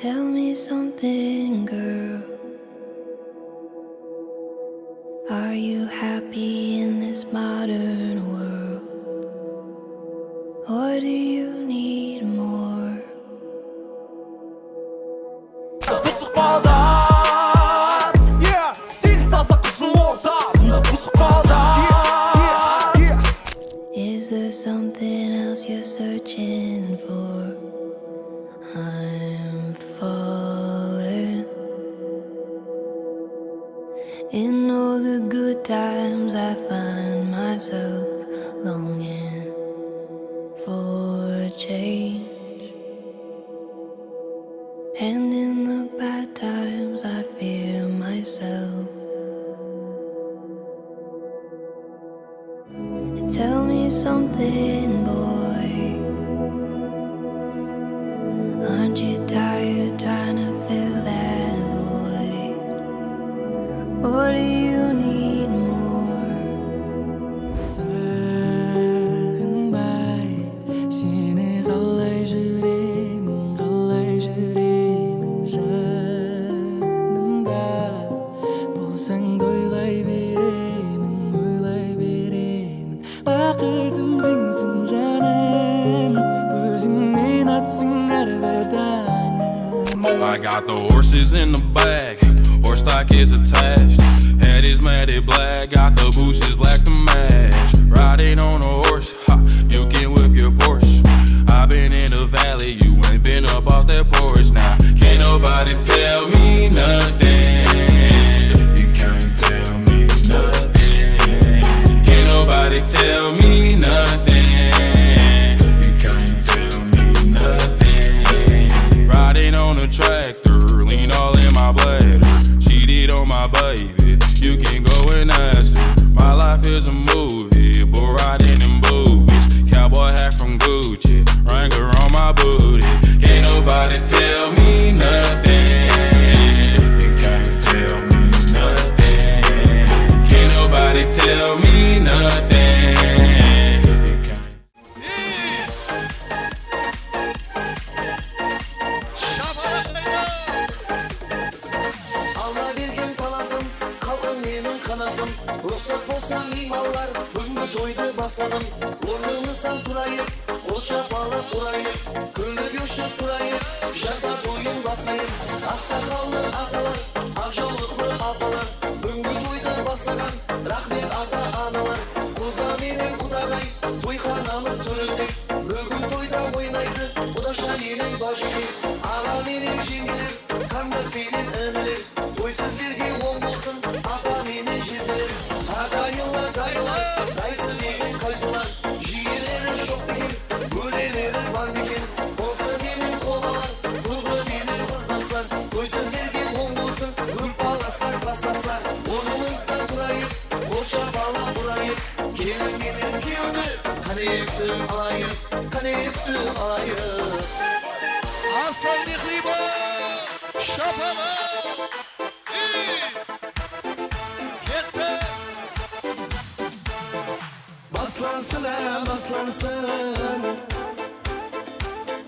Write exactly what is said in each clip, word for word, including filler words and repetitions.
Tell me something, girl. Are you happy in this modern world? Or do you need more? Pısıq paldan, yeah, stil taza qızıl orta. Mında pısıq paldan, yeah, yeah, yeah. Is there something else you're searching for? I'm falling. In all the good times, I find myself longing for change. And in the bad times, I fear myself. Tell me something, boy. Aren't you tired trying to fill that void? Or do you need more? Saǵınbay, seni qalay júremen, qalay júremen janımda. Bolsań da oylay beremen, oylay beremen. Baxıtım senseń janım, ózińnen atsıń hár bir tańım. I got the horses in the back, horse stock is attached. Head is matted black, got the bushes black to match. Riding on a horse, ha, you can whip your Porsche. I've been in the valley, you ain't been up off that porch. Now, can't nobody tell me nothing. You can't tell me nothing. Can't nobody tell me nothing. You can't tell me nothing. Riding on a tractor, lean all in my bladder. Cheated on my baby, you can go and ask her. My life is a movie, bull riding in boobies. Cowboy hat from Gucci, Wrangler on my booty. Can't nobody tell me nothing. You can't tell me nothing. Can't nobody tell me nothing. You can't. Shapalaqlaydı! Alla bergen talatım, xalqım meniń qanatım. Ruxsat bolsa, miymanlar, búgingi toydı basladım. Ornıńızdan turayıq, qol shapalaq urayıq. Kúnlik ushıp turayıq, jasa toyın baslayıq. Aqsaqallı atalar, aq jawlıqlı apalar, búgingi toydı baslaǵan raxmet ata-analar. Quda menen qudaǵay, toyxanamız tórinde. Búgin toyda oynaydı qudasha menen bajekey, aǵa menen jeńgeler, qańdas penen iniler. Toy sizlerge oń bolsın, apa menen jezeler. Aqayınlar, dayılar, dayısı degen qaysılar? Jiyeleri joq beken, bóleleri bar beken? Qonsı menen qobalar, qurǵı menen qurtbaslar. Toy sizlerge oń bolsın, gúrpalaslar, baslaslar. Ornımızda turayıq, qol shapalaq urayıq. Kelin menen kúyewdi qáne kútip alayıq, qáne kútip alayıq. Aslan Mehriban, shapalaq. Ey! Ketti! Baslansın, á, baslansın.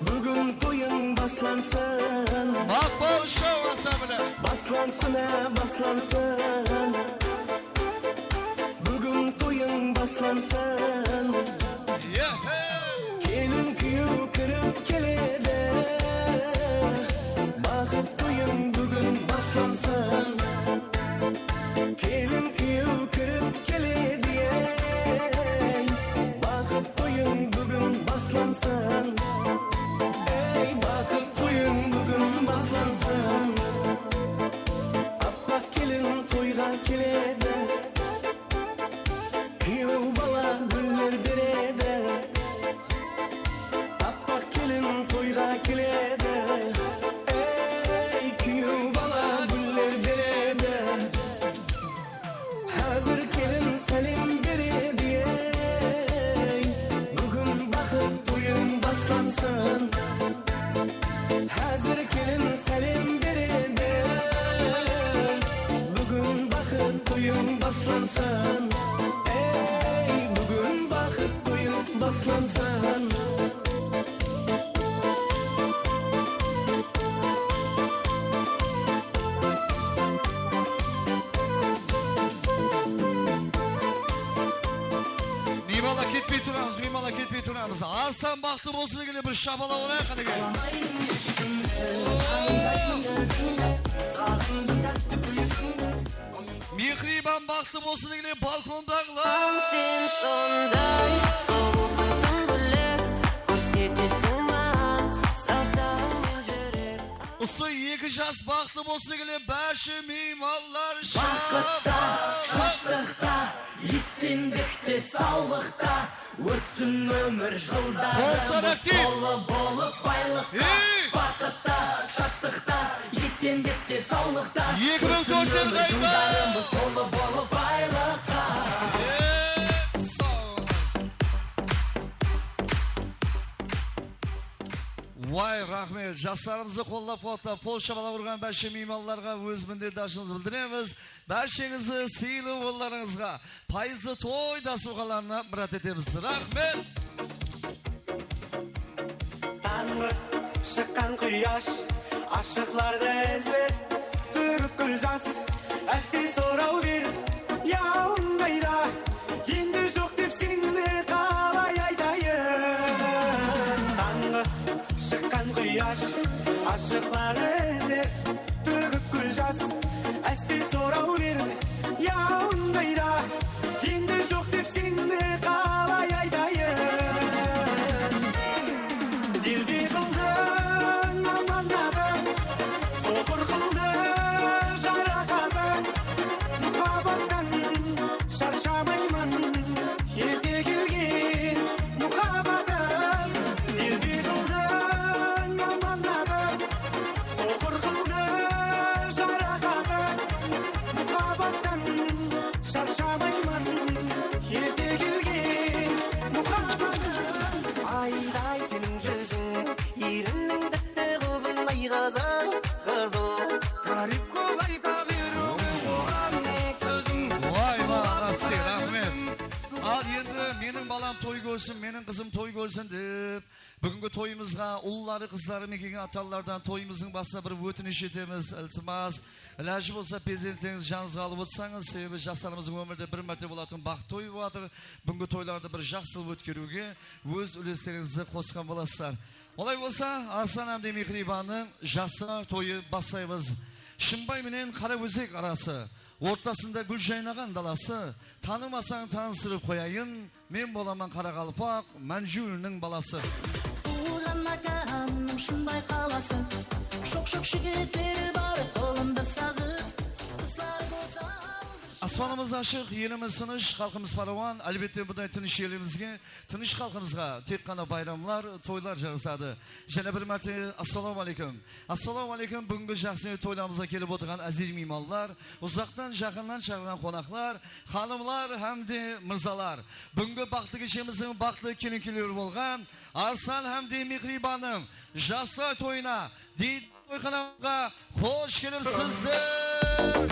Búgin toyıń baslansın. Maqpal Show ansambli. Baslansın, á, baslansın. Búgin toyıń baslansın. Yehe! Kelin kúyew kirip keledi. Baxıt toyıń búgin baslansın. Kelin kúyew kirip keledi, ey, baxıt toyıń búgin baslansın. Ey, baxıt toyıń búgin baslansın. Appaq kelin toyǵa keledi. Kúyew bala gúller beredi. Appaq kelin toyǵa keledi. Ey, kúyew bala gúller beredi. Házir kelin sálem beredi, ey, búgin baxıt toyıń baslansın. Házir kelin sálem beredi, búgin baxıt toyıń baslansın. Ey, búgin baxıt toyıń baslansın. Hasan baxıtlı bolsın degende bir shapalaq urayıq qánekey. Mehriban baxıtlı bolsın degende balkondaǵılar. Sen sonday sulıwsıń bile, kórsetesiń maǵan sawsaǵıń menen júrip. Usı eki jas baxıtlı bolsın degende bárshe miymanlar. Baxıtta, shadlıqta, esenlikte, sawlıqta ótsin ómir jıldarımız tolı bolıp baylıqta. Baxıtta, shadlıqta, esenlikte, sawlıqta ótsin ómir jıldarımız tolı bolıp baylıqta. Vay, raxmet. Jaslarımızdı qollap-quwatlap, qol shabalaq urǵan bárshe miymanlarǵa óz minnetdarshılıǵımızdı bildiremiz. Bársheńizdi sıylı oyınlarıńızǵa, payızlı toy dastúrxanlarına mirát etemiz. Raxmet! Tańǵı shıqqan quyash ashıqlardı izler, tógip gúl jas, áste soraw ber, yawın qayda? Endi joq dep seni qalay aytayın? Tańǵı shıqqan quyash ashıqlardı izler, tógip gúl jas, áste soraw ber, yawın qayda? Endi joq dep seni qalay aytayın? Delbey qıldıń amanatı, soqır qıldı jaraqatı. Muhabbattan sharshamayman, erte kelgen muhabbatım. Delbey qıldıń amanatı, soqır qıldı jaraqatı. Muhabbattan sharshamayman, erte kelgen muhabbatım. Ayday seniń júziń, erinniń dipti qılbınday qızıl, qızıl. Táriyp kóp ayta beriwge oǵan sózim. Vay, vay, aǵası, raxmet. Al endi meniń balam toy kórsin, meniń qızım toy kórsin dep, búgingi toyımızǵa ulları, qızları mekenge atalılardan toyımızdıń basına bir ótinish etemiz, iltimas. Ilajı bolsa, perzentlerińizdi janıńızǵa alıp otırsańız, sebebi jaslarımızdıń ómirinde bir márte bolatuǵın baxıtlı toy bolıp atır. Búgingi toylardı bir jaqsı qılıp ótkeriwge óz úlesterińizdi qosqan bolasızlar. Olay bolsa, Arslan hám de Mehribanıń jaslar toyı baslaymız. Shımbay menen Qaraózek arası, ortasında gúl jaynaǵan dalası, tanımasań, tanıstırıp qoyayın, men bolaman qaraqalpaq Mánjiwliniń balası. Tuwılǵan mákanım Shımbay qalası, shoq-shoq jigitleri bar, qolında sazı, qızları bolsa aldı. Aspanımız ashıq, elimiz tınısh, xalqımız palawan. Álbette, bunday tınısh elimizge, tınısh xalqımızǵa tek ǵana bayramlar, toylar jarasadı. Jáne bir márte assalawma áleykum. Assalawma áleykum, búgingi jaqsı toylarımızǵa kelip otırǵan áziz miymanlar, uzaqtan, jaqınnan shaqırǵan qonaqlar, xanımlar hám de mırzalar. Búgingi baxıtlı keshemizdiń baxıtlı kelin-kúyleri bolǵan Arslan hám de Mehribanıń jaslar toyına, dey toyxanamızǵa xosh kelipsizler!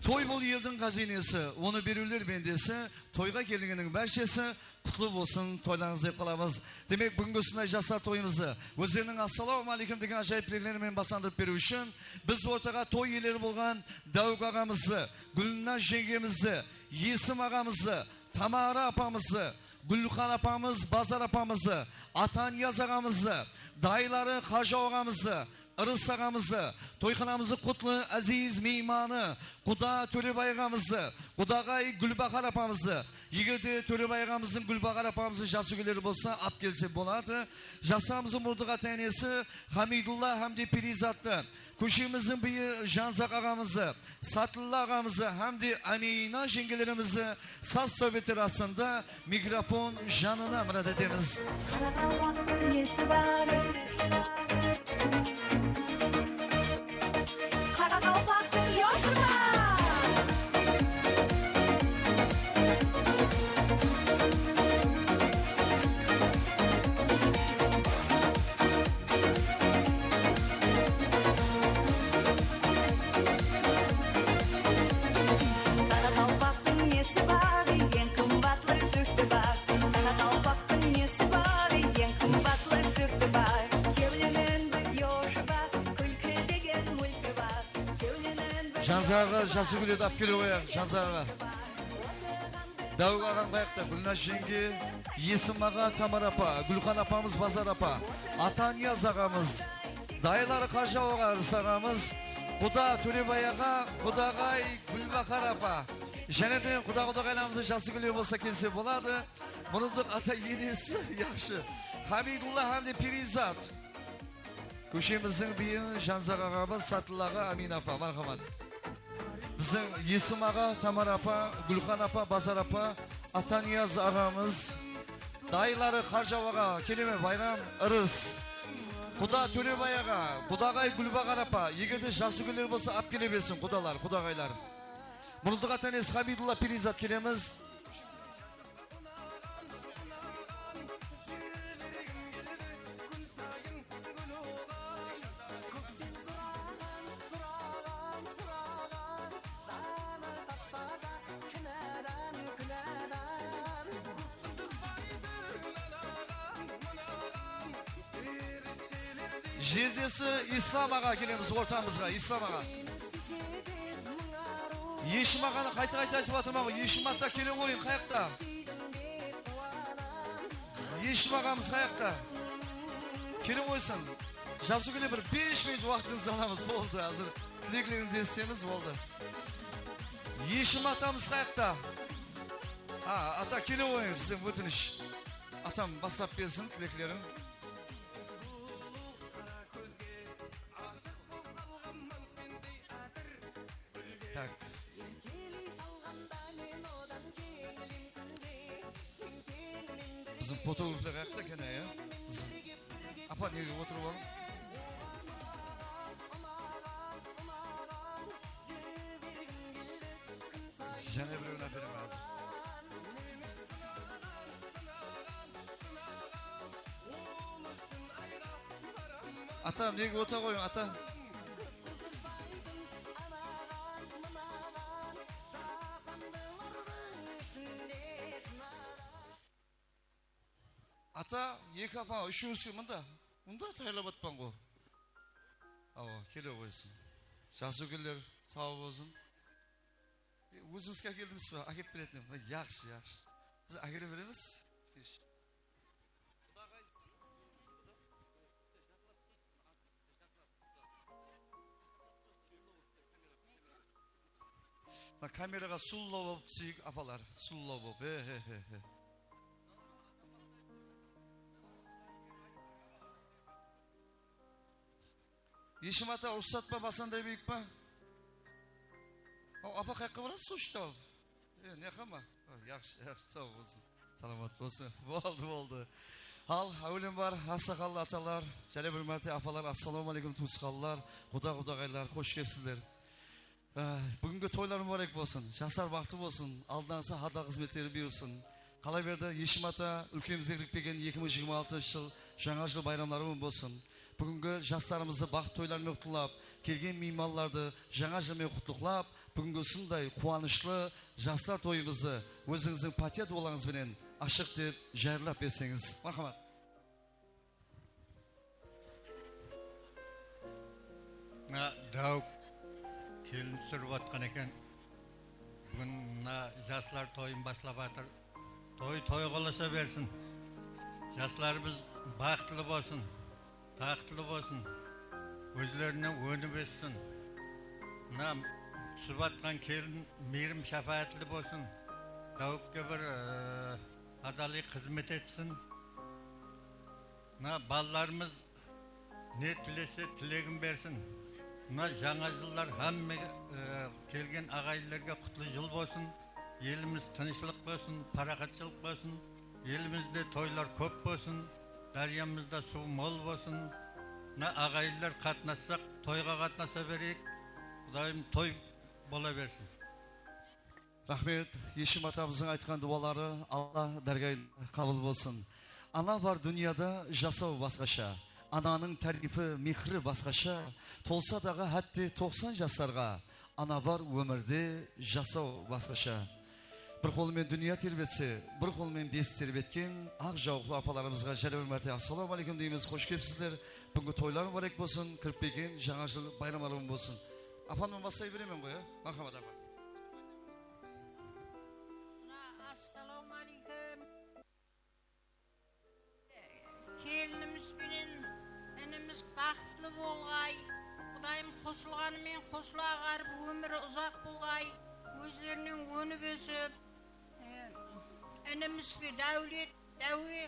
Toy bul eldiń ǵáziynesi, onı beriwler bendesi, toyǵa kelgenniń bárshesi qutlı bolsın toylarıńız dep qalamız. Demek, búgingi usınday jaslar toyımızdı ózleriniń assalawma áleykum degen ájayıp tilekleri menen baslandırıp beriw ushın biz ortaǵa toy iyeleri bolǵan Dáwik aǵamızdı, Gúlnaz jeńgemizdi, Esim aǵamızdı, Tamara apamızdı, Gúlxan apamız, Bazar apamızdı, Ataniyaz aǵamızdı, dayıları Qajaw aǵamızdı, Irıs aǵamızdı, toyxanamızdıń qutlı áziz miymanı, quda Tólebay aǵamızdı, qudaǵay Gúlbahar apamızdı, eger de Tólebay aǵamızdıń, Gúlbahar apamızdıń jas úykeleri bolsa, ap kelse boladı. Jaslarımızdıń murdıǵa tánesi Hamidulla hám de Perizattı, kóshemizdiń biyi Janzaq aǵamızdı, Satlılla aǵamızdı hám de Ámiyna jeńgelerimizdi saz sáwbetleri astında mikrofon janına mirát etemiz. Qaraqalpaqtıń nesi bar? Qaraqalpaqtıń yoshı bar! Qaraqalpaqtıń nesi bar, eń qımbatlı júrti bar. Qaraqalpaqtıń nesi bar, eń qımbatlı júrti bar. Kewlenen bir yosh Janzar aǵa, Jasúgúllerdi alıp kele qoyayıq, Janzar aǵa. Dáwik aǵam qayaqta? Gúlnaz jeńge, Esim aǵa, Tamara apa, Gúlxan apamız, Bazar apa, Ataniyaz aǵamız, dayıları Qarjaw aǵa, Irıs aǵamız, quda Tólebay aǵa, qudaǵay Gúlbahar apa. Jáne de quda-qudaǵaylarımızdıń jası gúller bolsa kelse boladı. Murınlıq ata-enesi, yaqshı. Hamidulla hám de Periyzat. Kóshemizdiń biyin Janzar aǵamız, Satlılaǵa Amin apa, marhamat. Biziń Esim aǵa, Tamara apa, Gúlxan apa, Bazar apa, Ataniyaz aǵamız, dayıları Qarjaw aǵa, keleme Bayram, Irıs. Quda Tólebay aǵa, qudaǵay Gúlbahar apa, eger de jası gúller bolsa, alıp kele bersin qudalar, qudaǵaylar. Murınlıq ata-enesi Hamidulla Periyzat, kelemiz. Jezdesi Islam aǵa, kelemiz ortamızǵa, Islam aǵa. Eshim aǵanı qayta-qayta aytıp atırman ǵoy, Eshim ata, kele qoyıń, qayaqta? Eshim aǵamız qayaqta? Kele qoysın. Jası gúller, bir bes minut waqtıńızdı alamız, boldı, házir tileklerińizdi esitemiz, boldı. Eshim atamız qayaqta? Ha, ata, kele qoyıń, sizden ótinish. Atam baslap bersin tileklerin. Tak. Biziń fotograflar qayaqta eken, ya? Biziń. Apa, nege otırıp alıń? Jáne birewin áperem házir. Ata, nege ota qoyıń, ata? Ata, eki apa, úshewińizge mında, mında tayarlap atpan ǵo. Awa, kele qoysın. Jası gúller, saw bolsın. E, ózińizge ákeldińiz be? Ákep beretin. Yaqshı, yaqshı. Biz ákele beremiz. Mına kameraǵa sulıwlaw bolıp túseyik, apalar. Sulıwlaw bolıp. He, he, he, he. Eshim ata, ruxsat pa, baslanday bereyik pa? Aw, apa, qayaqqa barasız, suw iship alıp? E, ne qama? Yaqshı, yaqshı, saw bolsın. Salamat bolsın. Boldı, boldı. Al, áwelem bar, aqsaqallı atalar, jáne bir márte apalar, assalawma áleykum, tuwısqanlar, quda-qudaǵaylar, xosh kelipsizler. Á, búgingi toylar múbárek bolsın, jaslar baxıtlı bolsın, aldındaǵısı hadal xızmetleri buyırsın. Qalaberdi, Eshim ata, úlkemizge kirip kelgen eki mıń jigirma altınshı jıl, Jańa jıl bayramları menen bolsın. Búgingi jaslarımızdı baxıtlı toylar menen qutlıqlap, kelgen miymanlardı Jańa jıl menen qutlıqlap, búgingi usınday quwanıshlı jaslar toyımızdı ózińizdiń pátiya duwalańız benen ashıq etip, jayırlap berseńiz. Marhamat. Mına Dáwik kelin túsirip atqan eken. Búgin mına jaslar toyın baslap atır. Toy toyǵalasa bersin. Jaslarımız baxıtlı bolsın, taxıtlı bolsın. Ózlerine ónip óssin. Mına túsip atqan kelin miyrim-shápáátli bolsın. Dáwikke bir, e, adalay xızmet etsin. Mına balalarımız ne tilese, tilegin bersin. Mına jańa jıllar hámme, e, kelgen aǵayinlerge qutlı jıl bolsın. Elimiz tınıshlıq bolsın, paraxatshılıq bolsın. Elimizde toylar kóp bolsın, dáryamızda suw mol bolsın. Mına aǵayinler qatnassaq, toyǵa qatnasa bereyik. Qudayım, toy bola bersin. Raxmet, Eshim atamızdıń aytqan duwaları Alla dárgayında qabıl bolsın. Ana bar dúnyada jasaw basqasha. Ananıń táriypi, mehri basqasha. Tolsa daǵı hátte toqsan jaslarǵa. Ana bar ómirde jasaw basqasha. Bir qolı menen dúnya terbetse, bir qolı menen bes terbetken aq jawıqlı apalarımızǵa jáne bir márte assalawma áleykum deymiz, xosh kelipsizler. Búgingi toylar múbárek bolsın, kirip kelgen jańa jıl bayramları bolsın. Apamnan baslay beremen ǵoy, a? Marhamat, apa. Mına, assalawma áleykum. Kelinimiz benen inimiz baxıtlı bolǵay. Qudayım qosılǵanı menen qosıla aǵarıp, ómiri uzaq bolǵay. Ózlerinen ónip ósip, e, inimiz be dáwlet, dáwe,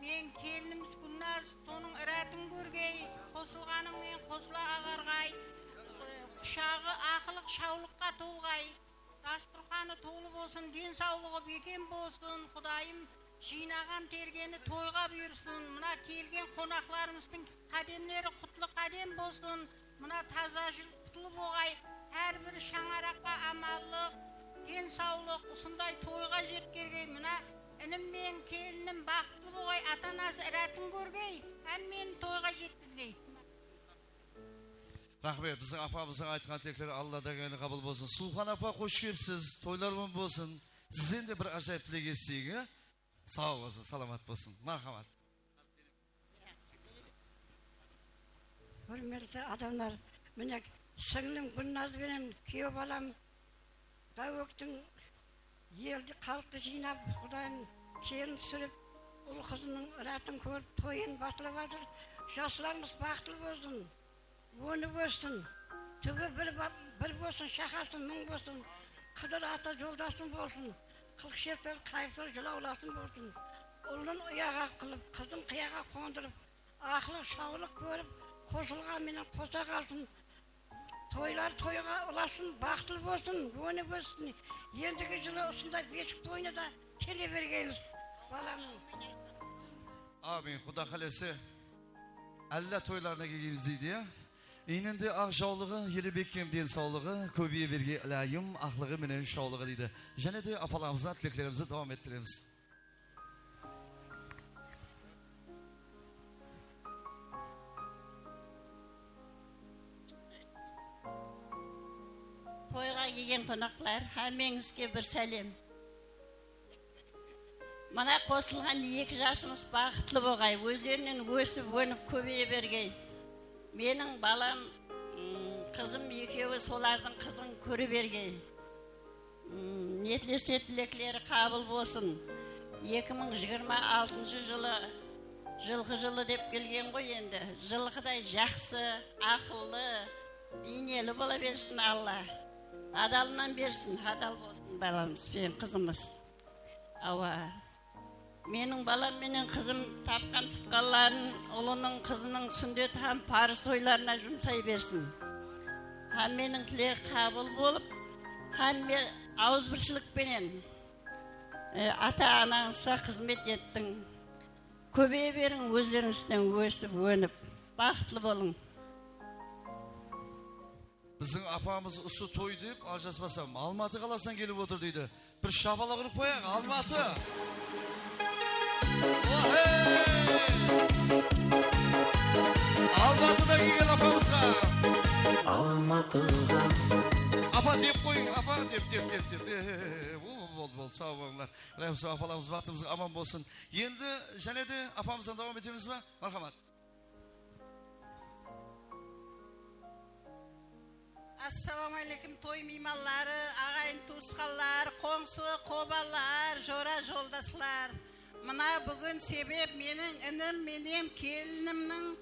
men kelinimiz Gúlnaz, sonıń írátın kórgey, qosılǵanıń menen qosıla aǵarǵay. Qushaǵı aqılıq, shawlıqqa tolǵay. Dasturxanı tolı bolsın, densawlıǵı bekem bolsın, Qudayım jıynaǵan tergeni toyǵa buyırsın. Mına kelgen qonaqlarımızdıń qádemleri qutlı qádem bolsın. Mına taza jıl qutlı bolǵay, hár bir shańaraqqa amanlıq, densawlıq, usınday toyǵa jetkergey. Mına inim menen kelinim baxıtlı bolǵay, ata-anası írátın kórgey, hámmeni toyǵa jetkizgey. Raxmet, biziń apamızdıń aytqan tilekleri Alla degeni qabıl bolsın. Suwxan apa, xosh kelipsiz, toylar oń bolsın. Sizden de bir ájayıp tilek esiteyik, e? Saw bolsın, salamat bolsın. Marhamat. Húrmetli adamlar, mine, sińlim Gúlnaz benen kúyew balam Gáwektiń eldi, xalıqtı jıynap, Qudayım kelin túsirip, ul-qızınıń írátın kórip, toyın baslap atır. Jaslarımız baxıtlı bolsın, ónip óssin. Túbi bir ba-, bir bolsın, shaqası mıń bolsın. Qıdır ata joldasıń bolsın. Qılıq shertler, qayǵılar, jılawlasıń bolsın. Ulın uyaǵa qılıp, qızın qıyaǵa qondırıp, aqlıq, shawlıq kórip, qosılǵan menen qosa qalsın. Toylar toyǵa ulasın, baxıtlı bolsın, ónip óssin. Endigi jılı usınday beshik toyına da kele bergeymiz, balamnıń. Amin. Quda qálese, Alla toylarına kelgeymiz deydi, ya. Iyninde aq jawlıǵı, eli bekkem densawlıǵı, kóbeye bergey ilayım, aqlıǵı menen shawlıǵı deydi. Jáne de apalarımızǵa tileklerimizdi dawam ettiremiz. Toyǵa kelgen qonaqlar, hámmeńizge bir sálem. Mına qosılǵan eki jasımız baxıtlı bolǵay, ózlerinen ósip, ónip, kóbeye bergey. Meniń balam, ım, qızım ekewi solardıń qızın kóre bergey. Im, netlese tilekleri qabıl bolsın. Eki mıń jigirma altınshı jılı, jılqı jılı dep kelgen ǵoy endi. Jılqıday jaqsı, aqıllı, iyneli bola bersin Alla. Adalınan bersin, adal bolsın balamız benen qızımız. Awa. Meniń balam menen qızım tapqan-tutqanların ulınıń, qızınıń súndet hám parız toylarına jumsay bersin. Hámmeniń tilegi qabıl bolıp, hámme awızbirshilik penen, e, ata-anańızǵa xızmet ettiń. Kóbeye beriń, ózlerińizden ósip, ónip, baxıtlı bolıń. Biziń apamız usı toy dep, aljaspasam, Almatı qalasınan kelip otır deydi. Bir shapalaq urıp qoyayıq, Almatı! Ohe! Almatıdan kelgen apamızǵa! Almatıǵa. Apa, dep qoyıń, apa, dep, dep, dep, dep. E, e, e, e, bol, bol, bol, bol, saw bolıńlar. Ilayım, sol apalarımız baxtımızǵa aman bolsın. Endi jáne de apamızdan dawam etemiz ba? Marhamat. Assalawma áleykum, toy miymanları, aǵayin-tuwısqanlar, qońsı, qobalar, jora-joldaslar. Mına búgin sebep meniń inim menen kelinimniń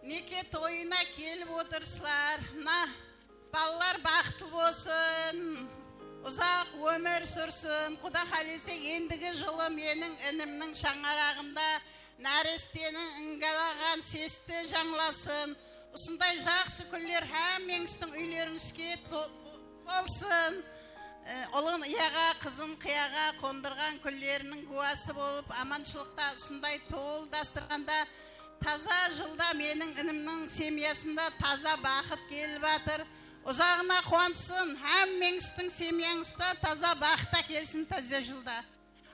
neke toyına kelip otırsızlar. Mına balalar baxıtlı bolsın, uzaq ómir súrsin. Quda qálese, endigi jılı meniń inimniń shańaraǵında náresteniń ıńǵalaǵan sesti jańlasın. Usınday jaqsı kúnler hámmeńizdiń úylerińizge to-, bolsın. E, ulın uyaǵa, qızın qıyaǵa qondırǵan kúnleriniń gúwası bolıp, amanshılıqta usınday tolı dastırxanda, taza jılda meniń inimniń semyasında taza baxıt kelip atır. Uzaǵına quwansın, hámmeńizdiń semyańızda taza baxıt ákelsin taza jılda.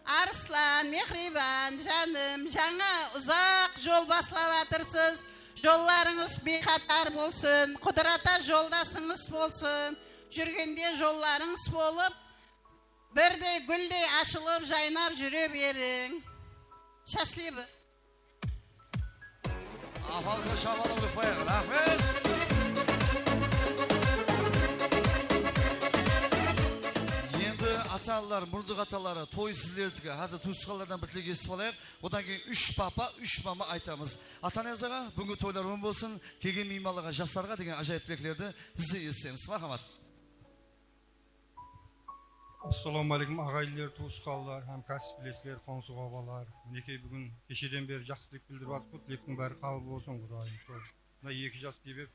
Arıslan, mehriyban, janım, jańa uzaq jol baslap atırsız. Jollarıńız biyqatar bolsın, Qudırata joldasıńız bolsın. Júrgende jollarıńız bolıp, birdey gúldey ashılıp, jaynap júre beriń. Счастливо! Apamızǵa shapalaq urıp qoyayıq. Raxmet. Atalar, murdıq ataları, toy sizlerdiki. Házir tuwısqanlardan bir tilek esitip alayıq. Odan keyin úsh papa, úsh mama aytamız. Atanaz aǵa, búgingi toylar oń bolsın. Kelgen miymanlarǵa, jaslarǵa degen ájayıp tileklerdi sizden esitemiz. Marhamat. Assalawma áleykum, aǵayinler, tuwısqanlar hám kásiplesler, qońsı-qobalar. Minekey, búgin kesheden beri jaqsı tilek bildirip atırmız. Tilektiń bári qabıl bolsın, Qudayım. Sol mına eki jas sebep,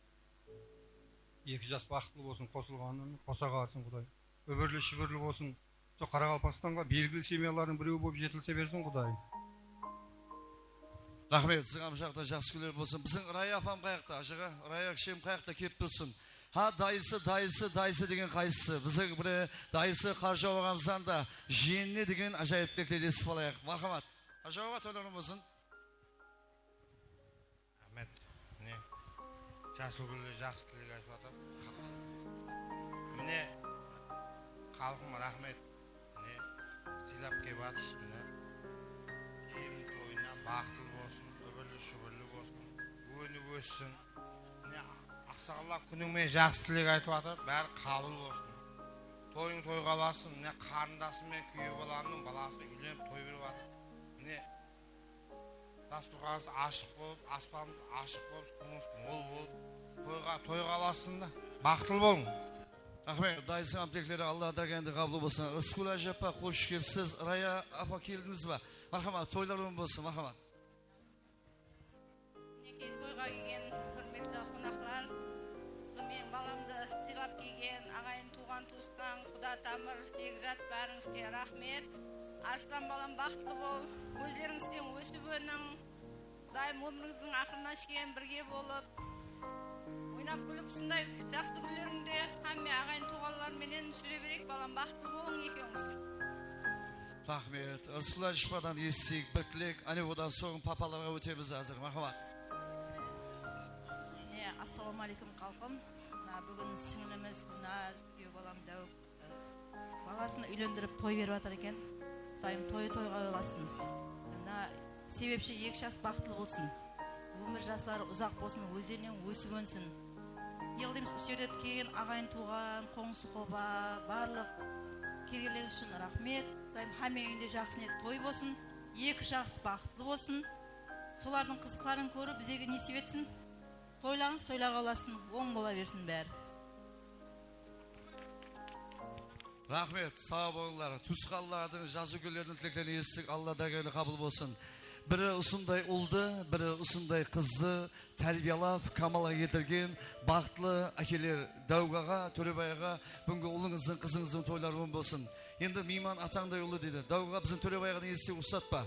eki jas baxıtlı bolsın, qosılǵanın qosa qalsın, Qudayım. Úbirli-shúbirli bolsın. Sol Qaraqalpaqstanǵa belgili semyalardıń birewi bolıp jetilise bersin, Qudayım. Raxmet, siziń hám jaqta jaqsı kúnler bolsın. Biziń Raya apam qayaqta, ajaǵa? Raya kishem qayaqta, kelip tursın. Ha, dayısı, dayısı, dayısı degen qaysısı? Biziń mine dayısı Qarjaw aǵamızdan da jiyenine degen ájayıp tileklerdi esitip alayıq. Marhamat. Qarjaw aǵa, toylarıń bolsın. Raxmet. Mine, Jasılgúlle jaqsı tilek aytıp atır. Mine, xalqım, raxmet. Mine, sıylap kelip atırsız, mine. Jiyenim toyına baxıtlı bolsın, úbirli-shúbirli bolsın, ónip óssin. Mine, aqsaqallar kúnińmen jaqsı tilek aytıp atır, bári qabıl bolsın. Toyıń toyǵa ulasın, mine, qarındasıń menen kúyew balamnıń balası úylenip toy berip atır. Mine, dasturxanımız ashıq bolıp, aspanımız ashıq bolıp, suwımız mol bolıp, toyǵa, toyǵa ulasın da, baxıtlı bolıń. Raxmet, dayısıń hám tilekleri Alla dárgayında qabıl bolsın. Rısqul ájapa, xosh kelipsiz. Raya apa, keldińiz ba? Marhamat, toylar oń bolsın, marhamat. Minekey, toyǵa kelgen húrmetli qonaqlar, usı meniń balamdı sıylap kelgen aǵayin, tuwǵan-tuwısqan, quda-tamır, jekjat bárińizge raxmet. Arıslan balam, baxıtlı bol, ózlerińizden ósip óniń. Qudayım ómirińizdiń aqırına shekem birge bolıp, oynap-kúlip, usınday jaqsı kúnlerińde hámme aǵayin-tuwǵanlar menen júre bereyik, balam, baxıtlı bolıń ekewińiz. Raxmet. Rısqul ájipadan esitsek bir tilek, áne, odan soń papalarǵa ótemiz házir. Marhamat. Mine, assalawma áleykum, xalqım. Mına, búgin sińlimiz Gúlnaz, kúyew balam Dáw, e, balasın úylendirip, toy berip atır eken. Qudayım toyı toyǵa ulasın. Mına, sebepshi eki jas baxıtlı bolsın. Ómir jasları uzaq bolsın, ózlerinen ósip ónsin. Neǵıl deymiz, usı jerde kelgen aǵayin-tuwǵan, qońsı-qoba, barlıq kelgenler ushın raxmet. Qudayım hámme úyinde jaqsı niyet toy bolsın, eki jas baxıtlı bolsın. Solardıń qızıqların kóriw bizlerge nesiyp etsin. Toylarıńız toylarǵa ulasın, oń bola bersin bári. Raxmet, saw bolıńlar. Tuwısqanlardıń, jaz úlkenleriniń tileklerin esitsek, Alla dárgayında qabıl bolsın. Biri usınday uldı, biri usınday qızdı tárbiyalap, kamalǵa keltirgen baxıtlı ákeler Dáwge aǵa, Tórebay aǵa, búgingi ulıńızdıń, qızıńızdıń toyları oń bolsın. Endi miyman atańday ulı deydi. Dáwge aǵa, biziń Tórebay aǵadan esitsek, ruxsat pa?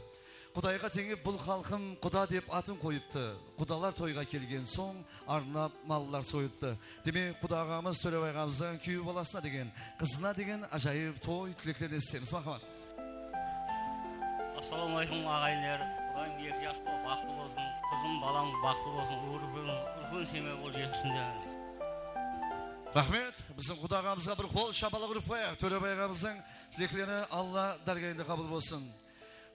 Qudayǵa teńep bul xalqım quda dep atın qoyıptı. Qudalar toyǵa kelgen soń, arnap mallar soyıptı. Demek, quda aǵamız Tórebay aǵamızdan kúyew balasına degen, qızına degen ájayıp toy tileklerin esitemiz. Marhamat. Assalawma áleykum, aǵayinler. Qudayım eki jas bol, baxıtlı bolsın. Qızım, balam baxıtlı bolsın. Úlken, úlken semya bol, jetilsin de. Raxmet. Biziń quda aǵamızǵa bir qol shapalaq urıp qoyayıq. Tórebay aǵamızdıń tilekleri Alla dárgayında qabıl bolsın.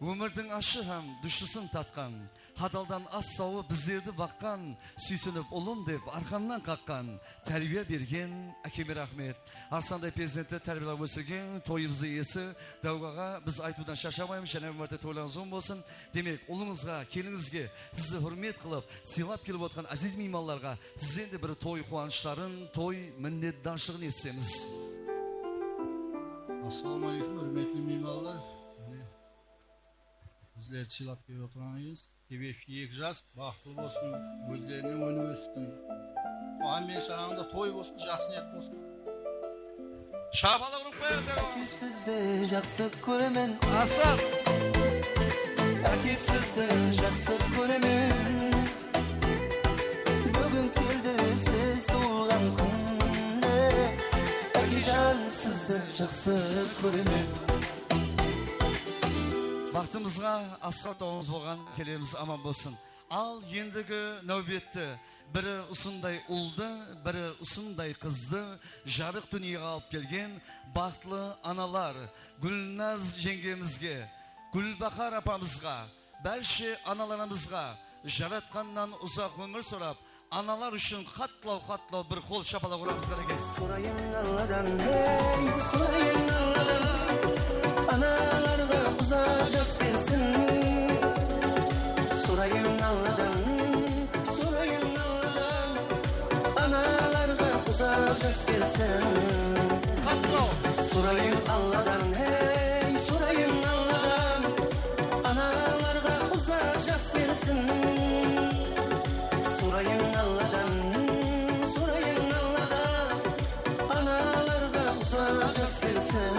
Ómirdiń ashı hám dushısın tatqan, hadaldan as sawıp bizlerdi baqqan, súysinip ulım dep arqamnan qaqqan, tárbiya bergen ákeme raxmet. Arsanday perzentti tárbiyalap ósirgen toyımızdıń iyesi Dáwge aǵa, biz aytıwdan sharshamaymız, jáne bir márte toylarıńız oń bolsın. Demek, ulıńızǵa, kelinińizge, sizdi húrmet qılıp, sıylap kelip otırǵan áziz miymanlarǵa sizden de bir toy quwanıshların, toy minnetdarshılıǵın esitsemiz. Assalawma áleykum, húrmetli miymanlar. Mine, bizlerdi sıylap kelip otırǵanıńız sebepshi eki jas baxıtlı bolsın, ózlerinen ónip óssin. Hámme sharańda toy bolsın, jaqsı niyet bolsın. Shapalaq urıp qoyayıq, Dáwge aǵa. Sizdi jaqsı kóremen. Aslan! Áke, sizdi jaqsı kóremen. Búgin keldi siz tuwılǵan kúnge. Ákejan, sizdi jaqsı kóremen. Baxtımızǵa asfalt tawımız bolǵan kelemiz aman bolsın. Al, endigi náwbetti biri usınday uldı, biri usınday qızdı jarıq dúnyege alıp kelgen baxıtlı analar Gúlnaz jeńgemizge, Gúlbahar apamızǵa, bárshe analarımızǵa Jaratqannan uzaq ómir sorap, analar ushın qatlaw-qatlaw bir qol shapalaq uramız, qánekey. Sorayın Alladan, hey, sorayın Alladan. Analarǵa uzaq jas bersin. Sorayıń Alladan, sorayıń Alladan. Analarǵa uzaq jas bersin. Sorayıń Alladan, hey, sorayıń Alladan. Analarǵa uzaq jas bersin. Sorayıń Alladan, sorayıń Alladan. Analarǵa uzaq jas bersin.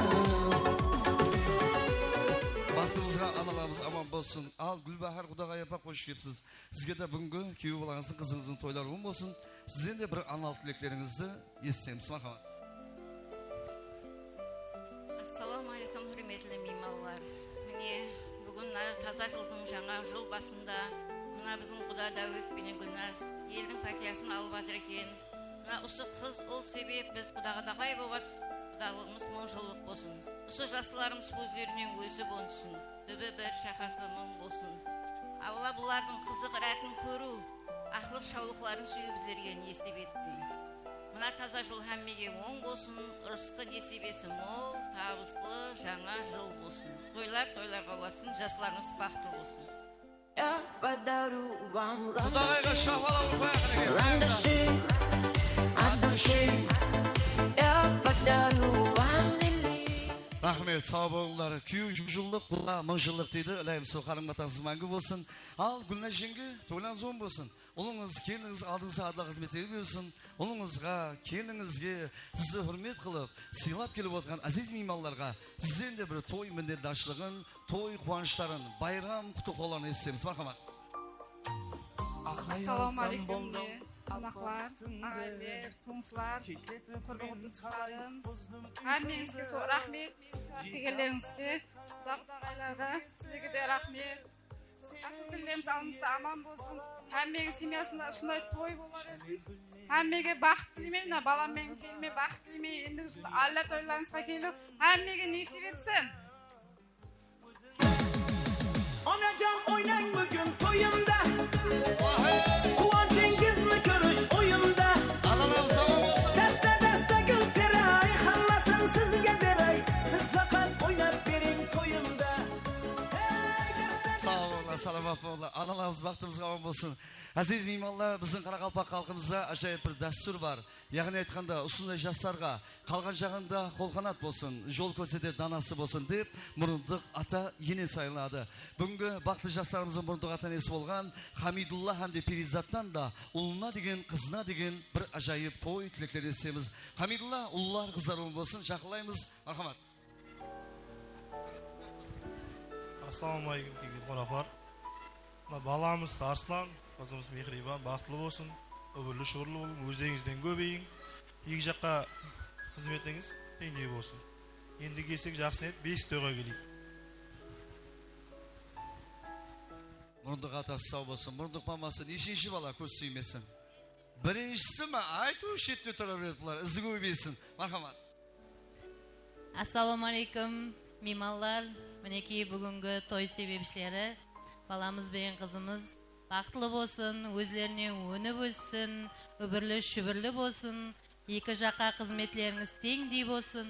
Baxtımızǵa analarımız aman bolsın. Al, Gúlbahar Qudaǵay apa, xosh kelipsiz. Sizge de búgingi kúyew balańızdıń, qızıńızdıń toyları oń bolsın. Sizden de bir analıq tileklerińizdi esitsemiz. Marhamat. Assalawma áleykum, húrmetli miymanlar. Mine, búgin mına taza jıldıń jańa jıl basında mına biziń quda Dáwbek penen Gúlnaz eldiń pátiyasın alıp atır eken. Mına usı qız ul sebep biz qudaǵa daqay bolıp atırmız, qudalıǵımız mıń jıllıq bolsın. Usı jaslarımız kózlerinen ósip ónsin, túbi bir, shaqası mıń bolsın. Alla bulardıń qızıq rátin kóriw, aqlıq-shawlıqların súyiw bizlerge nesip etsin. Mına taza jıl hámmege oń bolsın, ırısqı nesibesi mol, tabıslı jańa jıl bolsın. Toylar toylarǵa ulasın, jaslarımız baxıtlı bolsın. Я подарю вам Qudaǵayǵa lándoshi, shapalaq urıp qoyaq, qáne. Lándoshi, от души. Я подарю вам лили. Raxmet, saw bolıńlar. Kúyew júz jıllıq, quda mıń jıllıq deydi. Ilayım, sol qarım-qatnasıńız máńgi bolsın. Al, Gúlnaz jeńge, toylarıńız oń bolsın. Ulıńız, kelinińiz aldıńızda adal xızmetler bersin. Ulıńızǵa, kelinińizge, sizdi húrmet qılıp, sıylap kelip otırǵan áziz miymanlarǵa sizden de bir toy minnetdarshılıǵın, toy quwanıshların, bayram qutlıqlawların esitemiz. Marhamat. Assalawma áleykum, mine, qonaqlar, aǵayinler, tuwıslar, qurbiy-qudaslarım. Hámmeńizge sol raxmet, kelgenlerińizge, quda-qudaǵaylarǵa sizlerge de raxmet. Jas úlkenlerimiz alımızda aman bolsın. Hámmeńiz semyasında usınday toy bola bersin. Hámmege baxıt tileymen, mına balam menen kelinime baxıt tileymen. Endigi jılda álla toylarıńızǵa keliw hámmege nesip etsin. Onajan, oynań búgin toyımda. Quwanshıńızdı kórish oyımda. Analarımız aman bolsın. Dásta-dásta gúl teray, hammasın sizge beray. Siz faqat oynap beriń toyımda. Saw bolıńlar, salamat bolıńlar. Analarımız baxtımızǵa aman bolsın. Áziz miymanlar, biziń qaraqalpaq xalqımızda ájayıp bir dástúr bar. Yaǵnıy aytqanda, usınday jaslarǵa qalǵan jaǵında qol-qanat bolsın, jol kórseter danası bolsın dep murınlıq ata-ene sayınadı. Búgingi baxıtlı jaslarımızdıń murınlıq ata-enesi bolǵan Hamidulla hám de Perizattan da ulına degen, qızına degen bir ájayıp toy tileklerin esitemiz. Hamidulla, ullar, qızlar oń bolsın, jaqınlaymız. Marhamat. Assalawma áleykum, kelgen qonaqlar. Mına balamız Arslan, qızımız Mehriba, baxıtlı bolsın. Úmirli, shıbırlı bolıń, ózlerińizden kóbeyiń. Eki jaqqa xızmetińiz teńdey bolsın. Endi kelsek, jaqsı edi, besik toyǵa keleyik. Murınlıq atası saw bolsın. Murınlıq maması neshinshi bala, kóz súymesin? Birinshisi me? Aytıw, shette tura beredi bular, izi kóbeysin. Marhamat. Assalawma áleykum, miymanlar. Minekey, búgingi toy sebepshileri, balamız benen qızımız baxıtlı bolsın, ózlerinen ónip óssin, úbirli-shúbirli bolsın, eki jaqqa xızmetlerińiz teńdey bolsın.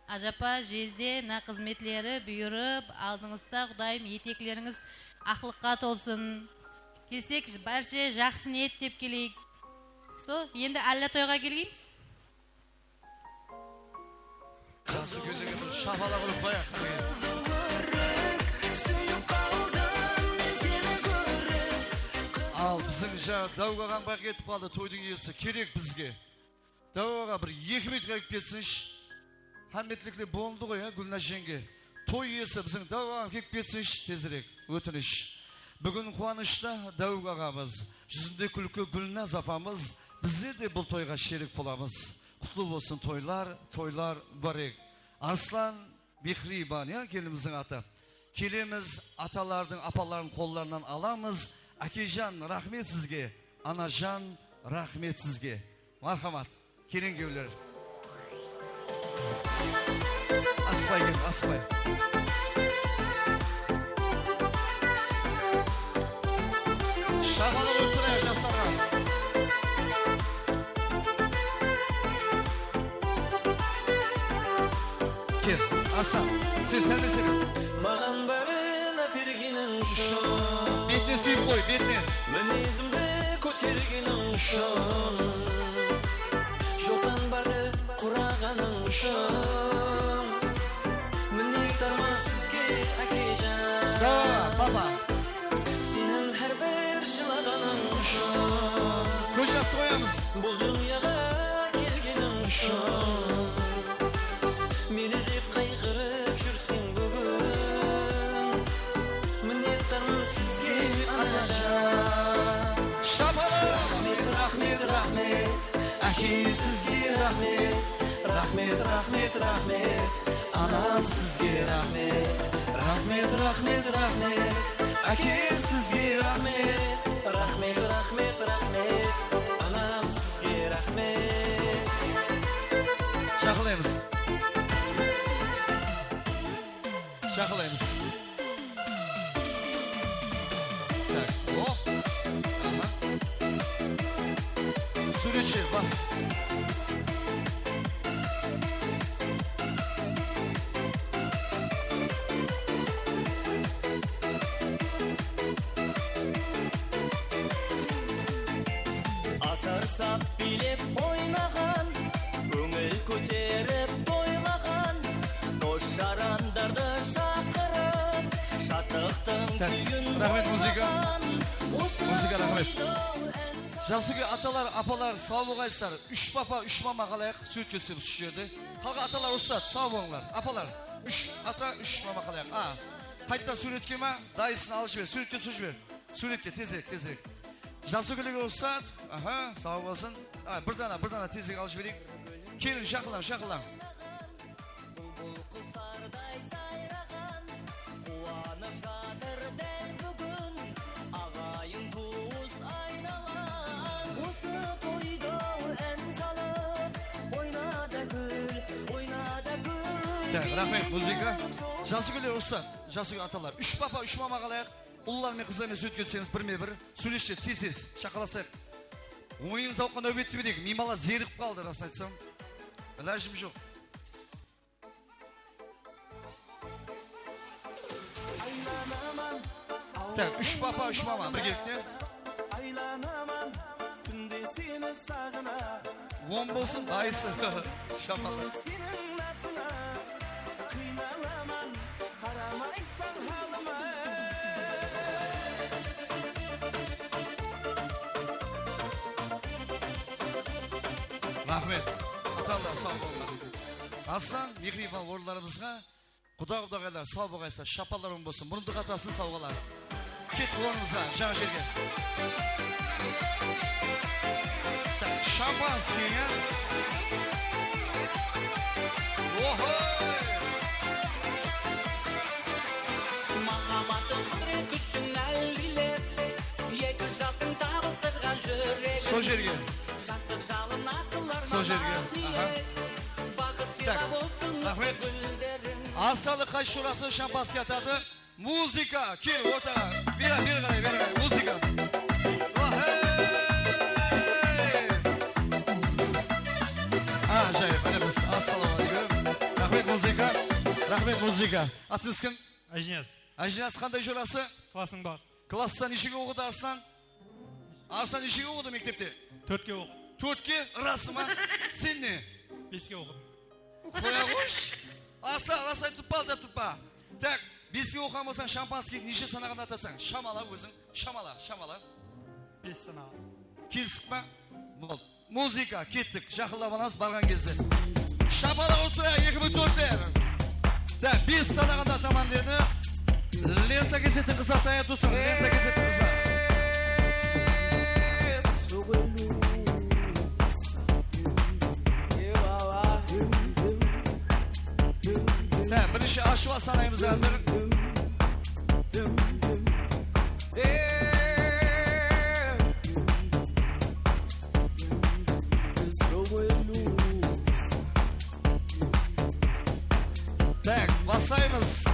Ájapa, jezde, mına xızmetleri buyırıp aldıńızda, Qudayım, eteklerińiz aqlıqqa tolsın. Kelsek, bárshe jaqsı niyet dep keleyik. So, endi álla toyǵa kelgeymiz. Jaqsı úlkenlerge bir shapalaq urıp qoyaq, qáne. Al, biziń ja Dáwik aǵam qayaqqa ketip qaldı, toydıń iyesi kerek bizge. Dáwik aǵa bir eki minutqa kelip ketsinshi. Hámme tilekler bolındı ǵoy, ya, Gúlnaz jeńge. Toy iyesi biziń Dáwik aǵam kelip ketsinshi tezirek, ótinish. Búgin quwanıshta Dáwik aǵamız, júzinde kúlki Gúlnaz apamız, bizler de bul toyǵa sherik bolamız. Qutlı bolsın toylar, toylar múbárek. Arslan, Mehriban, ya, kelinimizdiń atı. Kelemiz, atalardıń, apalardıń qollarınan alamız. Ákejan, raxmet sizge. Anajan, raxmet sizge. Marhamat, kelin kúyewler. Asıqpay keliń, asıqpay. Shapalaq urıp turayıq jaslarǵa. Kel, Aslan, sen sálmesene. Maǵan bárin ápergeniń ushın. Betinen súyip qoy, betinen. Minezimdi kótergeniń ushın. Joqtan bardı quraǵanıń ushın. Minnetdarman sizge, ákejan. Da, papa. Seniń hár bir jılaǵanıń ushın. Kóz jası qoyamız. Bul dúnyaǵa kelgeniń ushın. Meni dep qayǵırıp júrseń búgin. Minnetdarman sizge, anajan. Shapalar! Raxmet, raxmet, raxmet. Áke, sizge raxmet. Raxmet, raxmet, raxmet. Anam, sizge raxmet. Raxmet, raxmet, raxmet. Áke, sizge raxmet. Raxmet, raxmet, raxmet. Anam, sizge raxmet. Jaqınlaymız. Jaqınlaymız. Tak, o. Aha. Súwretshi, bas. Asır sap biylep oynaǵan, kóńil kóterip toylaǵan, dos-jarandardı shaqırıp, shatlıqtıń kúyin boylaǵan. Tak, raxmet, muzıka. Muzıka, raxmet. Jasúge atalar, apalar, saw bolǵaysızlar. Úsh papa, úsh mama qalayıq, súwretke túsemiz usı jerde. Qalǵan atalar, ustad, saw bolıńlar. Apalar, úsh ata, úsh mama qalayıq. A, qaytta súwretke ma? Dayısın alıp jiber, súwretke túsirip jiber. Súwretke, tezirek, tezirek. Jasúgelerge ruxsat. Aha, saw bolsın. A, bir dana, bir dana tezirek alıp jibereyik. Keliń, jaqınlań, jaqınlań. Bul quslarday sayraǵan, quwanıp jatır dál búgin. Aǵayın, tuwıs, aynalam, usı toyda ún salıp, oyna da kúl, oyna da kúl. Tak, raxmet, muzıka. Jasúgeler ruxsat, jasúge atalar. Úsh papa, úsh mama qalayıq. Ullar menen qızlar menen súwretke túsemiz, birme-bir. Súwretshi, tez-tez, shaqalasayıq. Oyın-zawıqqa náwbetti bereyik. Miymanlar zerigip qaldı, rasın aytsam. Ilajım joq. Tak, úsh papa, úsh mama, birgelikte. Aylanaman, kúnde seni saǵınıp. On bolsın, dayısı. Shapalar. Seniń nasıńa qıynalaman, qaramaysań halıma. Raxmet. Atalar, saw bolıńlar. Aslan, mehriyban orınlarımızǵa. Quda-qudaǵaylar, saw bolǵaysızlar, shapalar on bolsın, murındı qatasın sawǵalar. Kettik ornımızǵa, jańa jerge. Tak, шампанский, ya? Ohoy! Mahabbatın qudret kúshin állilep, eki jastıń tabıstırǵan júregin. Sol jerge. Sol jerge. Aha. Tak, raxmet. Asalı qaysı jorası şampanskiy atadı? Muzıka, kel, ortaǵa. Beri, beri qaray, beri qaray. Muzıka. Ohe! Ájayıp, mine biz. Assalawma áleykum. Raxmet, muzıka. Raxmet, muzıka. Atıńız kim? Ájiniyaz. Ájiniyaz, qanday jorası? Klassıń bar. Klassa neshege oqıdı, Arslan? Arslan neshege oqıdı mektepte? Tórtke oqıdım. Tórtke, ırası ma? Sen ne? Beske oqıdım. Qoya qoysh. Arslan, ras aytıp pa, aldap turıp pa? Tak, beske oqıǵan bolsań, şampanskiydi neshe sanaǵanda atasań? Shamala óziń, shamala, shamala. Bes sanaǵan. Kelistik pa? Boldı. Muzıka, kettik. Jaqınlap alamız, barǵan gezde. Shapalar urıp turayıq, eki mıń tórtler. Tak, bes sanaǵanda ataman dedi. Lenta kesetin qızlar, tayar tursın. Lenta kesetin qızlar. Tak, birinshi ashıwlar sanaymız házir. Tak, baslaymız.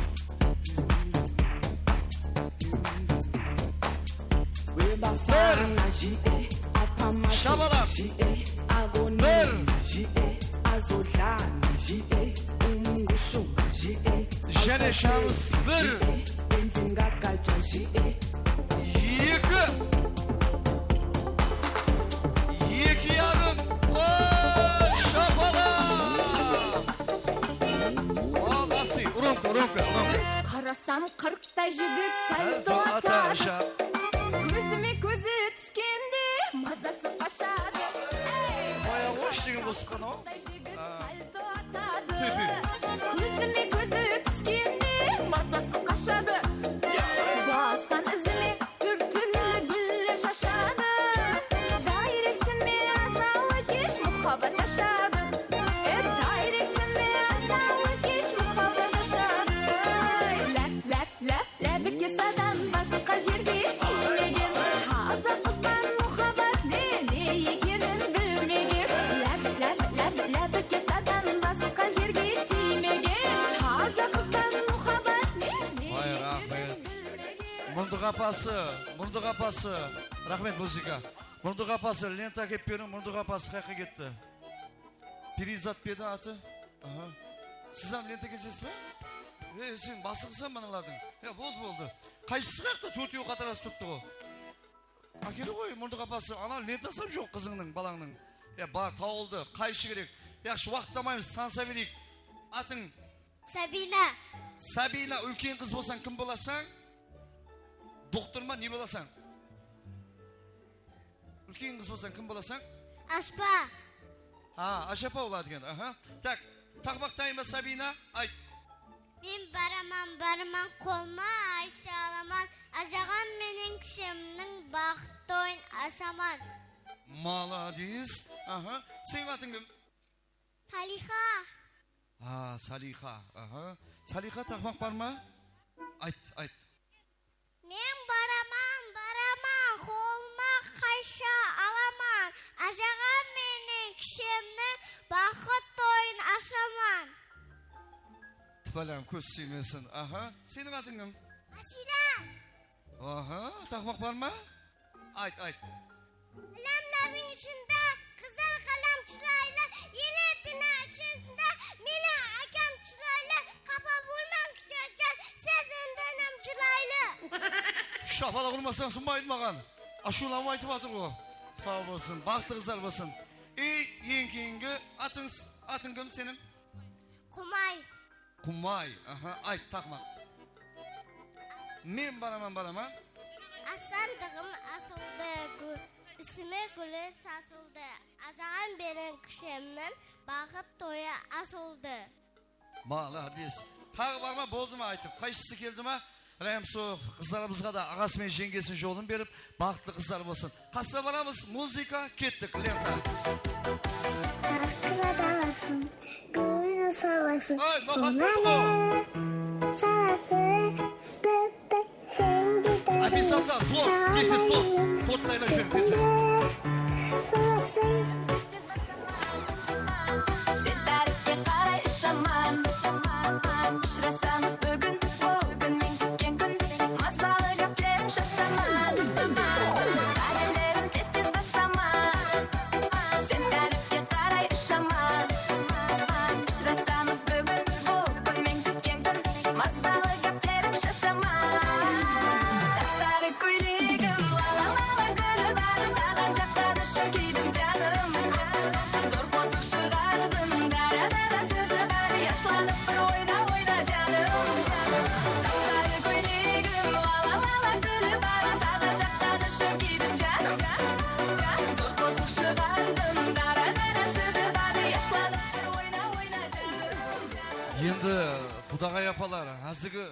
Bir. Shabalam. Bir. Jáne shanıs bir. Eki. Eki yarım. O, shapalaq. Молодцы. Romka, romka, romka. Qarasam, qırqtay jigit salto atadı. Kózime kózi túskende mazası qashadı. Ey! Baya xosh degen qosıq ǵana. Qırqtay jigit salto atadı. Kózime kózi túskende mazası qashadı. Basqan izime túr túrli gúller shashadı. Dayrektime azalı kesh muhabbat ashadı. E, dayrektime azalı kesh muhabbat ashadı. Láp, láp, láp, lábikesadan basqa jerge tiymegen. Taza qızdan muhabbat ne, ne ekenin bilmegen. Láp, láp, láp, lábikesadan basqa jerge tiymegen. Taza qızdan muhabbat ne, ne ekenin bilmegen. Vay, raxmet. Murndıq apası, Murndıq apası. Raxmet, muzıka. Murndıq apası, lenta ákep beriń, Murndıq apası qayaqqa ketti? Periyzat pa edi atı? Aha. Siz hám lenta kesesiz be? E, sen basıńsan mınalardıń. Ya, boldı, boldı. Qaysısı qayaqta, tórtewi qatarasıp turıptı ǵo. Ákele ǵoy, Murndıq apası, ana lentası hám joq qızıńnıń, balańnıń. Ya, bar, tawıldı, qayshı kerek. Yaqshı, waqıt almaymız, tanısa bereyik. Atıń? Sabina. Sabina, úlken qız bolsań, kim bolasań? Doktor ma, ne bolasań? Úlken qız bolsań, kim bolasań? Ashpa. Ha, ashapa boladı eken, aha. Tak, taqmaq tayın ba, Sabina? Ayt. Men baraman, baraman, qolıma aysha alaman, ajaǵam menen kishemniń baxıt toyın ashaman. Молодец. Aha. Seniń atıń kim? Saliyxa. Ha, Saliyxa. Aha. Saliyxa, taqmaq bar ma? Ayt, ayt. Men baraman, baraman, qolıma qaysha alaman, ajaǵam menen kishemniń baxıt toyın ashaman. Tıpalám, kóz tiymesin. Aha. Seniń atıń kim? Asila. Aha, taqmaq bar ma? Ayt, ayt. Qálemlerdiń ishinde qızlar qálem shıraylı, ele dúnya ishinde meni ákem shıraylı, qapa bolmań, kishi ákem, siz óndenem shıraylı. Shapalaq urmasań sınbaydı maǵan. Ashıwlanıp aytıp atır ǵo. Saw bolsın, baxıtlı qızlar bolsın. Ey, eń keyingi atıń, atıń kim seniń? Qumay. Qumay, aha, ayt, taqmaq. Men baraman, baraman. Aslandıǵım asıldı, gú-, ústime gúli sasıldı. Azaǵan benen kishemniń baxıt toyı asıldı. Молодец. Taǵı bar ma, boldı ma aytıp? Qayshısı keldi ma? Rayım, sol qızlarımızǵa da aǵası menen jeńgesiniń jolın berip, baxıtlı qızlar bolsın. Qasına baramız, muzıka, kettik, lenta. Qırada barsın, kóńil salasın. Ay, noqat qoydı ǵo. Salasın, bóp-bóp, sen de. Обязательно, tort, tez-tez tort. Torttı aylap jiberiń, tez-tez. Salasın. Sen táripke qaray ushaman. Ushırasamız búgin, búgin men kútken kún. Mazalı gáplerim shashaman. Qálemlerim tez-tez basaman. Sen táripke qaray ushaman. Ushırasamız búgin, búgin men kútken kún. Mazalı gáplerim shashaman. Sap-sarı kóylegim, la-la-la-la gúli bar. Saǵan jaqqan ushın kiydim, janım. Zor qosıq shıǵardım, dara-dara sózi bar. Yashlanıp bir oyna, oyna, janım. Sap-sarı kóylegim, la-la-la-la gúli bar. Saǵan jaqqan ushın kiydim, janım. Zor qosıq shıǵardım, dara-dara sózi bar. Yashlanıp bir oyna, oyna, janım. Endi qudaǵay apalar, házirgi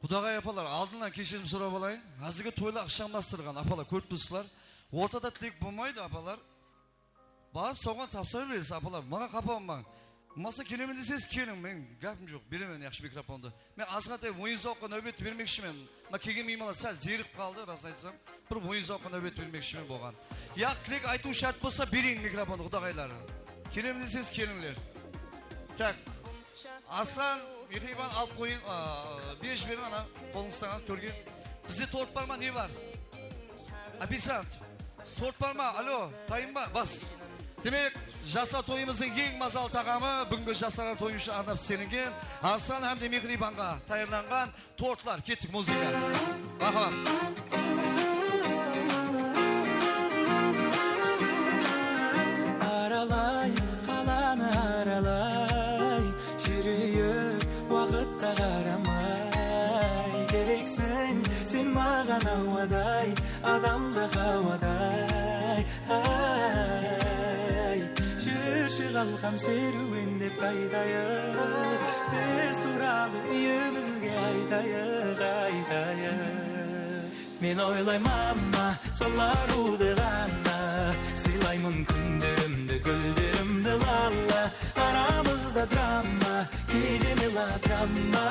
qudaǵay apalar, aldınnan keshirim sorap alayın. Házirgi toylar ıqshamlastırǵan, apalar, kórip tursızlar. Ortada tilek bolmaydı, apalar. Barıp soǵan tapsıra beresiz, apalar. Maǵan qapa bolmań. Bolmasa kelemen deseńiz, keliń, meniń gápim joq, beremen yaqshı mikrofondı. Men azǵantay oyın-zawıqqa náwbet bermekshimen. Mına kelgen miymanlar sál zerigip qaldı, rasın aytsam. Bir oyın-zawıqqa náwbet bermekshimen buǵan. Yaq, tilek aytıw shárt bolsa, bereyin mikrofondı, qudaǵaylar. Kelemen deseńiz, kelińler. Tak. Aslan, mehriyban, alıp qoyıń, a, bej beriń ana, qolıńızdı saǵan tórge. Bizde tort bar ma, ne bar? Ofisiant, tort bar ma? Alo, tayın ba? Bas. Demek, Jaslar toyımızdıń eń mazalı taǵamı, búgingi jaslar toyı ushın arnap islengen Arslan hám de Mehribanǵa tayarlanǵan tortlar. Kettik, muzıka. Marhamat. Aralay, qalanı aralay, júreyik waqıtqa qaramay. Kerekseń sen maǵan awaday, adamǵa hawaday. Ay, júrshi, qalqam, serúwendep qaytayıq. Biz tuwralı úyimizge aytayıq, aytayıq. Men oylayman, ma, sol arıwdı ǵana. Sıylayman kúnlerimdi, gúllerimdi, la-la. Aramızda drama, keyde melodramma.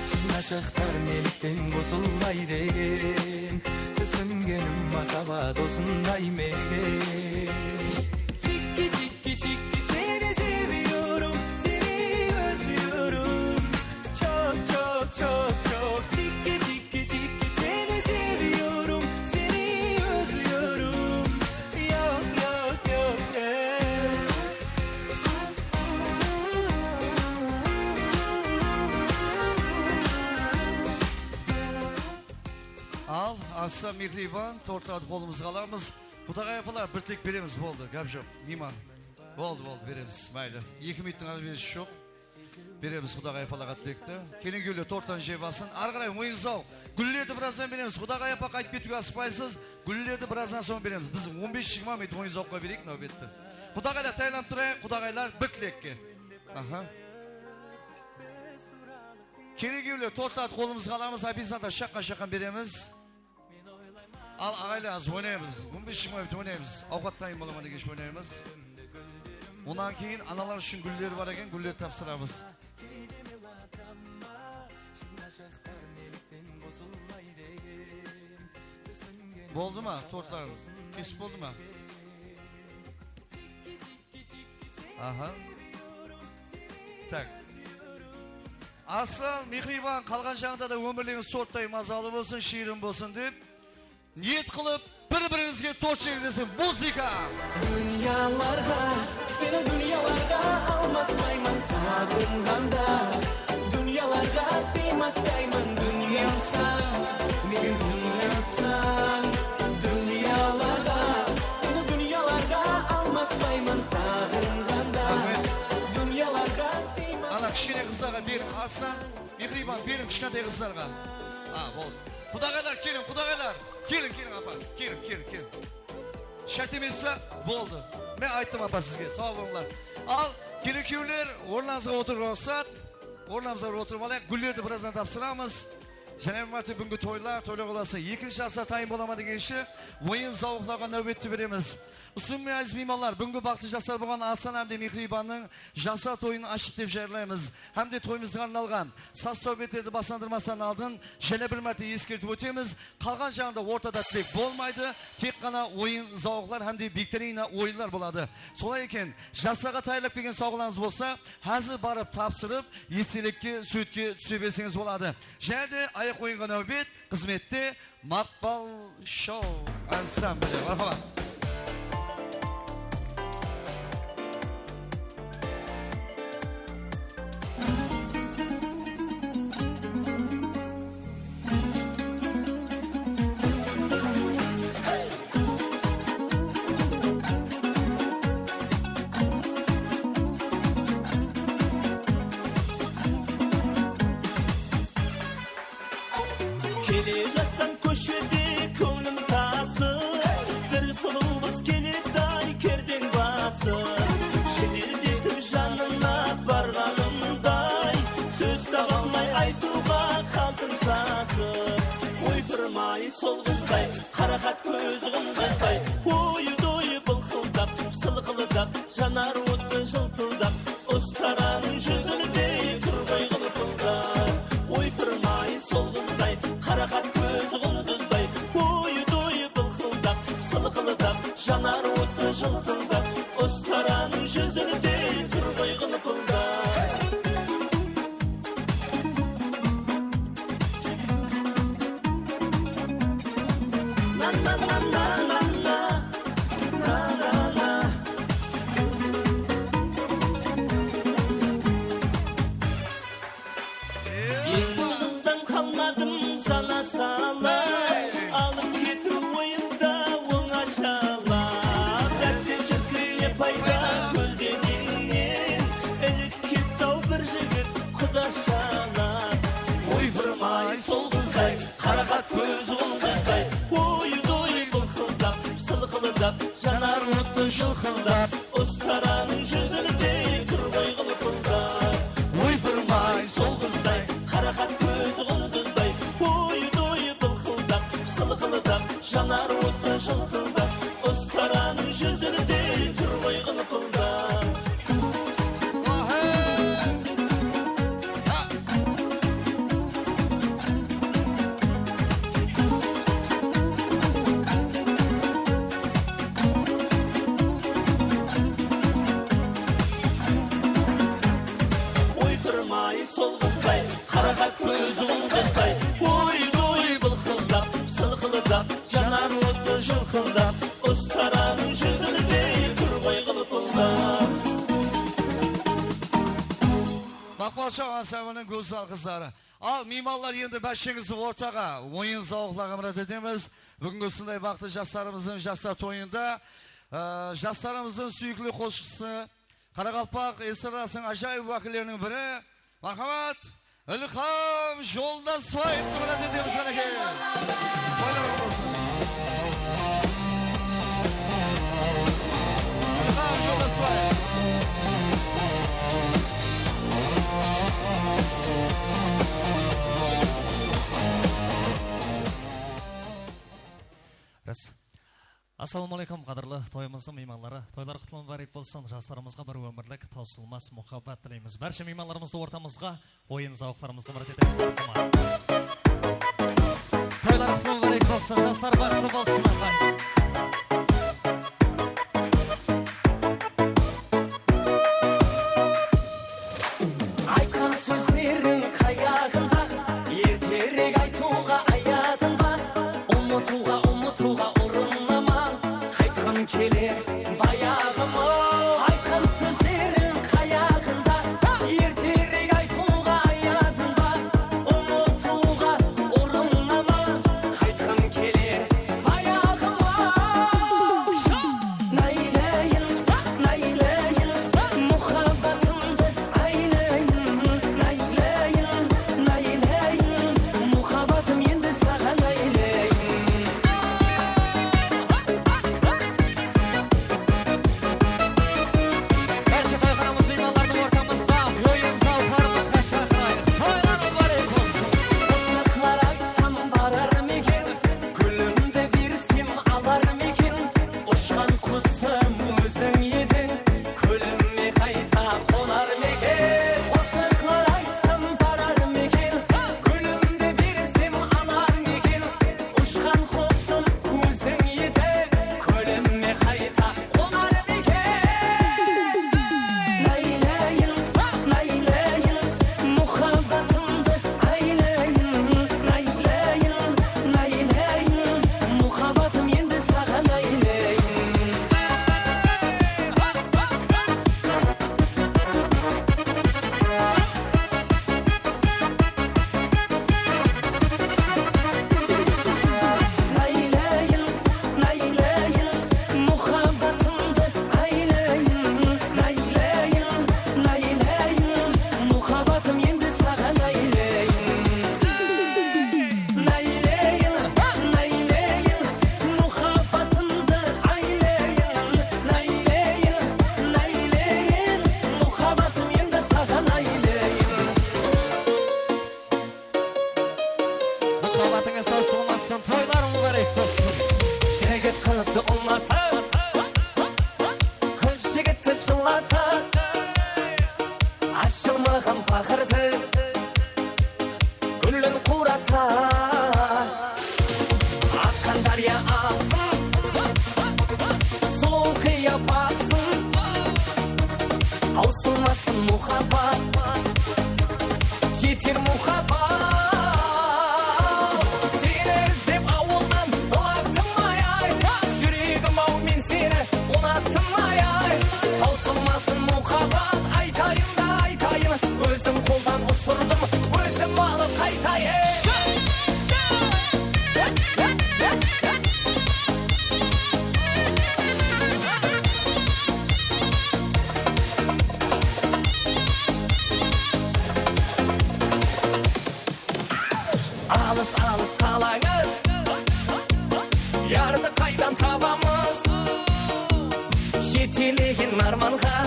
Shın ashıqlar nellikten qosılmaydı eken? Túsingenim, mahabbat usınday meken. Chikki, chikki, chikki, seni seviyorum, seni özlüyorum. Çok, çok, çok, çok. Chikki, chikki, chikki, seni seviyorum, seni özlüyorum. Yok, yok, yok, yok. Al, Arslan, Mehriban, tortlardı qolımızǵa alamız. Qudaǵay apalar, bir tilek beremiz, boldı, gáp joq. Miyman. Boldı, boldı, beremiz, maylı. Eki minuttıń alberisi joq. Beremiz Qudaǵay apalarǵa tilekti. Kelinkúyevler torttan jep alsın. Arı qaray oyın-zawıq. Gúllerdi birazdan beremiz. Qudaǵay apa qaytıp ketiwge asıqpaysız. Gúllerdi birazdan soń beremiz. Biz on bes jigirma minut oyın-zawıqqa bereyik náwbetti. Qudaǵaylar, tayarlanıp turayıq. Qudaǵaylar, bir tilekke. Aha. Kelinkúyevler, tortlardı qolımızǵa alamız. Oficiantlar shaqqan-shaqqan beremiz. Al, aǵaylar, házir oynaymız. On bes jigirma minut oynaymız. Awqat tayın bola ma degenshe oynaymız. Onnan keyin analar ushın gúller bar eken, gúllerdi tapsıramız. Boldı ma, tortlar? Kesip boldı ma? Aha. Tak. Arslan, Mehriban, qalǵan jaǵında da ómirlerińiz torttay mazalı bolsın, shiyrin bolsın dep niyet qılıp, bir-birińizge tort jegizesin. Muzıka! Dúnyalarǵa seni, dúnyalarǵa almaspayman saǵınǵanda. Dúnyalarǵa sıymastayman, dúnyamsań, meniń dúnyamsań. Dúnyalarǵa seni, dúnyalarǵa almaspayman saǵınǵanda. Raxmet. Dúnyalarǵa sıymastayman. Ana, kishkene qızlarǵa ber, Arslan, Mehriban, beriń kishkentay qızlarǵa. A, boldı. Qudaǵaylar, keliń, qudaǵaylar. Keliń, keliń, apa. Keliń, keliń, keliń. Shárt emes pe? Boldı. Men ayttım, apa, sizge. Saw bolıńlar. Al, kelinkúyevler, ornıńızǵa otırıp ruxsat. Ornıńızǵa otırıp alayıq. Gúllerdi birazdan tapsıramız. Jáne bir márte búgingi toylar, toylar qalası. Ekinshi jaslar tayın bola ma degenshe, oyın-zawıqlarǵa náwbetti beremiz. Usınıp, áziz miymanlar, búgingi baxıtlı jaslar bolǵan Arslan hám de Mehriybanıń jaslar toyın ashtıq dep jayırlaymız. Hám de toyımızǵa arnalǵan saz-sáwbetlerdi baslandırmastan aldın jáne bir márte eskertip ótemiz, qalǵan jaǵında ortada tilek bolmaydı, tek ǵana oyın-zawıqlar hám de viktorina oyınlar boladı. Solay eken, jaslarǵa tayarlap kelgen sawǵalarıńız bolsa, házir barıp tapsırıp, estelikke súwretke túse berseńiz boladı. Jáne de ayaq oyınǵa náwbet, xızmette Maqpal Show ansambli. Marhamat. Kele jatsań kóshede kóńlim tasıp, bir sulıw qız keleday kerdeńbasıp, jedeldetip janına barǵanımday, sóz taba almay aytıwǵa qaltım sasıp. Oypırmay sol qızday, qaraqat kóz qundızday, oy-doy bılqıldap, sılqıldap, janar ottı jıltıldap, ustaranıń júzindey tur ǵoy ǵılpıldap. Oypırmay sol qızday, qaraqat kóz qundızday, oy-doy bılqıldap, sılqıldap, janar ottı jıltıldap, ustaranıń júzindey tur ǵoy ǵılpıldap. Jana sala, alıp ketiw oyında ońashalap. Dártleşirsiń ne payda kóldegińnen, ilip ketti-aw bir jigit qudashalap. Oypırmay sol qızday, qaraqat kóz uldızday, oyday bılqıldap, sılqıldap, janar ottı jılqıldap. Ustaranıń júzindey tur ǵoy ǵılpıldap. Oypırmay sol qızday, qaraqat kóz uldızday, oyday bılqıldap, sılqıldap, janar ottı jılqıldap. Ustaranıń júzindey tur ǵoy ǵılpıldap. Oypırmay sol qızday, qaraqat kóz uldızday, oyday bılqıldap, sılqıldap, janar ottı jılqıldap, ustaranıń júzindey tur ǵoy ǵılpıldap. Maqpalshıq ansamblinıń gózzal qızları. Al, miymanlar, endi bársheńizdi ortaǵa, oyın-zawıqlarǵa mirát etemiz. Búgingi usınday baxıtlı jaslarımızdıń jaslar toyında, ı, jaslarımızdıń súyikli qosıqshısı, qaraqalpaq estradasınıń ájayıp wákilleriniń biri, marhamat, Ilham Joldasbaevtı mirát etemiz, qánekey. Toylar qutlı bolsın. Ilham Joldasbaev. Ras. Assalawma áleykum, qádirli toyımızdıń miymanları. Toylar qutlı múbárek bolsın. Jaslarımızǵa bir ómirlik tawsılmas muhabbat tileymiz. Bárshe miymanlarımızdı ortamızǵa, oyın-zawıqlarımızǵa mirát etemiz. Marhamat. Toylar qutlı múbárek bolsın. Jaslar baxıtlı bolsın, aqay. Aytqan sózleriń qayaǵında, erterek aytıwǵa ayadıń ba? Umıtıwǵa, umıtıwǵa urınama, qaytqım keler bayaǵıma. Aytqan sózleriń qayaǵında, erterek aytıwǵa ayadıń ba? Umıtıwǵa urınama, qaytqım keler bayaǵıma. Naylayin, naylayin, muhabbatımdı aylayin, naylayin, naylayin, muhabbatım endi saǵan aylayin. Bárshe toyxanamız miymanlardı ortamızǵa, oyın-zawıqlarımızǵa shaqırayıq. Toylar múbárek bolsın! Qosıqlar aytsam barar meken, gúlimdi bersem alar meken, ushqan qusım óziń ediń, kólimime qayta qonar meken? Qosıqlar aytsam barar meken, gúlimdi bersem alar meken, ushqan qusım óziń ediń, kólimime qayta qonar meken? Naylayin, naylayin, muhabbatımdı aylayin, naylayin, naylayin, muhabbatım endi saǵan aylayin. Naylayin, naylayin, muhabbatımdı aylayin, naylayin, naylayin, muhabbatım endi saǵan aylayin. Naylayin, naylayin, muhabbatımdı aylayin, naylayin, naylayin, muhabbatım endi saǵan aylayin. Muhabbatıńız tawsılmasın, toylar múbárek bolsın. Jigit qızdı unatar, qız jigitti jıllatar. Ashılmaǵan paqırdı gúlin quwrata. Aqqan dárya aǵsın, sulıw qıyapatın, tawsılmasın muhabbat, jeter muhabbat. Seni izlep awıldan laqtım ay-ay, júregim-aw, men seni unattım ay-ay. Tawsılmasın muhabbat, aytayın da aytayın, ózim qoldan ushırdım, ózim alıp qaytayın. Alańız, yardı qaydan tabamız? Jetelegen armanǵa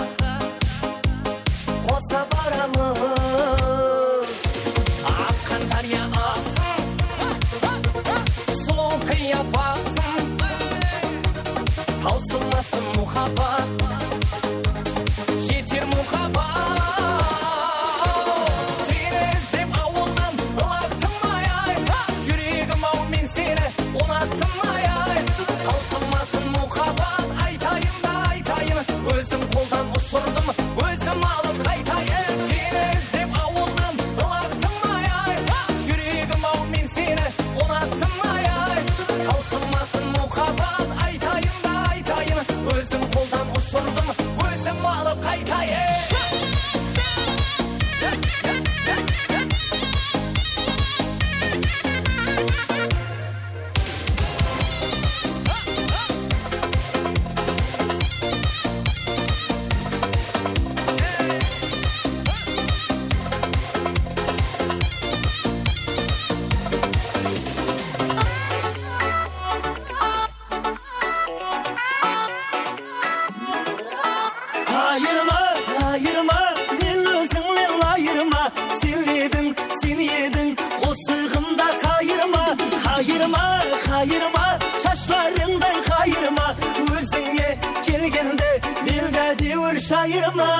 qosa baramız. Aqqan dárya aǵsın, sulıw qıyapatın, tawsılmasın muhabbat. Jeter muhabbat. Seni izlep awıldan ılaqtım ay-ay. Júregim-aw, men seni unattım ay-ay. Tawsılmasın muhabbat, aytayın da aytayın. Ózim qoldan ushırdım, ózim alıp qaytayın. Seni izlep awıldan ılaqtım ay-ay. Júregim-aw, men seni unattım ay-ay. Tawsılmasın muhabbat, aytayın da aytayın. Ózim qoldan ushırdım, ózim alıp qaytayın. Ayırma, ayırma, men ózińnen ayırma. Sen ediń, sen ediń, qosıǵımda qayırma. Qayırma, qayırma, shashlarıńdı qayırma. Ózińe kelgende, men de dewir shayırma.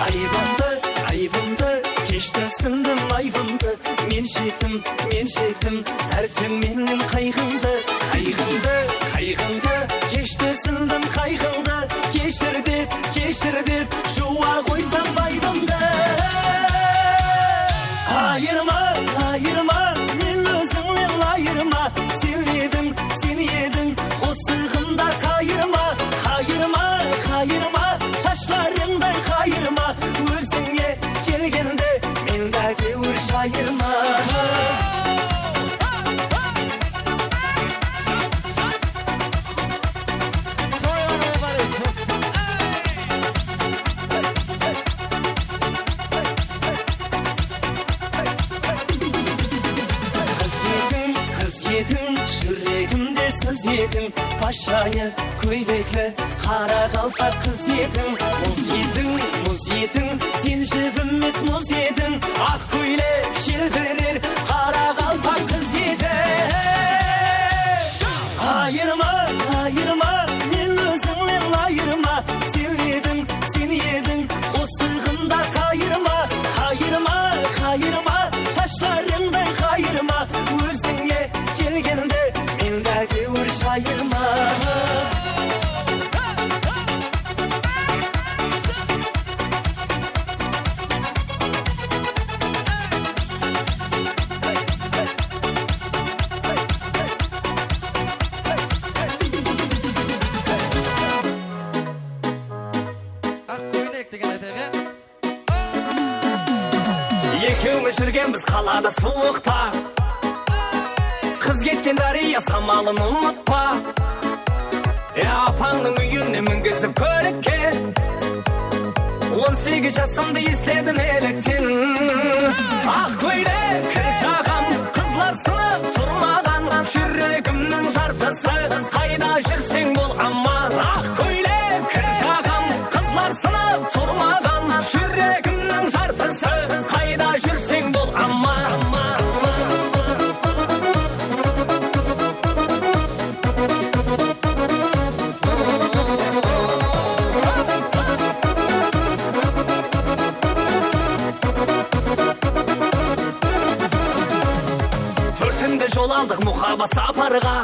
Aybımdı, aybımdı, keshti, sındım aybımdı. Men shetim, men shetim, dártiń menen qayǵımdı. Qayǵımdı, qayǵımdı, keshti, sındım qayǵımdı. Keshir dep, keshir dep, juwa qoysam aybımdı. Ayırma, ayırma, men ózińnen ayırma. Sen ediń, sen ediń, qosıǵımda qayırma. Qayırma, qayırma, shashlarıńdı qayırma. Ózińe kelgende, men de dewir shayırma. Qız ediń, qız ediń, júregimde siz ediń. Pashayı kóylekli qaraqalpaq qız ediń. Muz ediń, muz ediń, sen jibimmiz muz ediń. Aq kóylek jelbirer qaraqalpaq qız ediń. Ayırma, ayırma, men ózińnen ayırma. Sen ediń, sen ediń, qosıǵımda qayırma. Qayırma, qayırma, shashlarıńdı qayırma. Ózińe kelgende, men de dewir shayırma. Aq kóylek degen aytayıq, ya? Ekewimiz júrgenbiz qalada suwıqta. Qız ketken dárya samalın umıtpa. Ya, apańnıń úyine mingizip kólikke. On segiz jasımdı esledim elekten. Aq kóylek kir jaǵam, qızlar sınıp turmaǵan. Júregimniń jartısı, qayda júrseń bol aman. Aq kóylek kir jaǵam, qızlar sınıp turmaǵan. Júregimniń jartısı, qayda júrseń bol aman. Tórtimde jol aldıq muhabbat saparǵa.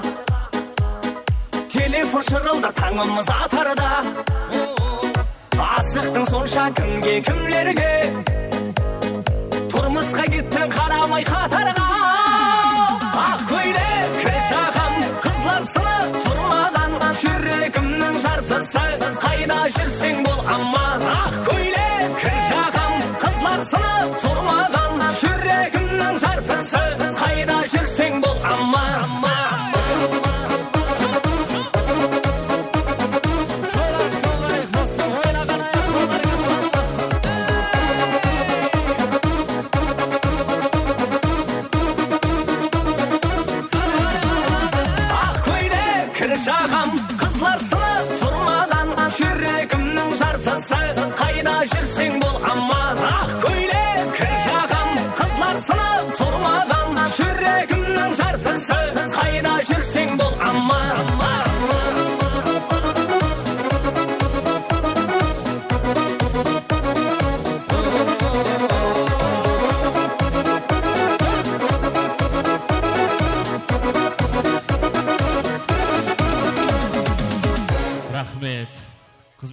Telefon shırıldar tańımız atarda. Asıqtıń sonsha kimge, kimlerge? Turmısqa kettiń qaramay qatarǵa. Aq kóylek kir jaǵam, qızlar sınıp turmaǵan. Júregimniń jartısı, qayda júrseń bol aman. Aq kóylek kir jaǵam, qızlar sınıp turmaǵan. Júregimniń jartısı, qayda júrseń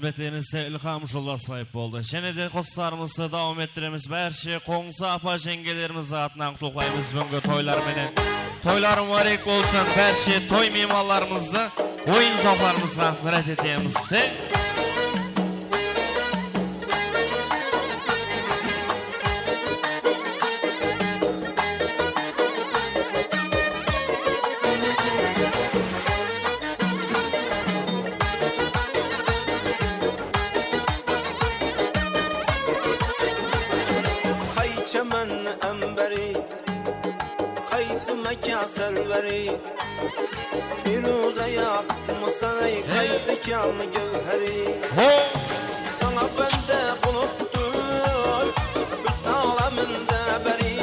Xızmetlerimizde Ilham Joldasbaev boldı. Jáne de qosıqlarımızdı dawam ettiremiz. Bárshe qońsı apa-jeńgelerimizdiń atınan qutlıqlaymız búgingi toylar menen. Toylar múbárek bolsın. Bárshe toy miymanlarımızdı oyın-zawıqlarımızǵa mirát etemiz. Qay chaman ámbari, qaysı máka sárvari, Feruza yaqıtmısan-ay, qaysı kyanı gáwhari? Ho! Sańa bándi bolıp tur húsn áleminde bári.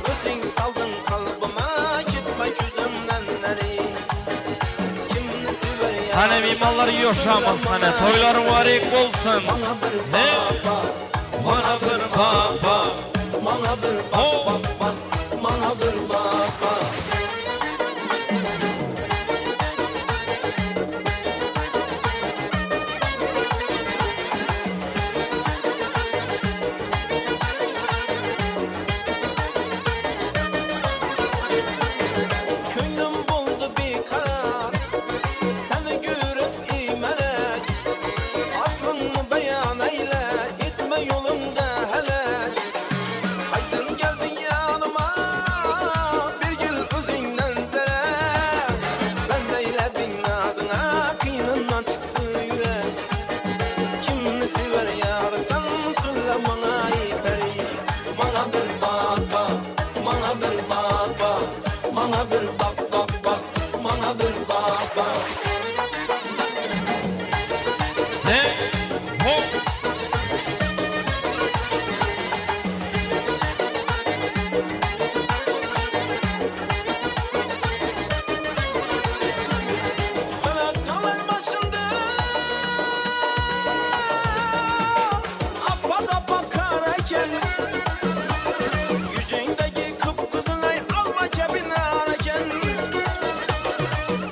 Óziń saldıń qálbime, ketpey kózimnen ári. Kimni sever ya? Qáne, miymanlar, yoshamiz, qáne, toylar múbárek bolsın. Mańa bir baǵ baǵ, mańa bir baǵ baǵ, mańa bir baǵ baǵ baǵ, mańa bir baǵ baǵ. Kóńlim boldı biykarar, seni kórip, ey málek. Aslıńdı bayan eyle, etme jolıńdı hálek. Qaydan keldiń yanıma, bergil ózińnen dárek. Bándeylebiń nazıńa, qıyınınan Kimni sever yarısań, sóyle mańa, ey pári. Mańa bir baǵ baǵ, mańa bir baǵ baǵ, mańa bir baǵ baǵ baǵ, mańa bir baǵ baǵ. He, ho. Qanat talar basında appa-dappa qar eken. Júzińdegi qıp-qızılay alma kebin nar eken.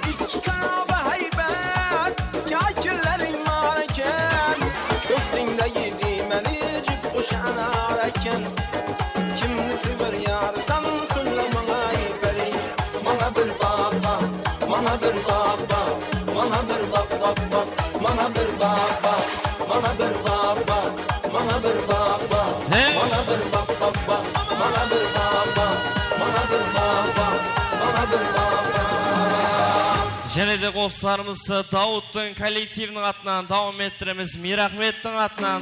Ikki qanaba háybet kiyiklerdiń nar eken. Kózińdegi diymeli jip qush anar eken. Kimni sever yarısań, sóyle mańa, ey pári. Mańa bir baǵ baǵ, mańa bir baǵ baǵ, mańa bir baǵ baǵ baǵ, mańa bir baǵ baǵ, mańa bir baǵ baǵ, mańa bir baǵ baǵ, he? Mańa bir baǵ baǵ baǵ, mańa bir baǵ baǵ, mańa bir baǵ baǵ, mańa bir baǵ baǵ. Jáne de qosıqlarımızdı Dawıttıń kollektiviniń atınan dawam ettiremiz. Miyraxmettiń atınan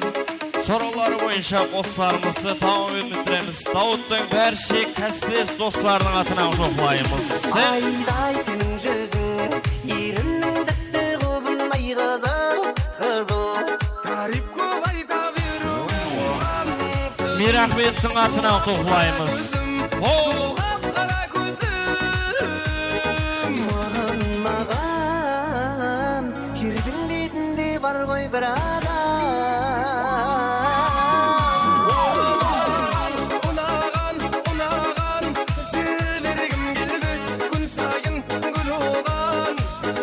sorawları boyınsha qosıqlarımızdı dawam ettiremiz. Dawıttıń bárshe kásiples doslarınıń atınan qutlıqlaymız. Ayday seniń júziń, erimniń dápti qılbın, ay qızıl, qızıl. Táriyp kóp ayta beriw oǵan. Miyraxmettiń atınan qutlıqlaymız. Ho! Maǵan, maǵan, jerdiń betinde bar ǵoy bir adam. Unaǵan, unaǵan, unaǵan, jibergim keldi kún sayın gúl oǵan.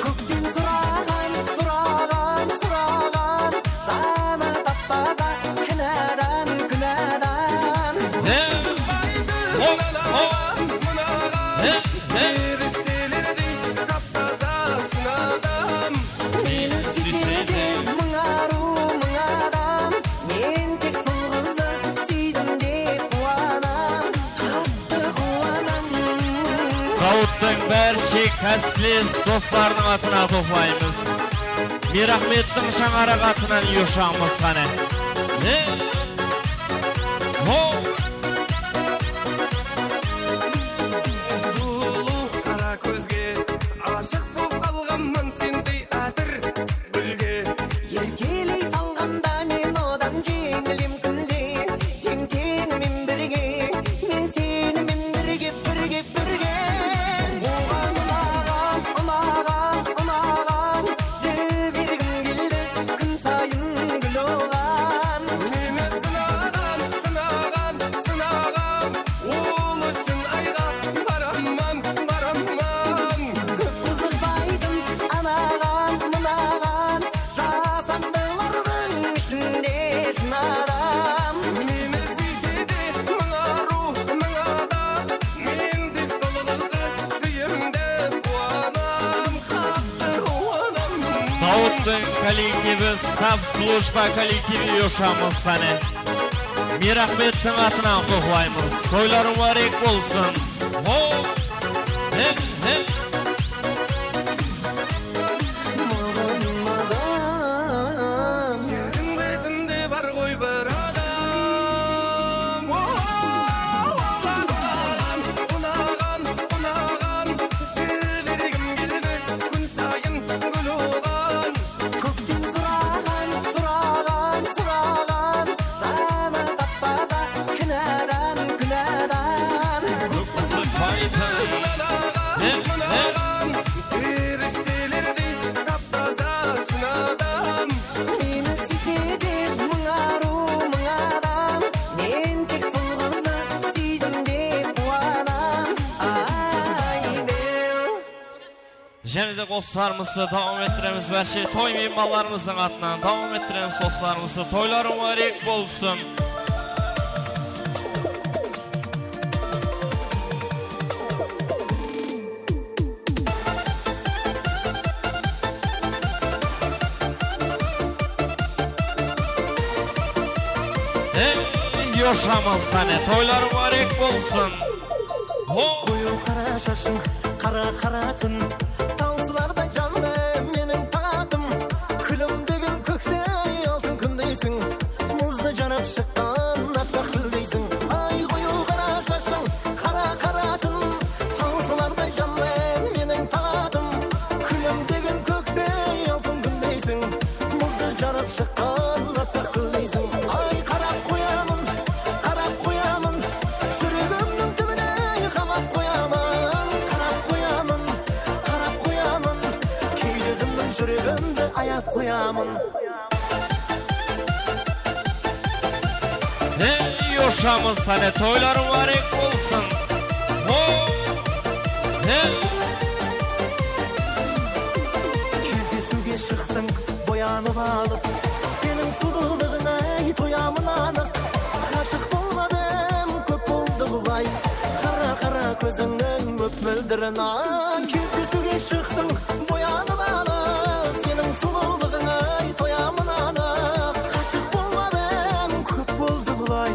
Kókten suraǵan, suraǵan, suraǵan, janı tap-taza, kúnadan, kúnadan. He! Ho, ho! He, he! Perishtelerdiy tap-taza shın adam. Meni súyse de mıń arıw, mıń adam, men tek sol qızdı súydim dep quwanam. Dawıttıń bárshe kásiples doslarınıń atınan qutlıqlaymız. Miyraxmettiń shańaraq atınan yoshamız qáne. He! Ho! Sulıw qara kózge ashıq bolıp qalǵanman sendey átir gúlge. Erkeley salǵanda men odan jeńilem kúnde. Teń-teńimen birge, men senimen birge, birge, birge. Oǵan unaǵan, unaǵan, unaǵan, jibergim keldi kún sayın gúl oǵan. Meni sınaǵan, sınaǵan, sınaǵan, ol ushın ayǵa baraman, baraman. Kollektivi, SAP slujba kollektivi, Yoshamiz sáne. Mirahmettiń atınan qutlıqlaymız. Toylar múbárek bolsın. Ho! He, he! Maǵan, maǵan. Jerdiń betinde bar ǵoy bir adam. O, maǵan unaǵan, unaǵan. Jibergim keledi kún sayın gúl oǵan. Kókten suraǵan, suraǵan, suraǵan, janı tap-taza, kinadan, kinadan. Kók qızıq baytın. Mınaǵan, mınaǵan, perishtelerden tap-taza, shın adam. Meni súyse de mıń arıw, mıń adam, men tek sol qızdı súydim dep quwanam. Aynen. Jáne de qosıqlarımızdı dawam ettiremiz. Bárshe toy miymanlarımızdıń atınan dawam ettiremiz qosıqlarımızdı. Toylar múbárek bolsın. Ey, Yoshamiz sáne, toylar múbárek bolsın. Ho! Qoyıw qara shashıń, qara-qara tún, tawsılarday janlı meniń taǵım. Kúlim degen kóktey altın kúndeyseń, muzdı jarıp shıqqan appaq gúldeyseń. Ay, qoyıw qara shashıń, qara-qara tún, tawsılarday janlı meniń taǵım. Kúlim degen kóktey altın kúndeyseń, muzdı jarıp shıqqan appaq gúldeyseń. Ay, qarap qoyamın, qarap qoyamın, júregimniń túbine qamap qoyamın. Qarap qoyamın, qarap qoyamın, keyde ózimniń júregimdi ayap qoyamın. Ey, Yoshamiz sáne, toylar múbárek bolsın. Ho! He! Kezdesiwge shıqtıń boyanıp alıp, seniń sulıwlıǵıńa toyamın anıq. Qashıq bolmap em, kóp boldı bılay, qara-qara kózińniń móldirin ay. Kezdesiwge shıqtıń boyanıp alıp, seniń sulıwlıǵıńa toyamın anıq. Qashıq bolmap em, kóp boldı bılay,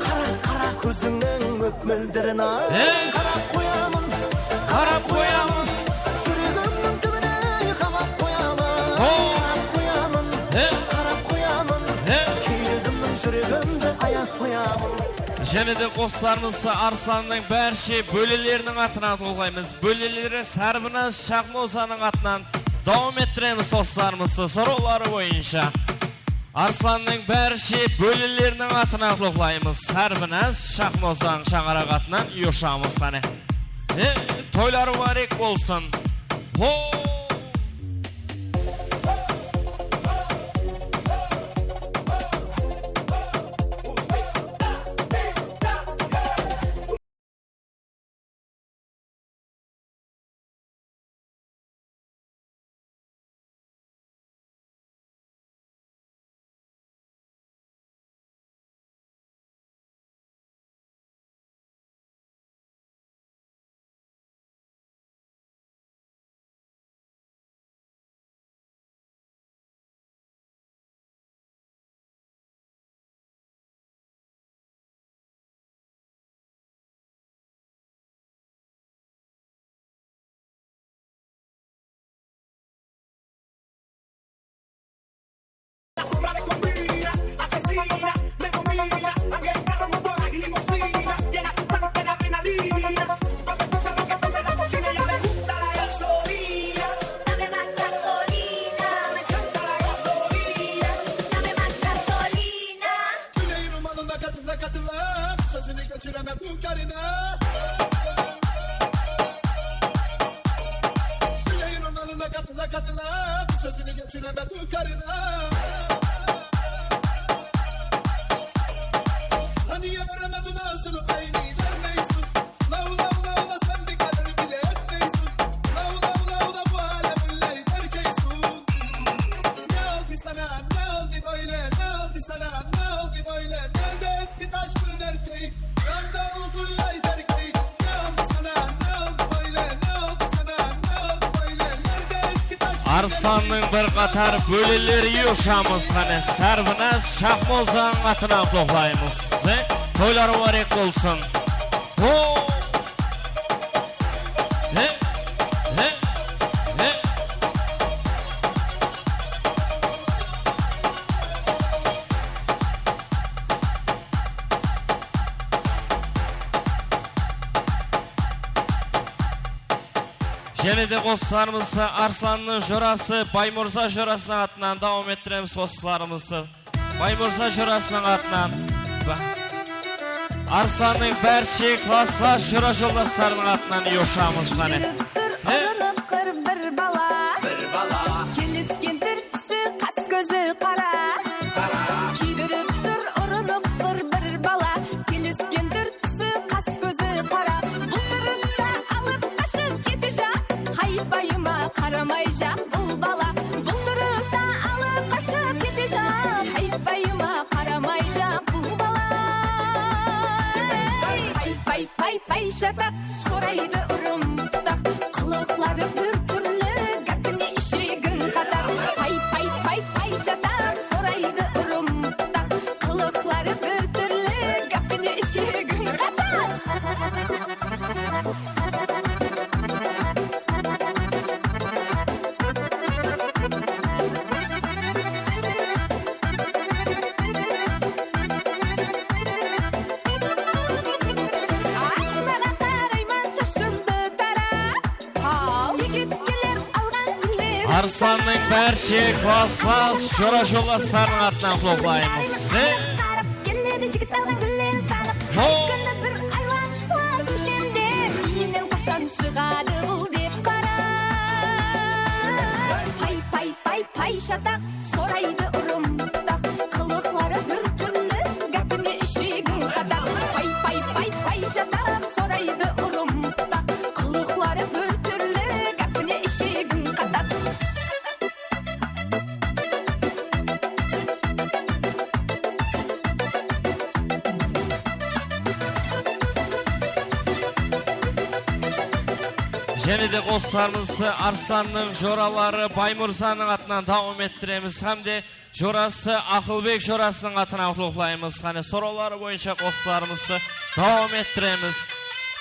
qara-qara kózińniń móldirin ay. He! Qarap qoyamın, qarap qoyamın, júregimniń túbine qamap qoyamın. Ho! Qarap qoyamın, he, qarap qoyamın, he, keyde ózimniń júregimdi ayap qoyamın. Jáne de qosıqlarımızdı Arslannıń bárshe bóleleriniń atınan qutlıqlaymız. Bóleleri Sárbinaz Shaxmozanıń atınan dawam ettiremiz qosıqlarımızdı sorawları boyınsha. Arslannıń bárshe bóleleriniń atınan qutlıqlaymız. Sárbinaz Shaxmozan shańaraq atınan Yoshamiz sáne. E, toylar múbárek bolsın. Ho! Arsannıń bir qatar bóleleri yoshamiz, qáne, Sárbinaz Shaxmozanıń atınan qutlaqlaymız. Toylar múbárek bolsın. Ho! He! He! He! Jáne de qosıqlarımızdı Arsannıń jorası Baymurza jorasınıń atınan dawam ettiremiz qosıqlarımızdı. Baymurza jorasınıń atınan. Ba-, Arsannıń bárshe klaslas jora joldaslarınıń atınan yoshamiz, qáne. Kiydirip tur urınıp qır bir bala. Bir bala. Kelisken túrtisi, qas kózi qara. Qara. Kiydirip tur urınıp qır bir bala. Kelisken túrtisi, qas kózi qara. Bul turısta alıp qashıp ketejaq. Haypayıma qaramayjaq bul bala. Bul turısta alıp qashıp ketejaq. Haypayıma qaramayjaq bul bala. Pay, pay, pay, pay, shataq, soraydı urımtaq. Qılıqları bir túrli, gápine ishegiń qataq. Pay, pay, pay, pay, shataq, soraydı urımtaq. Qılıqları bir túrli, gápine ishegiń qataq. Ay, maǵan qarayman, shashımdı tarap. Haw, jigitler alǵan gúller. Arsannıń bárshe klaslas jora joldaslarınıń atınan qutlaqlaymız. Qarap keledi jigit alǵan gúllerin sanıp. Ho! Bir kúni bir aylanshıqlar kóshemde, úyinen qashan shıǵadı bul dep qara. Pay, pay, pay, pay, shataq, soraydı urımtaq. Qılıqları bir túrli, gápine ishegiń qataq. Pay, pay, pay, pay, shataq, soraydı urımtaq. Qılıqları bir túrli, gápine ishegiń qataq. Jáne de qosıqlarımızdı Arsannıń joraları Baymurzanıń atınan dawam ettiremiz hám de jorası Aqılbek jorasınıń atınan qutlaqlaymız. Qáne, sorawları boyınsha qosıqlarımızdı dawam ettiremiz.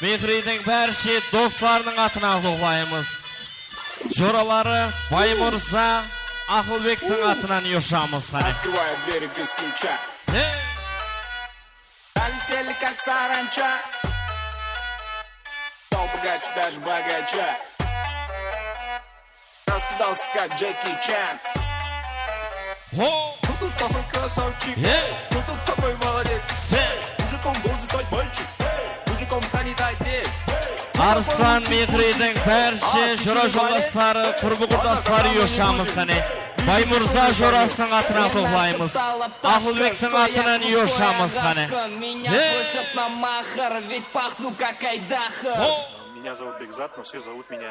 Mehriydiń bárshe doslarınıń atınan qutlaqlaymız. Joraları Baymurza, Aqılbektiń atınan yoshamiz, qáne. Открываю двери без ключа. He! Полетели, как саранча. Стал богаче, даже богаче. Раскидался, как Джеки Чан. Ho! Кто тут такой красавчик? Эй! Кто тут такой молодец? Sen! Мужиком должен стать мальчик. Мужиком станет отец. Arsan Mehriydiń bárshe jora joldasları, qurbi-qurdasları yoshamiz, qáne. Baymurza jorasınıń atınan qutlaqlaymız. Aqılbektiń atınan yoshamiz, qáne. Меня просят на махар, ведь пахну, как айдахар. Ho! Меня зовут Бекзат, но все зовут меня.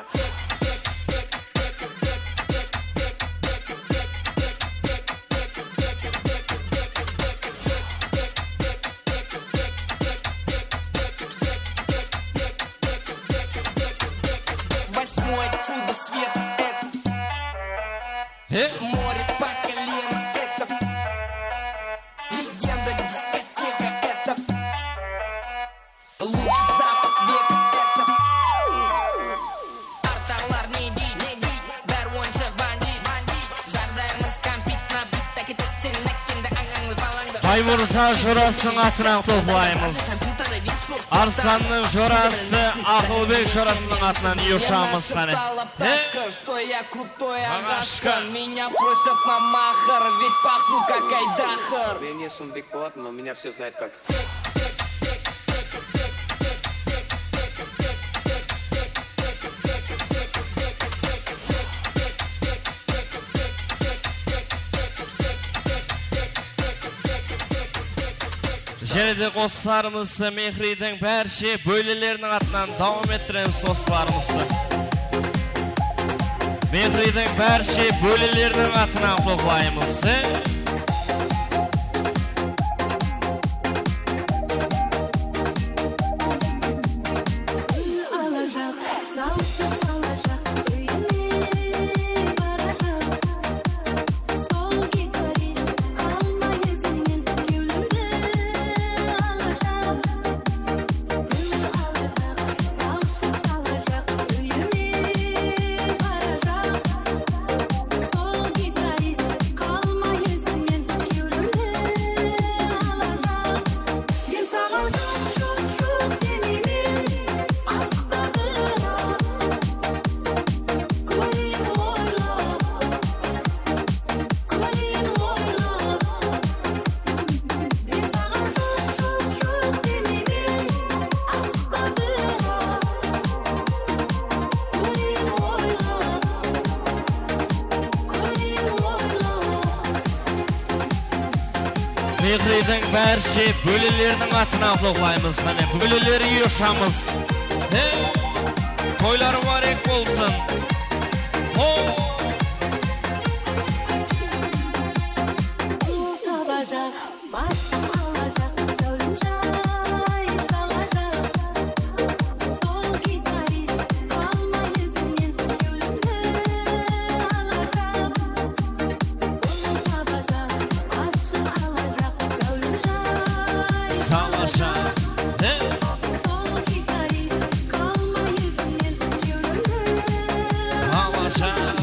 Восьмое чудо света это. He? Море по колено это. Легенда дискотека это. Лучший запах века это. Artarlar ne deydi, ne deydi, bári oyınshıq bandit, bandit. Jaǵdayımız kompyut, nabit, taki tótseń, nákkendi, ańańlı balańdı. Baymurza jorasınıń atınan qutlaqlaymız. Arsannıń jorası Aqılbek jorasınıń atınan yoshamiz, qáne. He? Что я крутой, Aǵashka. Меня просят на махар, ведь пахну, как айдахар. Мен есімім Бекболат, но меня все знают как. Jáne de qosıqlarımızdı Mehriydiń bárshe bóleleriniń atınan dawam ettiremiz qosıqlarımızdı. Mehriydiń bárshe bóleleriniń atınan qutlaqlaymız. Alajaq, sawıttı salajaq, úyine barajaq. Mehridiń bárshe bóleleriniń atınan qutlıqlaymız. Qáne, bóleler Yoshamız. He, toyları múbárek bolsın. Ho! Bas alajaq, záwlimshay salajaq. Sol gitaris qalmay izimnen kewlimdi alajaq. Bul tabajaq, ashshı alajaq, záwlimshay salajaq. He? Sol gitaris qalmay izimnen kewlimdi alajaq.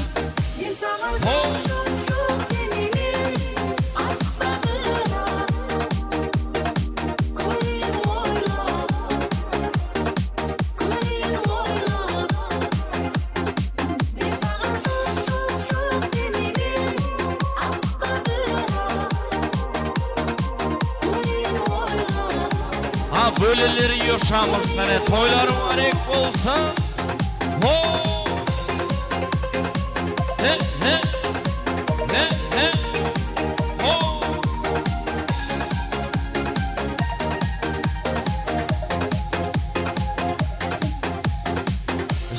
Men saǵan joq, joq, joq demeymen, asıqpadıń. Kóreyin oylap, kóreyin oylap. Men saǵan joq, joq, joq demeymen, asıqpadıń. Kóreyin oylap. Ha, bóleler Yoshamız, qáne, toyları múbárek bolsın. Ho! He, he! He, he! Ho!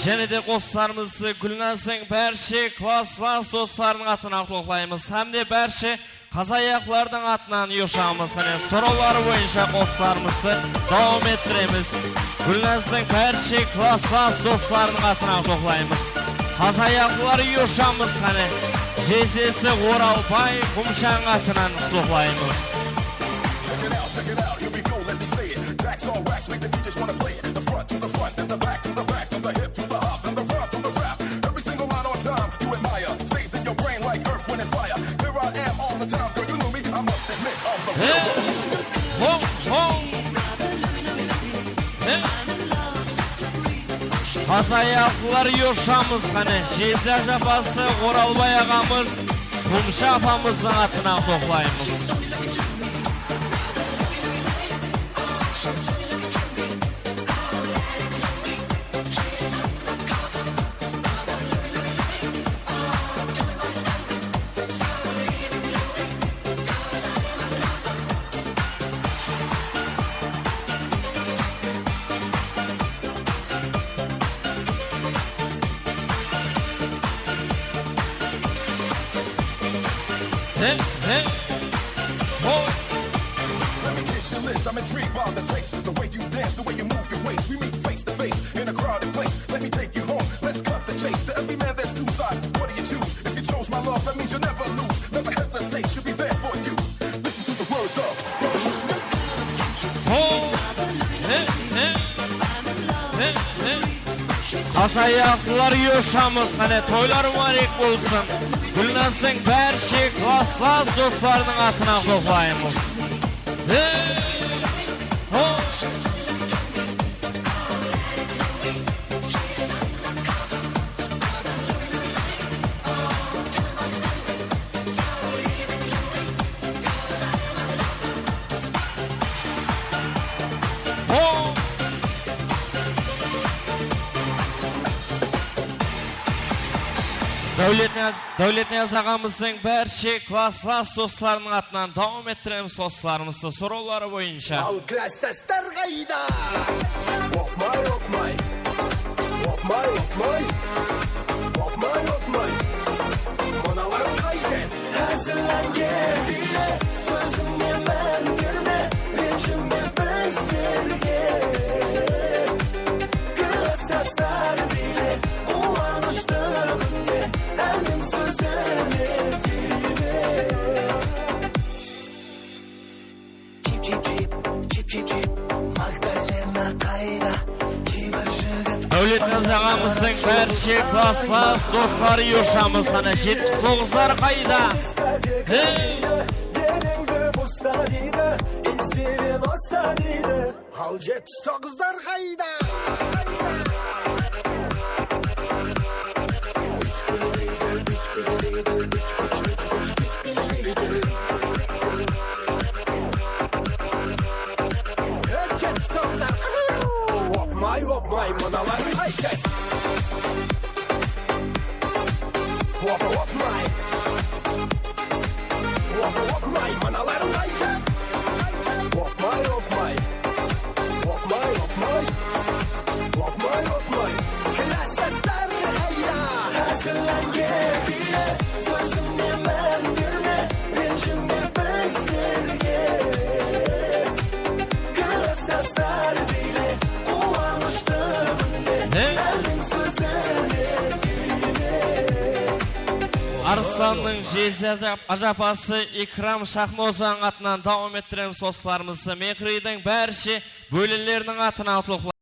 Jáne de qosıqlarımızdı Gúlnazdıń bárshe klasslas doslarınıń atınan qutlıqlaymız hám de bárshe qazayaqlardıń atınan Yoshamız. Qáne, sorawları boyınsha qosıqlarımızdı dawam ettiremiz. Gúlnazdıń bárshe klasslas doslarınıń atınan qutlıqlaymız. Qazayaqlar Yoshamız, qáne, jezesi Oralbay Qumshanıń atınan qutlıqlaymız. Check it out, check it out, here we go, let me say it. Tracks on wax, make the D Js wanna play it. The front to the front, then the back to the back, from the hip to the hop, from the front to the rap. Every single line on time, you admire. Stays in your brain like earth, wind, and fire. Here I am all the time, girl, you know me. I must admit, I'm the real one. Ho, ho. He? Qazayaqlar Yoshamız, qáne, Jeza japası, Oralbay aǵamız, Qumsha apamızdıń atınan qutlıqlaymız. Hey, hey, ho. Let me kiss your lips. I'm intrigued by the taste, the way you dance, the way you move your waist. We meet face to face in a crowded place. Let me take you home. Let's cut the chase. To every man, there's two sides. What do you choose? If you chose my love, that means you'll never lose. Never hesitate, she'll be there for you. Listen to the words of Ho! He, he! He, he! Qazayaqlar Yoshamız, qáne, toyları múbárek bolsın. Gúlnazdıń bárshe klasslas doslarınıń atınan qutlıqlaymız. He! Ho! Ho! Dáwletniyaz, Dáwletniyaz aǵamızdıń bárshe klasslas doslarınıń atınan dawam ettiremiz qosıqlarımızdı sorawları boyınsha. Al klasslaslar qayda? Opmay, opmay. Opmay, opmay. Opmay, opmay. Mınalar qayda? Házillengen bile, sózimge mán berme, renjime bizlerge. Klasslaslar bile, quwanıshlı kúnde, álim sózine tiyme. Jip, jip, jip, jip, jip, jip, Magdalena qayda? Keybir jigit Dáwletniyaz aǵamızdıń bárshe klasslas dosları Yoshamız, qáne, jetpis toǵızlar qayda? Hey! Deneńdi usta deydi, izeren usta deydi. Al jetpis toǵızlar qayda? Jetpis toǵızlar. Opmay, opmay, mınalar qayda? Op, opmay. Op, opmay, mınalar qayda? Arıssannıń jezi ajap-, ajapası Ikram Shaxmozovanıń atınan dawam ettiremiz qosıqlarımızdı. Mehriydiń bárshe bólileriniń atınan qutlıq.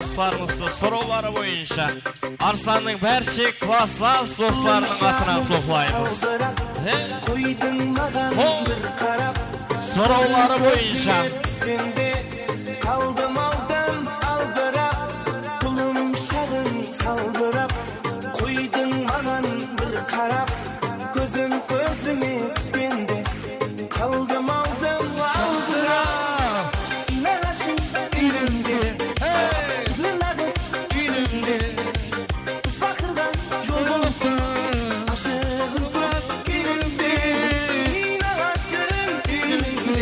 Qosıqlarımızdı sorawları boyınsha Arıssannıń bárshe klasslas doslarınıń atınan qutlıqlaymız. He? Ho! Sorawları boyınsha. Qaldım aldım albırap, qulım shaǵıń salbırap, qoydıń maǵan bir qarap, kózim kózińe túskende. Qaldım aldım albırap, naǵashıń úylendi, hey! Naǵıs úylendi. Qız baqırǵa jol bolsın, ashıǵım kóp kúylendi. Naǵashıń úylendi,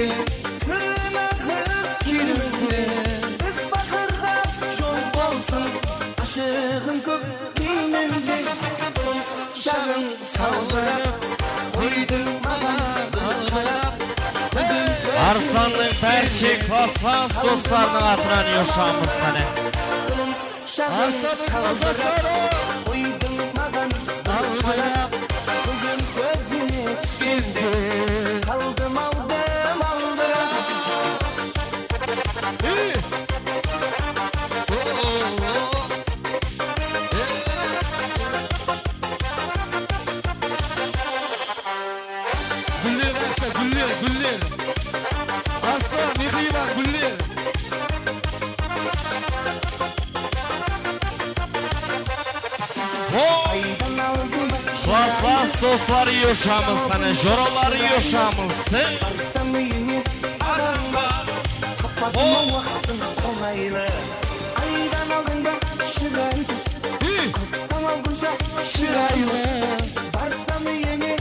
naǵıs kúylendi. Qız baqırǵa jol bolsın, ashıǵım kóp kúylendi. Shaǵıń salbırap, qoydıń maǵan bir qarap. Arıssannıń bárshe klasslas doslarınıń atınan yoshamiz, qáne. Arıssannıń klasslasları. Qoydıń maǵan bir qarap, kózim kózińe túskende. Qaldım aldım albırap. Ey! O, o, o. Gúller attı, gúller, gúller. Aslan, Mehriban, gúller. Ho! Klasslas doslar yoshamiz, qáne, joralar yoshamiz. Sen? Barsań úyińe aǵań bar, tapadıń waqtıń qolaylı. Aydan aldıń ba shıraydı, qossań alǵınsha shıraylı. Barsań úyińe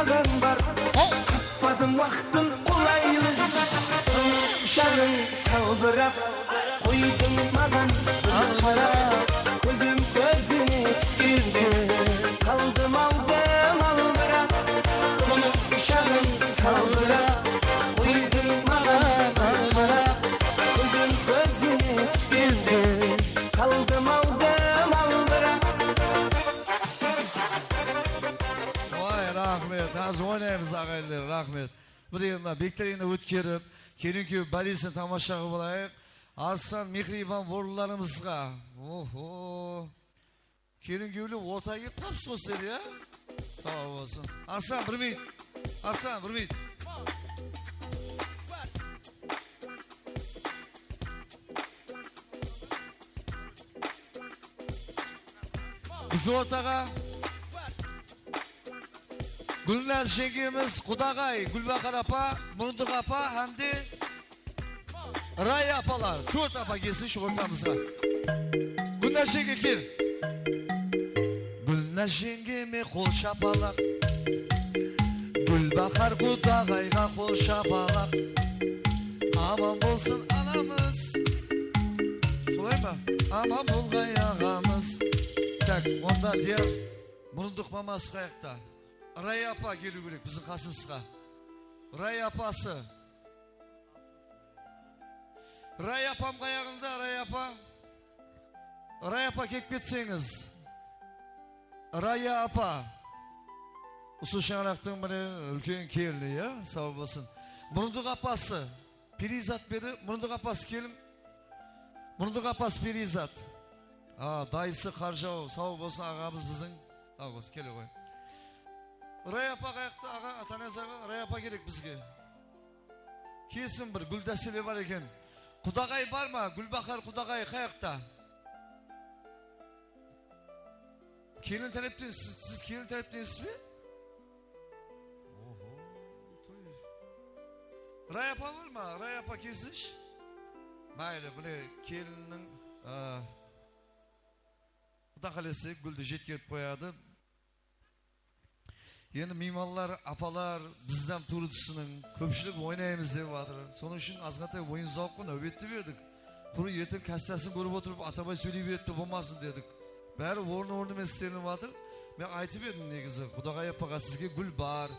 aǵań bar, tapadıń waqtıń qolaylı. Qushaqlań salbırap, qoydıń maǵan bir qarap. Kózim kózińe túskende, qaldım aldım albırap. Qushaqlań salbırap, qoydıń maǵan bir qarap. Kózim kózińe túskende, qaldım aldım albırap. Vay, raxmet. Házir oynaymız, aǵayinler, raxmet. Bir endi mına bektereńni ótkerip, kelin-kúyew bálesin tamasha qılıp alayıq. Aslan, Mehriban bolılarımızǵa. Oho. Kelin-kúyewler ortaǵa kelip qalıpsız ǵoy sizler, ya? Saw bolsın. Aslan, bir minut. Aslan, bir minut. Qız ortaǵa. Gúlnaz jeńgemiz, qudaǵay, Gúlbahar apa, Murındıq apa hám de Raya apalar, tórt apa kelsinshi ortamızǵa. Gúlnaz jeńge kel. Gúlnaz jeńgeme qol shapalaq, Gúlbahar qudaǵayǵa qol shapalaq. Aman bolsın anamız. Solay ma? Aman bolǵay aǵamız. Tak, onda Diyar, Murındıq maması qayaqta? Raya apa keliw kerek biziń qasımızǵa. Raya apası. Raya apam qayaǵında, Raya apa? Raya apa, kelip ketseńiz. Raya apa. Usı shańaraqtıń mine úlken kelini, ya, saw bolsın. Murındıq apası. Periyzat pa edi? Murındıq apası keliń. Murındıq apası Periyzat. A, dayısı Qarjaw, saw bolsın aǵamız biziń. Saw bolsın, kele ǵoy. Raya apa qayaqta, aǵa, Atanaz aǵa, Raya apa kerek bizge. Kelsin, bir gúl dásteler bar eken. Qudaǵay bar ma? Gúlbahar qudaǵay qayaqta? Kelin tárepten, siz, siz kelin táreptensiz be? Oho, toy. Raya apa bar ma? Raya apa kelsinshi. Mayli, mine kelinniń, a, Quda qálese, gúldi jetkerip qoyadı. Endi miymanlar, apalar, bizden tuwrı túsiniń, kópshilik oynaymız dep atır. Sonıń ushın azǵantay oyın-zawqın áwbette berdik. Qurı erteń kassasın kórip otırıp, atamay sóyley beripti bolmasın dedik. Bári ornı-ornı menen islenip atır. Men aytıp edim negizi, Qudaǵay apaǵa, sizge gúl bar.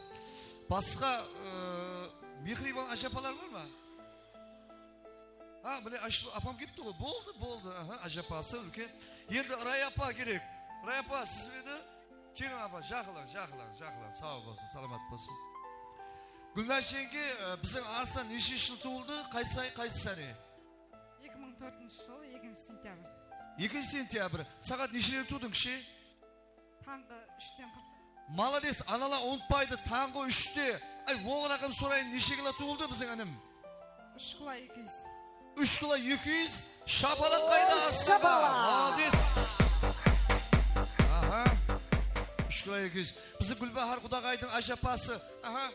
Basqa, ıı, Mehriban ájapalar bar ma? Ha, mine, Ayshul apam ketti ǵoy. Boldı, boldı. Aha, ájapası úlken. Endi Raya apa kerek. Raya apa, siz edi? Keliń apa, jaqınlań, jaqınlań, jaqınlań. Saw bolsın, salamat bolsın. Gúlnaz jeńge, e, biziń Arslan neshinshi jıl tuwıldı? Qaysı ay, qaysı sáne? Eki mıń tórtinshi jıl, ekinshi sentyabr. Ekinshi sentyabr. Saǵat nesheler tuwdıń, kishi? Tańǵı úshten qırq. Molodec, analar umıtpaydı, tańǵı úshte. Ay, oǵıraqım sorayın, neshe kilo tuwıldı biziń inim? Úsh kilo eki júz. Úsh kilo eki júz, shapalaq qayda, Arslanǵa? Shapalaq! Molodec. Aha. Úsh kilo eki júz. Biziń Gúlbahar qudaǵaydıń ájapası. Aha.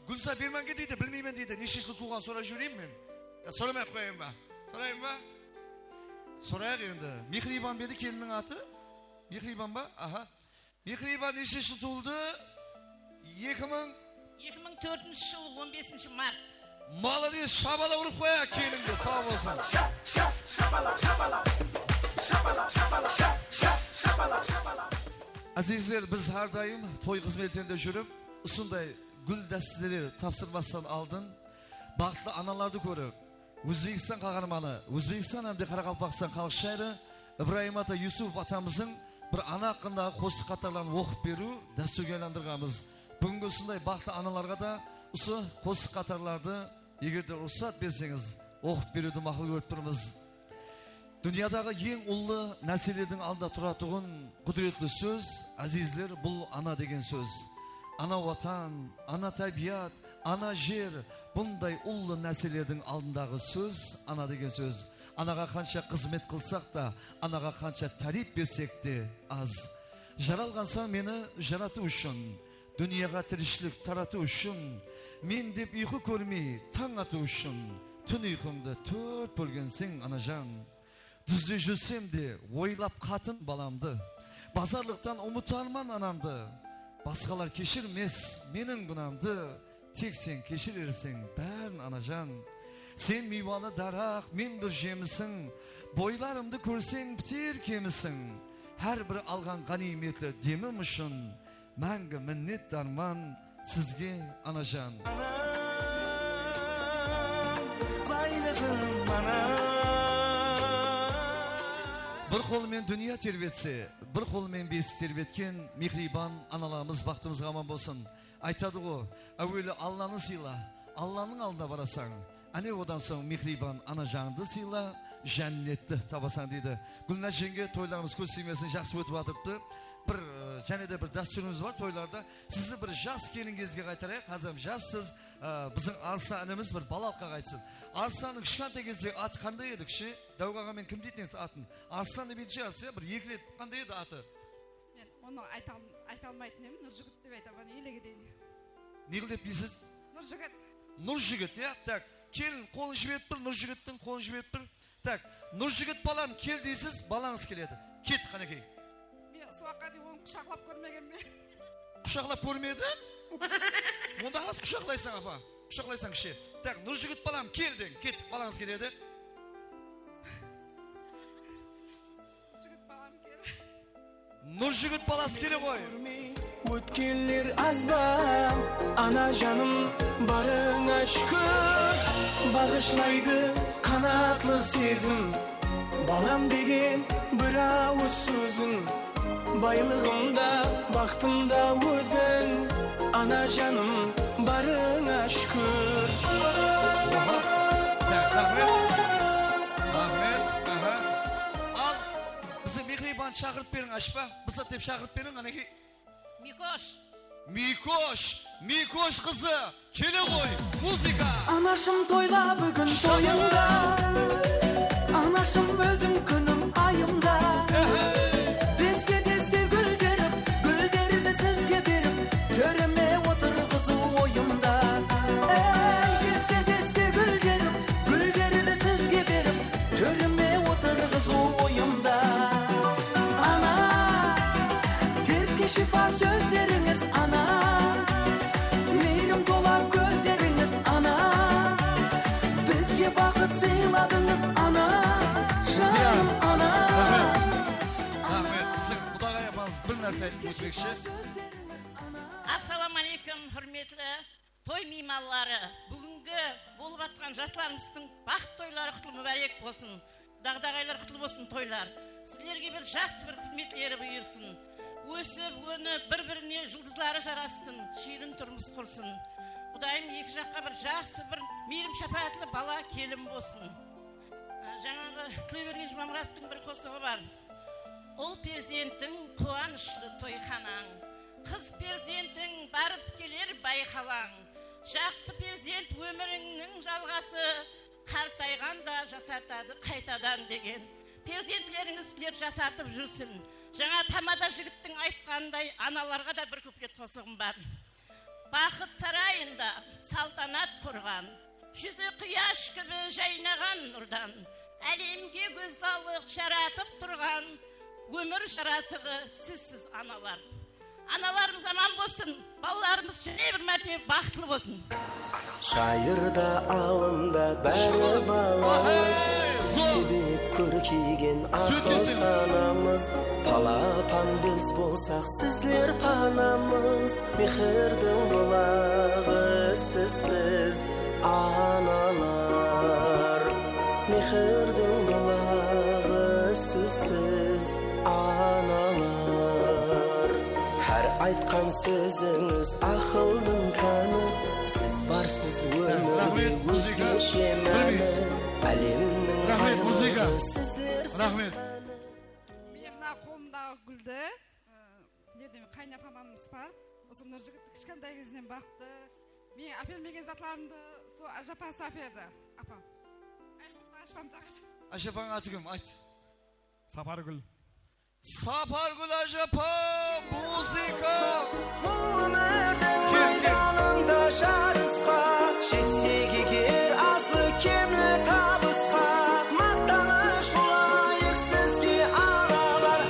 Gúlsa Bermánge deydi, bilmeymen deydi. Neshe jıl tuwǵan sorap jibereyin men. Ya, soramay-aq qoyayın ba? Sorayın ba? Sorayıq endi. Mehriban ba edi kelinniń atı? Mehriban ba? Aha. Mehriban neshinshi jıl tuwıldı? Eki mıń? Eki mıń tórtinshi jıl, on besinshi mart. Molodec, shapalaq urıp qoyayıq kelinge, saw bolsın. Shap, shap, shapalaq, shapalaq. Shapalaq, shapalaq, shap, shap, shapalaq, shapalaq. Ázizler, biz hár dayım toy xızmetlerinde júrip, usınday gúl dásteleri tapsırmastan aldın baxıtlı analardı kórip, Ózbekstan qaharmanı, Ózbekstan hám de Qaraqalpaqstan xalıq shayırı Ibrayım ata Yusupov atamızdıń bir ana haqqındaǵı qosıq qatarların oqıp beriw dástúrge aylandırǵanbız. Búgingi usınday baxıtlı analarǵa da usı qosıq qatarlardı, eger de ruxsat berseńiz, oqıp beriwdi maqul kórip turmız. Dúnyadaǵı eń ullı nárselerdiń aldında turatuǵın qúdiretli sóz, ázizler, bul ana degen sóz. Ana Watan, ana tábiyat, ana jer, bunday ullı nárselerdiń aldındaǵı sóz, ana degen sóz. Anaǵa qansha xızmet qılsaq ta, anaǵa qansha táriyp bersek te az. Jaralǵansań meni jaratıw ushın, dúnyaǵa tirishilik taratıw ushın, men dep uyqı kórmey tań atıw ushın, tún uyqıńdı tórt bólgenseń, anajan. Dúzde júrsem de oylap qatın balamdı, bazarlıqtan umıtarman anamdı. Basqalar keshirmes meniń gúnamdı, tek sen keshirerseń bárin, anajan. Sen miywalı daraq, men bir jemisiń, boylarımdı kórseń biter kemisiń. Hár bir alǵan ǵániymetli demim ushın máńgi minnetdarman sizge, anajan. Anam, baylıǵım, anam. Bir qolı menen dúnya terbetse, bir qolı menen besit terbetken mehriban analarımız baxtımızǵa aman bolsın. Aytadı ǵo, áweli Allanı sıyla, Allanıń aldına barasań, áne, odan soń mehriban anajanıńdı sıyla, jánnetti tabasań, deydi. Gúlnaz jeńge, toylarımız kóz tiymesin, jaqsı ótip atırıptı. Bir, e, jáne de bir dástúrimiz bar toylarda. Sizi bir jas kelingińizge qaytarayıq. Házir hám jassız, e, biziń Arslan inimiz bir balalıqqa qaytsın. Arslannıń kishkentay gezdegi atı qanday edi, kishi? Dáwik aǵa, men kim deydi negizi atın? Arslan demeydi shıǵarsız, ya, bir ekilet. Qanday edi atı? Men Onı ayta al-, ayta almaytın edim, Nurjigit dep aytaman, ele keteyin. Ne qıl dep deysiz? Nurjigit. Nurjigit, ya? Tak, kelin qolın jiberip tur, Nurjigittiń qolın jiberip tur. Tak, Nurjigit balam, kel deysiz, balańız keledi. Kettik, qánekey. Men usı waqıtqa deyin onı qushaqlap kórmegenmen. Qushaqlap kórmediń? Onda az qushaqlaysań, apa. Qushaqlaysań, kishi. Tak, Nurjigit balam, kel deń. Kettik, balańız keledi. Jigit balam, kel. Nurjigit balası kele ǵoy. Ótkenler az ba, ana janım, barıńa shúkir. Baǵıshlaydı qanatlı sezim, balam degen bir awız sóziń. Baylıǵım da, baxtım da óziń, ana janım, barıńa shúkir. Oha. Tak, raxmet. Raxmet. Aha. Al, bizi Mehribandı shaqırıp beriń, ashpa. Bısat dep shaqırıp beriń, qánekey. Mikosh. Mikosh, Mikosh qızı, kele ǵoy, muzıka! Anashım, toyla búgin toyıńda, anashım, óziń kúnim ayımda. Ehey! Deste-deste gúlderip, gúlderdi sizge berip, tórime otırǵızıw oyımda. Ey, deste-deste gúlderip, gúlderdi sizge berip, tórime otırǵızıw oyımda. Ana, dertke shıpa sózlerińiz, ana, meyrim tola kózlerińiz, ana, bizge baxıt sıyladıńız, ana, janım, ana. Raxmet. Raxmet. Biziń Qudaǵay apamız bir nárse aytıp ótpekshi. Assalawma áleykum, húrmetli toy miymanları, búgingi bolıp atqan jaslarımızdıń baxıt toyları qutlı múbárek bolsın. Daǵdaǵaylar qutlı bolsın toylar. Sizlerge bir jaqsı bir xızmetleri buyırsın. Ósip, ónip, bir-birine juldızları jarassın, shiyrin turmıs qursın. Qudayım eki jaqqa bir jaqsı, bir miyrim-shápáátli bala kelin bolsın. Á, jańaǵı Tılaybergen Jumamuratovtıń bir qosıǵı bar. Ul perzentiń quwanıshlı toyxanań, qız perzentiń barıp keler bayqalań. Jaqsı perzent ómirińniń jalǵası, qartayǵanda jasartadı qaytadan degen. Perzentlerińiz sizlerdi jasartıp júrsin. Jańa tamada jigittiń aytqanınday, analarǵa da bir kuplet qosıǵım bar. Baxıt sarayında saltanat qurǵan, júzi quyash kibi jaynaǵan nurdan, álemge gózzallıq jaratıp turǵan ómir jarasıǵı sizsiz, analar. Analarımız aman bolsın, balalarımız jáne bir mártebe baxıtlı bolsın. Jayırda, alımda bári balamız, sebep kórkeygen aqıl sanamız. Palapan biz bolsaq, sizler panamız. Mehirdiń bulaǵı sizsiz, analar. Mehirdiń bulaǵı sizsiz, analar. Hár aytqan sózińiz aqıldıń káni. Siz barsız ómirde ózgeshe máni. Álemniń aylıq sizlersiz. Raxmet. Mine, mına qolımdaǵı gúldi, ı, Nereden qaynapamamız bar. Usı Nurjigittiń kishkentay gezinen baqtı. Meniń ápermegen zatlarımdı sol ájapası áperdi, apam. Ayquldı ájapam jaǵıp. Ájapań atı kim? Ayt. Sapargúl. Sapargúl ájapam, muzıka. Bul ómirdiń meydanında jarısqa jetsek eger, azlı-kemli tabısqa, maqtanısh bolayıq sizge, analar.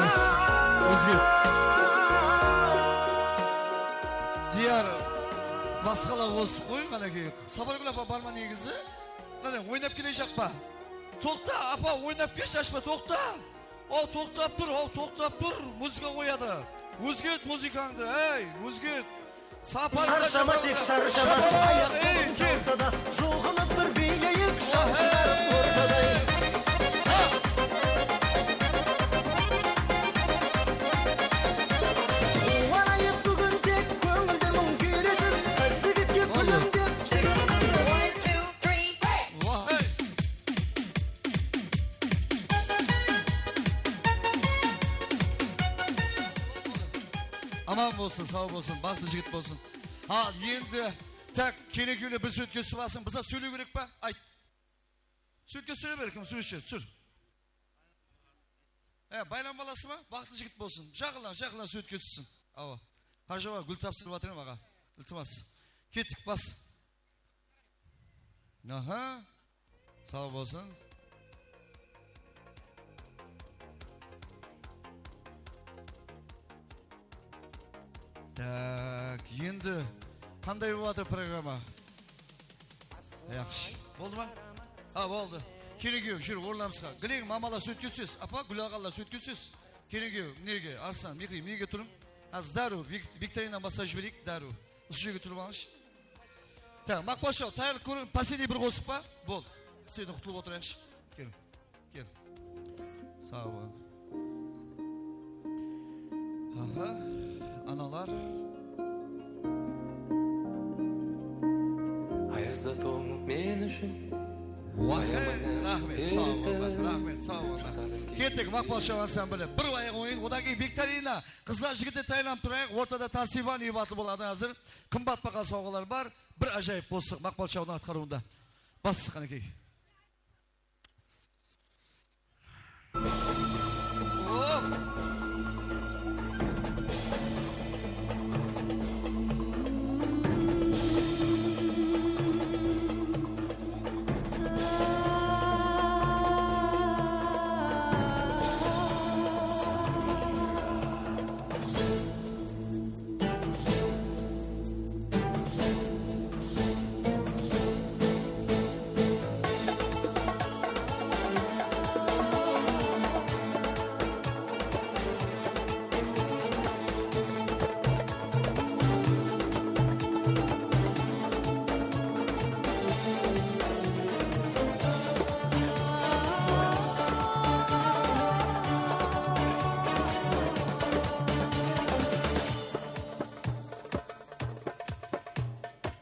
Bes, ózge. Diyar, basqala qosıq qoyıń, qánekey. Sapargúl apa bar ma negizi? Qáne, oynap kelejaq pa? Toqta, apa, oynap kelshi, ashpa, toqta. Aw, toqtap tur, aw, toqtap tur, muzıka qoyadı. Ózgert muzıkańdı, ey, ózgert. Saparǵa sharshama, tek sharshama. Ayaq qolın talsa da, jolǵınıp bir biyleyik, sham shıǵarıp ortaday. Quwanayıq búgin tek, kóńilde muń kúyresin, qız jigitke kúlimdep jigit qızı. Aman bolsın, saw bolsın, baxıtlı jigit bolsın. Al, endi, tak, kelin-kúyevler bir súwretke túsip alsın. Bizler sóylew kerek pa? Ayt. Súwretke túsire ber, kim súwretshi, túsir. E, bayram balası ma? Baxıtlı jigit bolsın. Jaqınlar, jaqınlar, súwretke tússin. Awa. Qarjaba, gúl tapsırıp atır em, aǵa. Iltimas. Kettik, bas. Aha. Saw bolsın. Tak, endi qanday bolıp atır programma? Yaqshı. Boldı ma? Ha, boldı. Kelin kúyew, júr, orınlarıńızǵa. Gileń, mamalar, súwretke túsesiz. Apa, Gúlaǵanlar, súwretke túsesiz. Kelin kúyew, mine jerge, Arslan, Mehri, mine jerge turıń. Házir dárriw vik-, viktorina baslap jibereyik, dárriw. Usı jerge turıp alıńızshı. Tak, Maqpal shaw, tayarlıq kóriń, последний bir qosıq pa? Boldı. Sizden qutılıp otırayıqshı. Keliń. Kel. Saw bol. Aha, analar. Ayazda tońıp men ushın. Wah, raxmet, saw bollar, raxmet, saw bollar. Kettik, Maqpal shaw ansambli. Bir bayaq oyın, odan keyin viktorina. Qızlar, jigitler, tayarlanıp turayıq. Ortada Tansiban, ebatlı boladı házir. Qımbat baha sawǵalar bar. Bir ájayıp qosıq, Maqpal shawdıń atqarıwında. Bas, qánekey.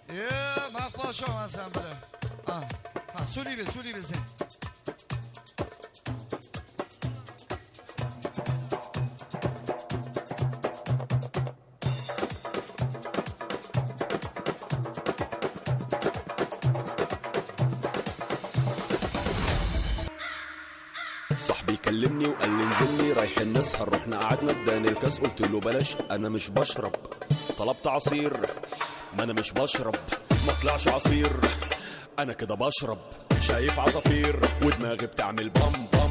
E, Maqpal shaw ansambli. A, ha, sóyley ber, sóyley ber sen. صاحبي كلمني وقال لي انزل لي رايحين نسهر، رحنا قعدنا اداني الكاس قلت له بلاش انا مش بشرب، طلبت عصير ما انا مش بشرب، ما طلعش عصير انا كده بشرب، شايف عصافير ودماغي بتعمل بام بام.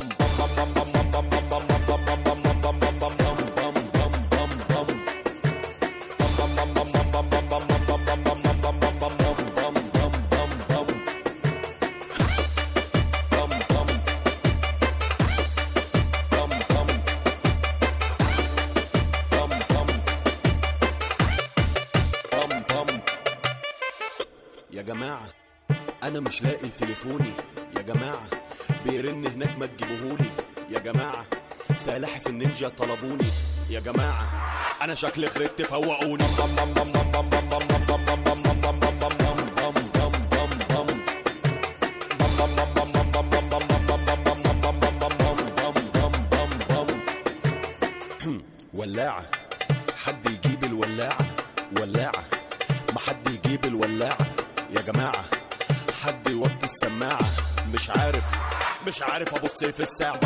يا جماعة، أنا مش لاقي تليفوني يا جماعة، بيرن هناك ما تجيبوهولي يا جماعة، سلاحف النينجا طلبوني يا جماعة، أنا شكلي خربت فوقوني. ولاعة، حد يجيب الولاعة، ولاعة، ما حد يجيب الولاعة يا جماعة، حد يوطي السماعة، مش عارف، مش عارف أبص في الساعة.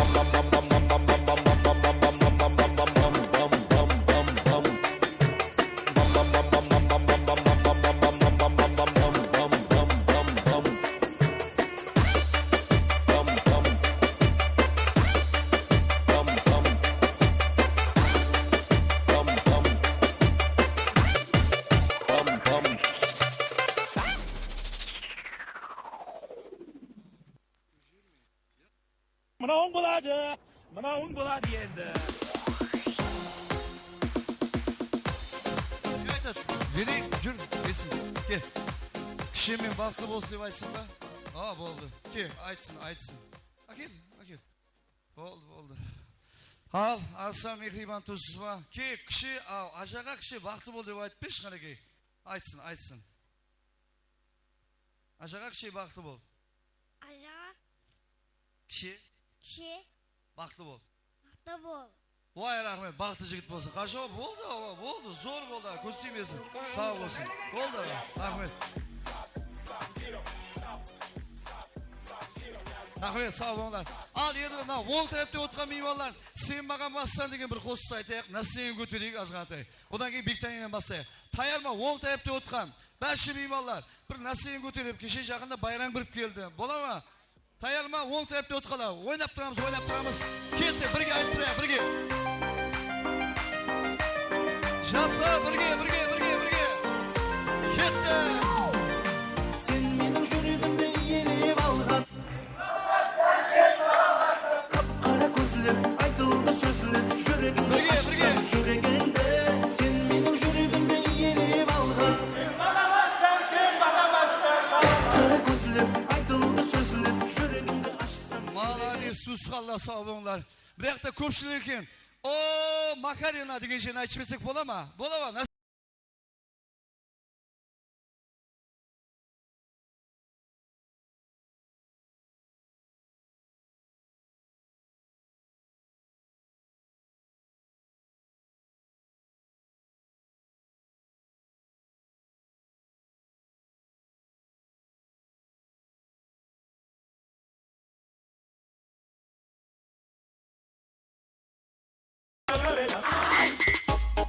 Mınawıń boladı, mınawıń boladı endi. Ne aytadı? Bereyik, júr, bersin. Kel. Kishi men baxıtlı bolsın dep aytsın ba? A, boldı. Kel, aytsın, aytsın. Ákel, ákel. Boldı, boldı. Al, Arslan, Mehriban, turıpsız ba? Kel, kishi, a, ajaǵa kishi baxıtlı bol dep aytıp bershi, qánekey. Aytsın, aytsın. Ajaǵa kishi baxıtlı bol. Ajaǵa. Kishi. Kishi. Baxıtlı bol. Baxıtlı bol. Way, raxmet, baxıtlı jigit bolsın. Qarjaba, boldı, awa, boldı, zor boldı, kóz tiymesin. Saw bolsın. Boldı, awa, raxmet. Raxmet, saw bolıńlar. Al, endi mına oń tárepte otırǵan miymanlar, "Sen maǵan bassań" degen bir qosıqtı aytayıq, násteniń kótereyik azǵantay. Odan keyin viktorinanı baslayıq. Tayar ma oń tárepte otırǵan bárshe miymanlar? Bir násteniń kóterip, keshe jaqında bayram kirip keldi. Bola ma? Tayar ma? Oń tárepte otqanlar. Oynap turamız, oynap turamız. Kettik, birge aytıp turayıq, birge. Jaslar, birge, birge, birge, birge. Kettik. Sen meniń júregimdi iyelep alǵan. Qap-qara kózler, aytıldı sózler, júregimdi birge, birge. Júregimdi, sen meniń júregimdi iyelep alǵan. Qara kózler, aytıldı sózler, júregimdi ashsań. Malades, tuwısqanlar, saw bolıńlar. Bir jaqta kópshilik eken. O, Makarina degen jerin aytıp jibersek bola ma? Bola ma?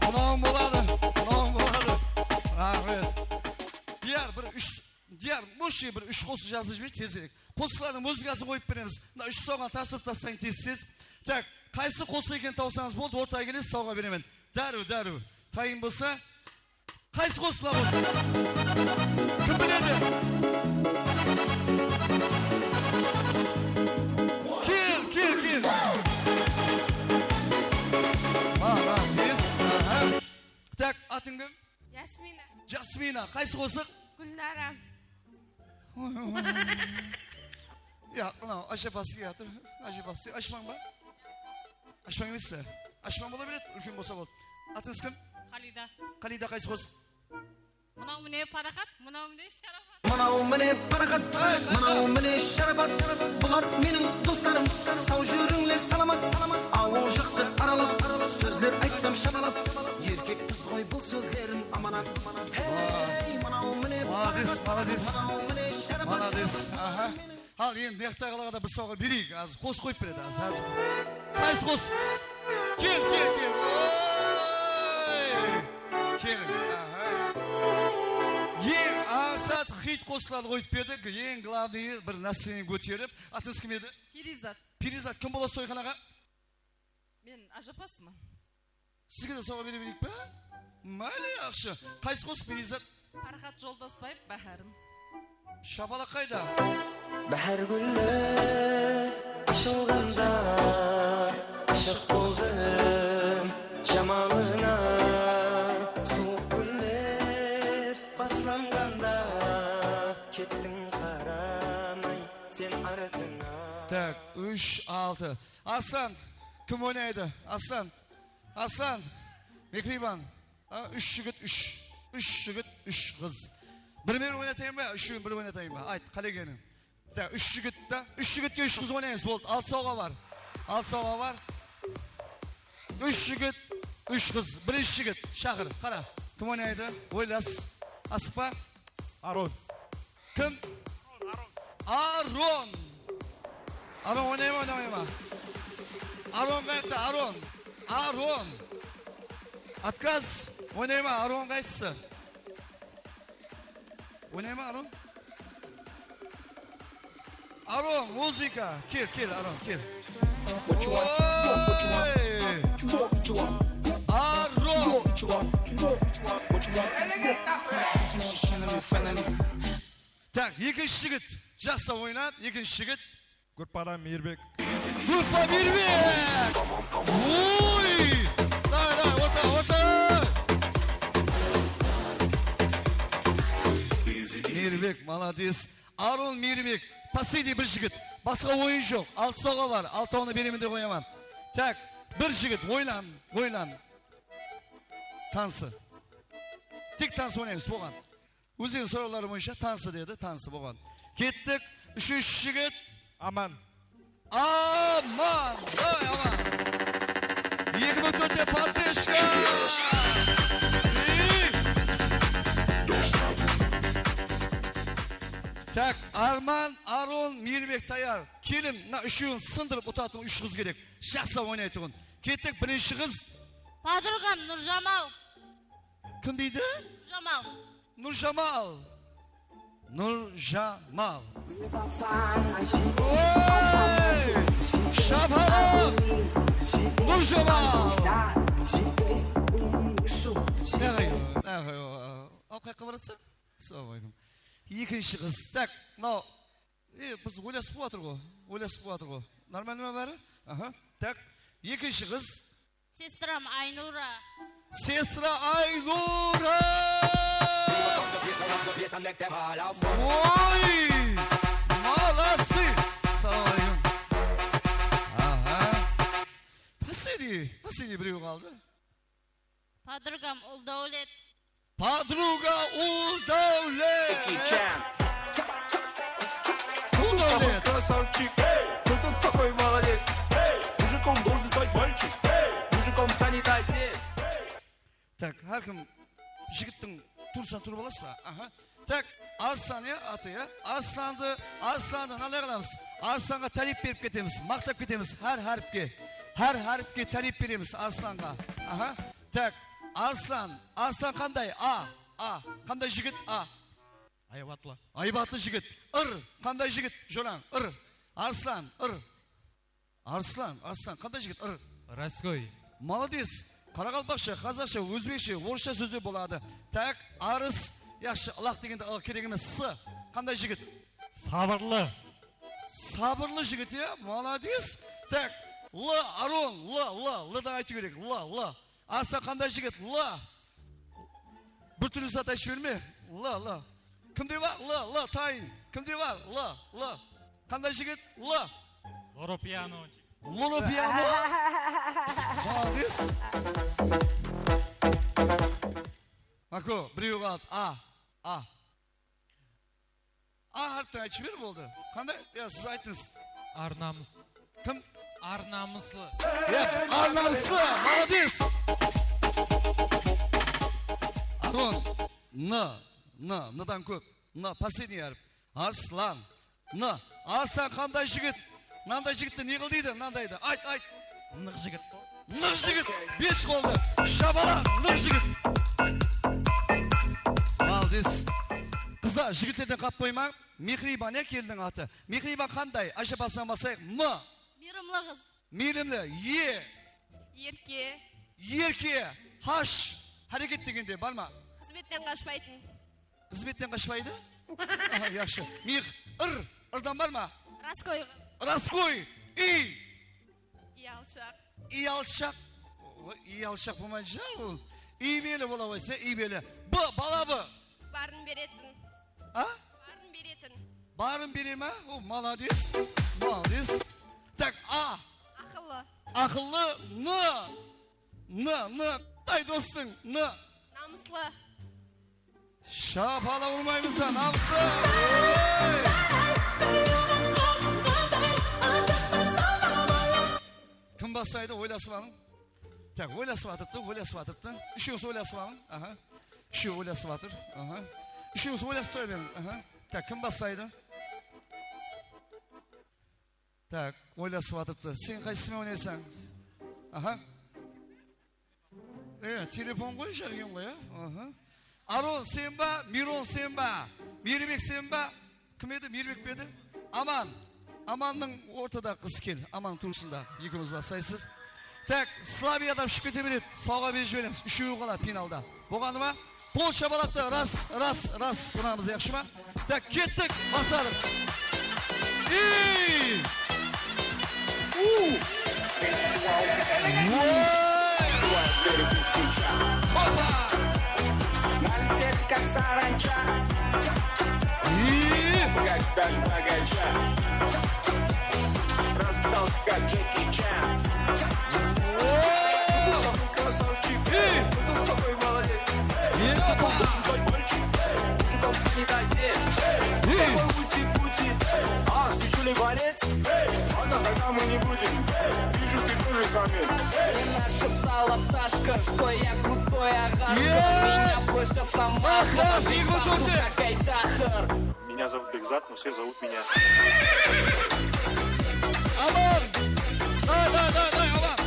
Mınawıń boladı, mınawıń boladı. Raxmet. Diyar, bir úsh, Diyar, moshe bir úsh qosıq jazıp jiber tezirek. Qosıqlardıń muzıkasın qoyıp beremiz. Mına úsh sawǵanı tartıp taslayın tez-tez. Tak, qaysı qosıq ekenin tawsańız boldı, ortaǵa kelesiz, sawǵa beremen. Dárriw, dárriw. Tayın bolsa, qaysı qosıq bolsın? Kim biledi? Kel, kel, kel. Aha, yes. Aha. Tak, atıń kim? Yasmina. Jasmina, qaysı qosıq? Gúlnara. Ya, mınaw ájapası kiyatır. Ájapası, ashpań ba? Ashpań emes pe? Ashpań bola beredi, úlken bolsa boldı. Atıńız kim? Xalida. Xalida, qaysı qosıq? Mınaw mine Paraxat, mınaw mine Sharapat. Mınaw mine Paraxat, mınaw mine Sharapat. Bular meniń doslarım, saw júrińler salamat. Awıl jaqtı aralap, sózler aytsam shamalap. Erkekpiz ǵoy, bul sózlerim amanat. Hey, mınaw mine Paraxat, mınaw mine Sharapat. Malades, aha. Al, endi mıyaqtaǵılarǵa da bir sawǵa bereyik. Házir qosıq qoyıp beredi, házir, házir. Qaysı qosıq? Kel, kel, kel. Oy! Kel. Aha. Eń ańsat xit qosıqlardı qoyıp berdik. Eń glavnıy bir násteniń kóterip. Atıńız kim edi? Periyzat. Periyzat, kim bolasız toyxanaǵa? Men ájapasman. Sizge de sawǵa bere bereyik pe? Máyli, yaqshı. Qaysı qosıq, Periyzat? Paraxat Joldasbaev, Báhárim. Shapalaq qayda? Báhár gúli ashılǵanda, ashıq boldım jamalıńa. Suwıq gúller baslanǵanda, kettiń qaramay sen artıńa. Tak, úsh, altı. Aslan, kim oynaydı? Aslan. Aslan, Mehriban. A, úsh jigit, úsh. Úsh jigit, úsh qız. Bir men oynatayın ba, úshewin bir oynatayın ba? Ayt, qálegeniń. Da, úsh jigit da. Úsh jigitke úsh qız oynaymız, boldı. Altı sawǵa bar. Altı sawǵa bar. Úsh jigit, úsh qız. Birinshi jigit, shaqır, qara. Kim oynaydı? Oylas. Asıqpa? Aron. Kim? Aron. Aron oynay ma, oynamay ma? Aron qayaqta, Aron? Aron. Отказ. Oynay ma, Aron qaysısı? Oynay ma, Aron? Aron, muzıka. Kel, kel, Aron, kel. Oy! Aron! Tak, ekinshi jigit. Jaqsı oynadı, ekinshi jigit. Gruppadan Miyirbek. Gruppa Miyirbek! Oy! Davay, davay, orta, orta! Miyirbek, malades. Aron, Miyirbek, последний bir jigit. Basqa oyın joq. Altı sawǵa bar. Altawını beremen dep qoyaman. Tak, bir jigit, oylan, oylan. Tansı. Tek tansı oynaymız, bolǵan. Ózleriniń sorawları boyınsha tansı dedi, tansı, bolǵan. Kettik. Úshinshi jigit. Aman. Aman! Davay, Aman! Eki mıń tórtte podderjka! Tak, Arman, Aron, Miyirbek tayar. Kelin, mına úshewin sındırıp utatın úsh qız kerek. Jaqsılap oynaytuǵın. Kettik, birinshi qız. Podrugam Nurjamal. Kim deydi? Nurjamal. Nurjamal. Nurjamal. Oy! Shapalaq! Nurjamal! Ne qoy, ne qoy, al, qayaqqa baratsań? Assalamu aleykum. Ekinshi qız. Tak, mınaw. E, biz oylasıp qoyıp atır ǵo. Oylasıp qoyıp atır ǵo. Normalno ma bári? Aha. Tak, ekinshi qız. Sestram Aynura. Sestra Aynura! Oy! Молодцы! Salam aleykum. Aha. Последний, последний birew qaldı. Podrugam Uldáwlet. Podruga Uldáwlet. Джеки Чан. Uldáwlet. Красавчик, кто тут такой молодец? Мужиком должен стать мальчик, мужиком станет отец. Tak, hár kim jigittiń tuwrısına turıp alasız ba? Aha. Tak, Arslan ya, atı ya. Arslandı, Arslandı mınanday qılamız. Arslanǵa táriyp berip ketemiz, maqtap ketemiz hár háripke. Hár háripke táriyp beremiz Arslanǵa. Aha. Tak, Arslan, Arslan qanday? A, A. Qanday jigit? A. Aybatlı. Aybatlı jigit. Ir. Qanday jigit? Jorań, ir. Arslan, ir. Arslan, Arslan, qanday jigit? Ir. Raskoy. Молодец. Qaraqalpaqsha, qazaqsha, ózbekshe, orıssha sózler boladı. Tak, arıs. Yaqshı, ılaq degende ı kerek emes. S. Qanday jigit? Sabırlı. Sabırlı jigit, ya, молодец. Tak, L, Aron, L, L, L dan aytıw kerek. L, L. Arslan qanday jigit? L. Bir túrli zat aytıp jiberme. L, L. Kimde bar? L, L, tayın. Kimde bar? L, L. Qanday jigit? L. Loro piano. Loro piano. Молодец. Mako, birew qaldı. A, A. A háripten aytıp jiber, boldı. Qanday? Ya, siz aytıńız. Ar-namıs. Kim? Ar-namıslı. Ya, ar-namıslı, молодец. Aron, N, N, N-dan kóp. N, последний hárip. Arslan, N. Arslan qanday jigit? Mınanday jigitti ne qıl deydi? Mınandaydı. Ayt, ayt. Nıq jigit. Nıq jigit. Bes qoldı. Shapalaq, nıq jigit. Молодец. Qızlar, jigitlerden qap qoymań. Mehriban, ya, kelinniń atı. Mehriban qanday? Ájapasınan baslayıq. M. Miyrimli qız. Miyrimli. E. Erke. Erke. Hash. Háreket degende bar ma? Xızmetten qashpaytın. Xızmetten qashpaydı? Aha, yaqshı. Mix. Ir. Irdan bar ma? Raskoy. Raskoy. Iy. Iyalshaq. Iyalshaq. O, iyalshaq bolmaydı, ja, ol. Iybeli bola qoysa, iybeli. B, bala B. Barın beretin. A? Barın beretin. Barın bere ma? O, молодец. Молодец. Tak, A. Aqıllı. Aqıllı. N. N, N. Qanday dossıń? N. Namıslı. Shapalaq urmaymız ba, namıslı? Ey! Kim baslaydı? Oylasıp alıń. Tak, oylasıp atırıptı, oylasıp atırıptı. Úshewińiz oylasıp alıń. Aha. Úshewi oylasıp atır. Aha. Úshewińiz oylasıp tura beriń. Aha. Tak, kim baslaydı? Tak, oylasıp atırıptı. Sen qaysısıman oynaysań? Aha. E, telefon ǵoy, jargen ǵoy, a? Aha. Aron, sen ba? Miron, sen ba? Miyirbek, sen ba? Kim edi? Miyirbek pe edi? Aman. Amannıń ortada qız kel. Aman tursın da. Ekewińiz baslaysız. Tak, Slaviyadan túsip kete beredi. Sawǵa berip jiberemiz. Úshewi qaladı finalda. Bolǵanı ma? Qol shapalaqtı ras, ras, ras urmamız, yaqshı ma? Tak, kettik, basarıq. Ey! U! Oy! Opa! Налетели, как саранча. Ey! Богач, даже богача. Раскидался, как Джеки Чан. О! Красавчик, эй, ты такой молодец. Эй, папа! Мужиком стань, дай день. Эй! Такой ути-пути. А, ты чё ли болец? Эй, а давай мы не будем. Эй, вижу, Ты тоже сами. Меня шептала пташка, что я крутой агашка. Меня бросят на маху, как айтахар. Меня зовут Бекзат, но все зовут меня. Aman! Day, day, day, day, aman!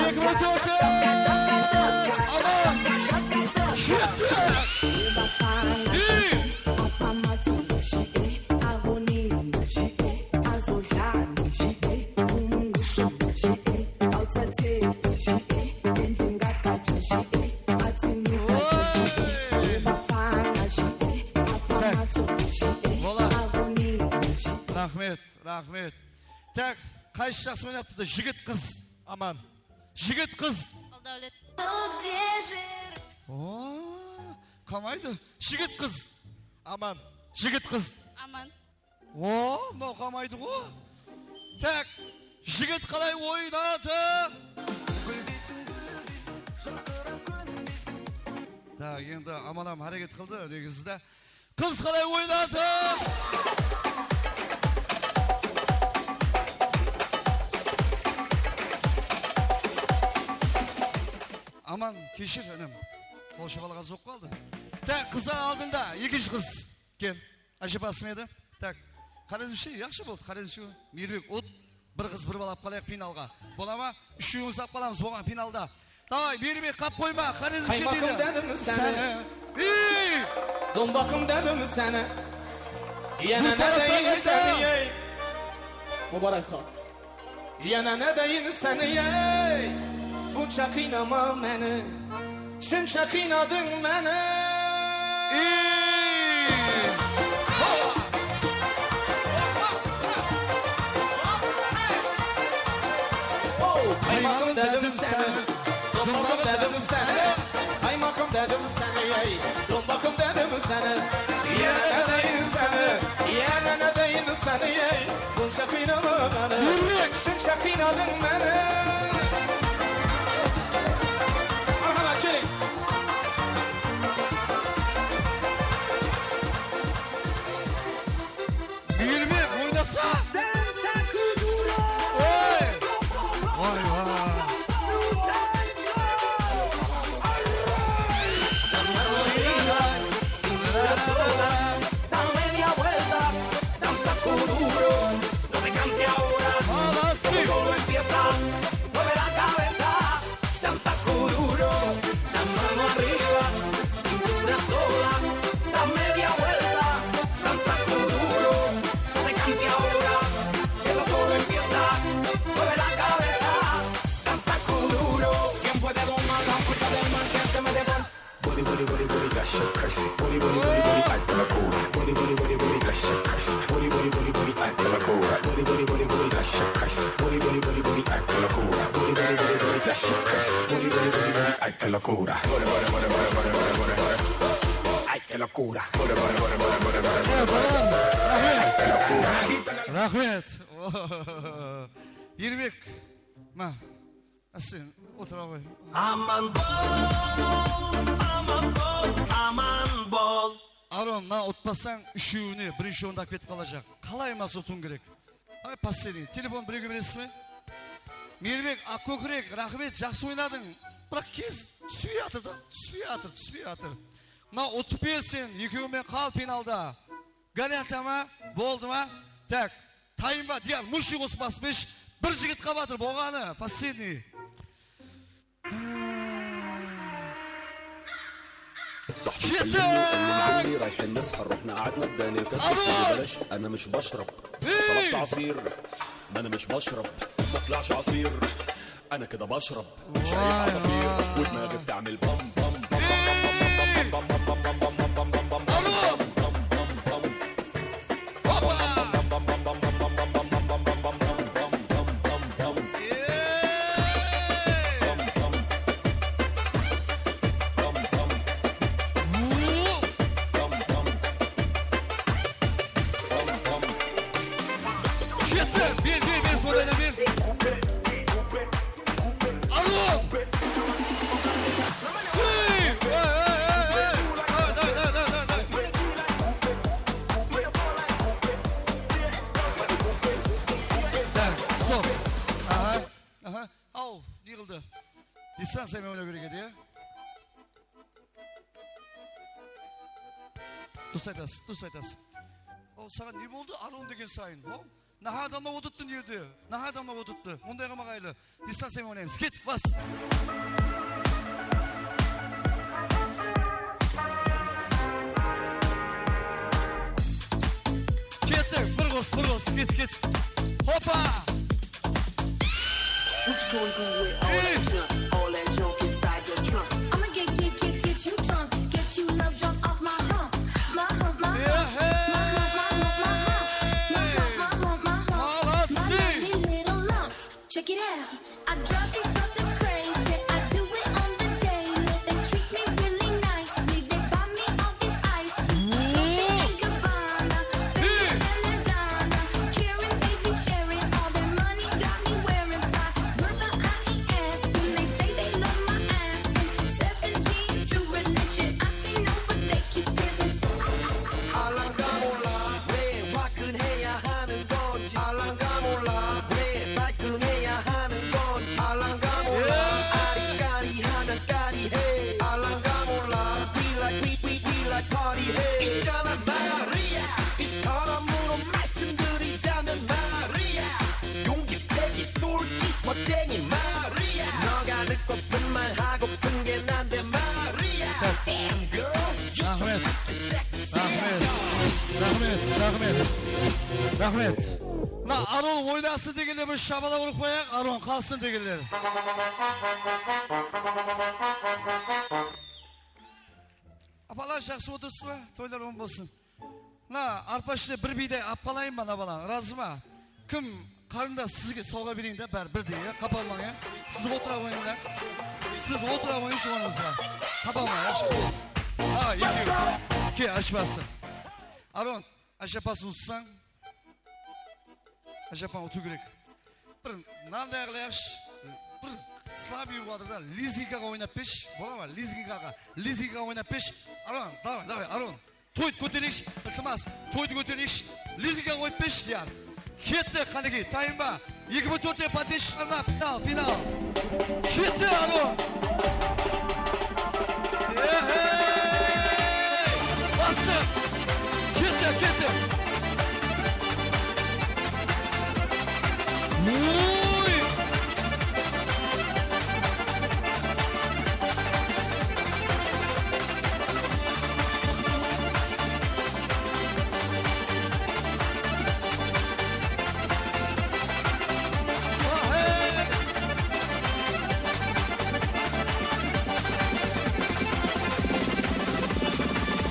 Eki mıń toǵız! Aman! Keti! Ey! Raxmet, raxmet. Tak, qaysı jaqsı oynaptı? Jigit, qız, aman. Jigit, qız. Baldaúlet. Oo, qalmaydı. Jigit, qız, aman. Jigit, qız. Aman. O, mınaw qalmaydı ǵo. Tak, jigit qalay oynatır? Tak, endi Amanam háreket qıldı, negizinde. Qız qalay oynatır? Aman, keshir, inim. Qol shabalaq az bolıp qaldı. Tak, qızlar aldında, ekinshi qız. Kel. Ájapasım edi. Tak. Xorezmshe, yaqshı boldı, Xorezmshe. Miyirbek, ut. Bir qız, bir bala alıp qalayıq finalǵa. Bola ma? Úshewińizdi alıp qalamız oǵan finalda. Davay, Miyirbek, qap qoyma, Xorezmshe deydi. Qaymaǵım dedim seni. Seni. Ey! Dombaǵım dedim seni. Yana ne deyin seni, ey? Mubarak xan. Yana ne deyin seni, ey? Bunsha qıynama meni. Shınsha qıynadıń meni. Ey! Qaymaǵım dedim seni, dombaǵım dedim seni. Qaymaǵım dedim seni, ey, dombaǵım dedim seni. Yana ne deyin seni, yana ne deyin seni, ey. Bunsha qıynama meni. Shınsha qıynadıń meni. Marhamat, keliń. Miyirbek, oynasa! Oy! Oy, oy! Dame media vuelta, danza kuduro, no te canses ahora, solo empieza, mueve la cabeza. Danza kuduro, la mano arriba, cintura sola, da media vuelta. Danza kuduro, no te canses ahora, que esto solo empieza. Mueve la cabeza, danza kuduro. ¿Quién puede domar la fuerza del mal que se me levanta? Booty, booty, booty, booty, lasha, crash. Booty, booty, booty, booty, ay, que locura. Booty, booty, booty, booty, lasha, crash. Booty, booty, booty, booty, ay, que locura. Booty, booty, booty, booty, lasha, crash. Booty, booty, booty, booty, ay, que locura. Booty, booty, booty, booty, lasha, crash. Booty, booty, booty, booty, ay, que locura. Booty, booty, booty, booty, ay, que locura. Booty, booty, booty, booty, booty, ay, que locura. Raxmet. Miyirbek, ma. Ásten, otıra ǵoy. Aman bol, aman bol, aman bol. Aron, mına utpasań, úshewine birinshi orındı alıp ketip qalajaq. Qalay emas utıwıń kerek. Ay, последний. Telefon birewge beresiz be? Miyirbek, Aqkókirek, raxmet, jaqsı oynadıń. Biraq kez túspey atır da, túspey atır, túspey atır. Mına utıp ber sen, ekewimen qal finalda. Горячо ma? Boldı ma? Tak. Tayınba, Diyar, mınsha qosıp basıp bershi. Bir jigit qalıp atır, bolǵanı, последний. Ketti! Alo! أنا مش بشرب، ما طلبت عصير. ما أنا كده بشرب، شايف عصافير، ودماغي بتعمل بام بام بام. Ketti! Ber, ber, ber, sonday da ber. Arıw! Hey! Hey, hey, hey, hey! Day, day, day, day, day! Day, stop. Aha, aha. Aw, ne qıldı? Distanciya menen oynaw kerek edi, ya? Durıs aytasız, durıs aytasız. O, saǵan ne boldı? Aron degen sayın. O, naha adamlar otırıptı ne jerde? Naha adamlar otırıptı. Onday qılmaǵaylı. Distanciya menen oynaymız. Kettik, bas. Kettik, bir qos, bir qos. Kettik, kettik. Hopa! What you gonna do with all that junk? All that junk inside your trunk. I'ma get, get, get, get you drunk. Get you love drunk off my hump. My hump, my hump. Yeah, hey! My hump, my hump, my hump. My hump, my hump, my hump. Молодцы! My lovely little lumps. Check it out. I drive these brothers crazy. I do it on the daily. They treat me really nicely. They buy me all these ices. Dolce and Gabbana, Fendi and Madonna. Karen, baby, Sharon. All their money got me wearing fly. Brother, I ain't asking. They say they love my ass. And seven G's, true religion. I say no, but they keep giving. Alangamola, 왜 화끈해야 하는 건지. Alangamola, 왜 발끈해야 하는 건지. Alangamola, 아리까리하면 까리해. Alangamola, we like, we, we, we like party해. 있잖아, 말이야. 이 사람으로 말씀드리자면 말이야. 용기, 패기, 똘끼, 멋쟁이 말이야. 너가 듣고픈 말, 하고픈 게 난데 말이야. Damn girl, you so Raxmet. Raxmet, raxmet, raxmet. Mına Aron oynasın degenler bir shabalar urıp qoyayıq, Aron qalsın degenler. Apalar, jaqsı otırsız ba? Toylar oń bolsın. Mına arpa ishine bir biyday alıp qalayın ba, mına balań, razı ma? Kim qarındas, sizge sawǵa bereyin de, bári birdey, ya, qapa almań, ya. Siz otıra qoyıń da. Siz otıra qoyıńshı ornıńızǵa. Qapa almań, yaqshı. A, ekew. Ke, ashpası. Aron, ashapasın utsań. Ashapasın utıw kerek. Bir mınanday qılayıqshı. Bir slabıy bolıp atır da, lizgiykaǵa oynap bershi. Bola ma? Lizgiykaǵa. Lizgiykaǵa oynap bershi. Aron, davay, davay, Aron. Toydı kótereyikshi, iltimas, toydı kótereyikshi. Lizgiykaǵa qoyıp bershi, deyar. Kettik, qánekey, tayın ba? Eki mıń tórtte poddesh shıǵarma, final, final. Kettik, Aron! Ehey! Bastıq! Kettik, kettik! Uy!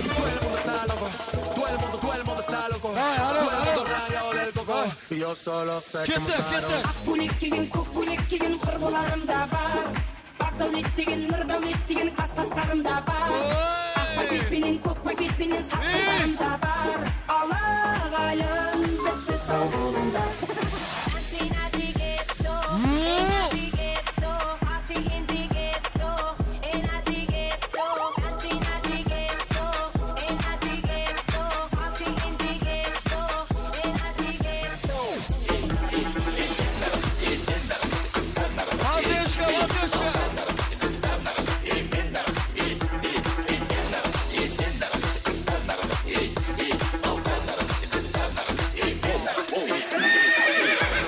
Todo el mundo está loco, todo el mundo, todo el mundo está loco. Ay, aló, todo el mundo aló. Rayado del coco. Ay. Yo solo sé que me paro. Kettik, kettik. Aq kóylek kiygen, kók kóylek kiygen qurbularım da bar. Baqdáwlet degen, Nurdáwlet degen klastaslarım da bar. Oy! Aq paket penen, kók paket penen satqınlarım da bar. Alaǵayın bitti, saw bolıńlar.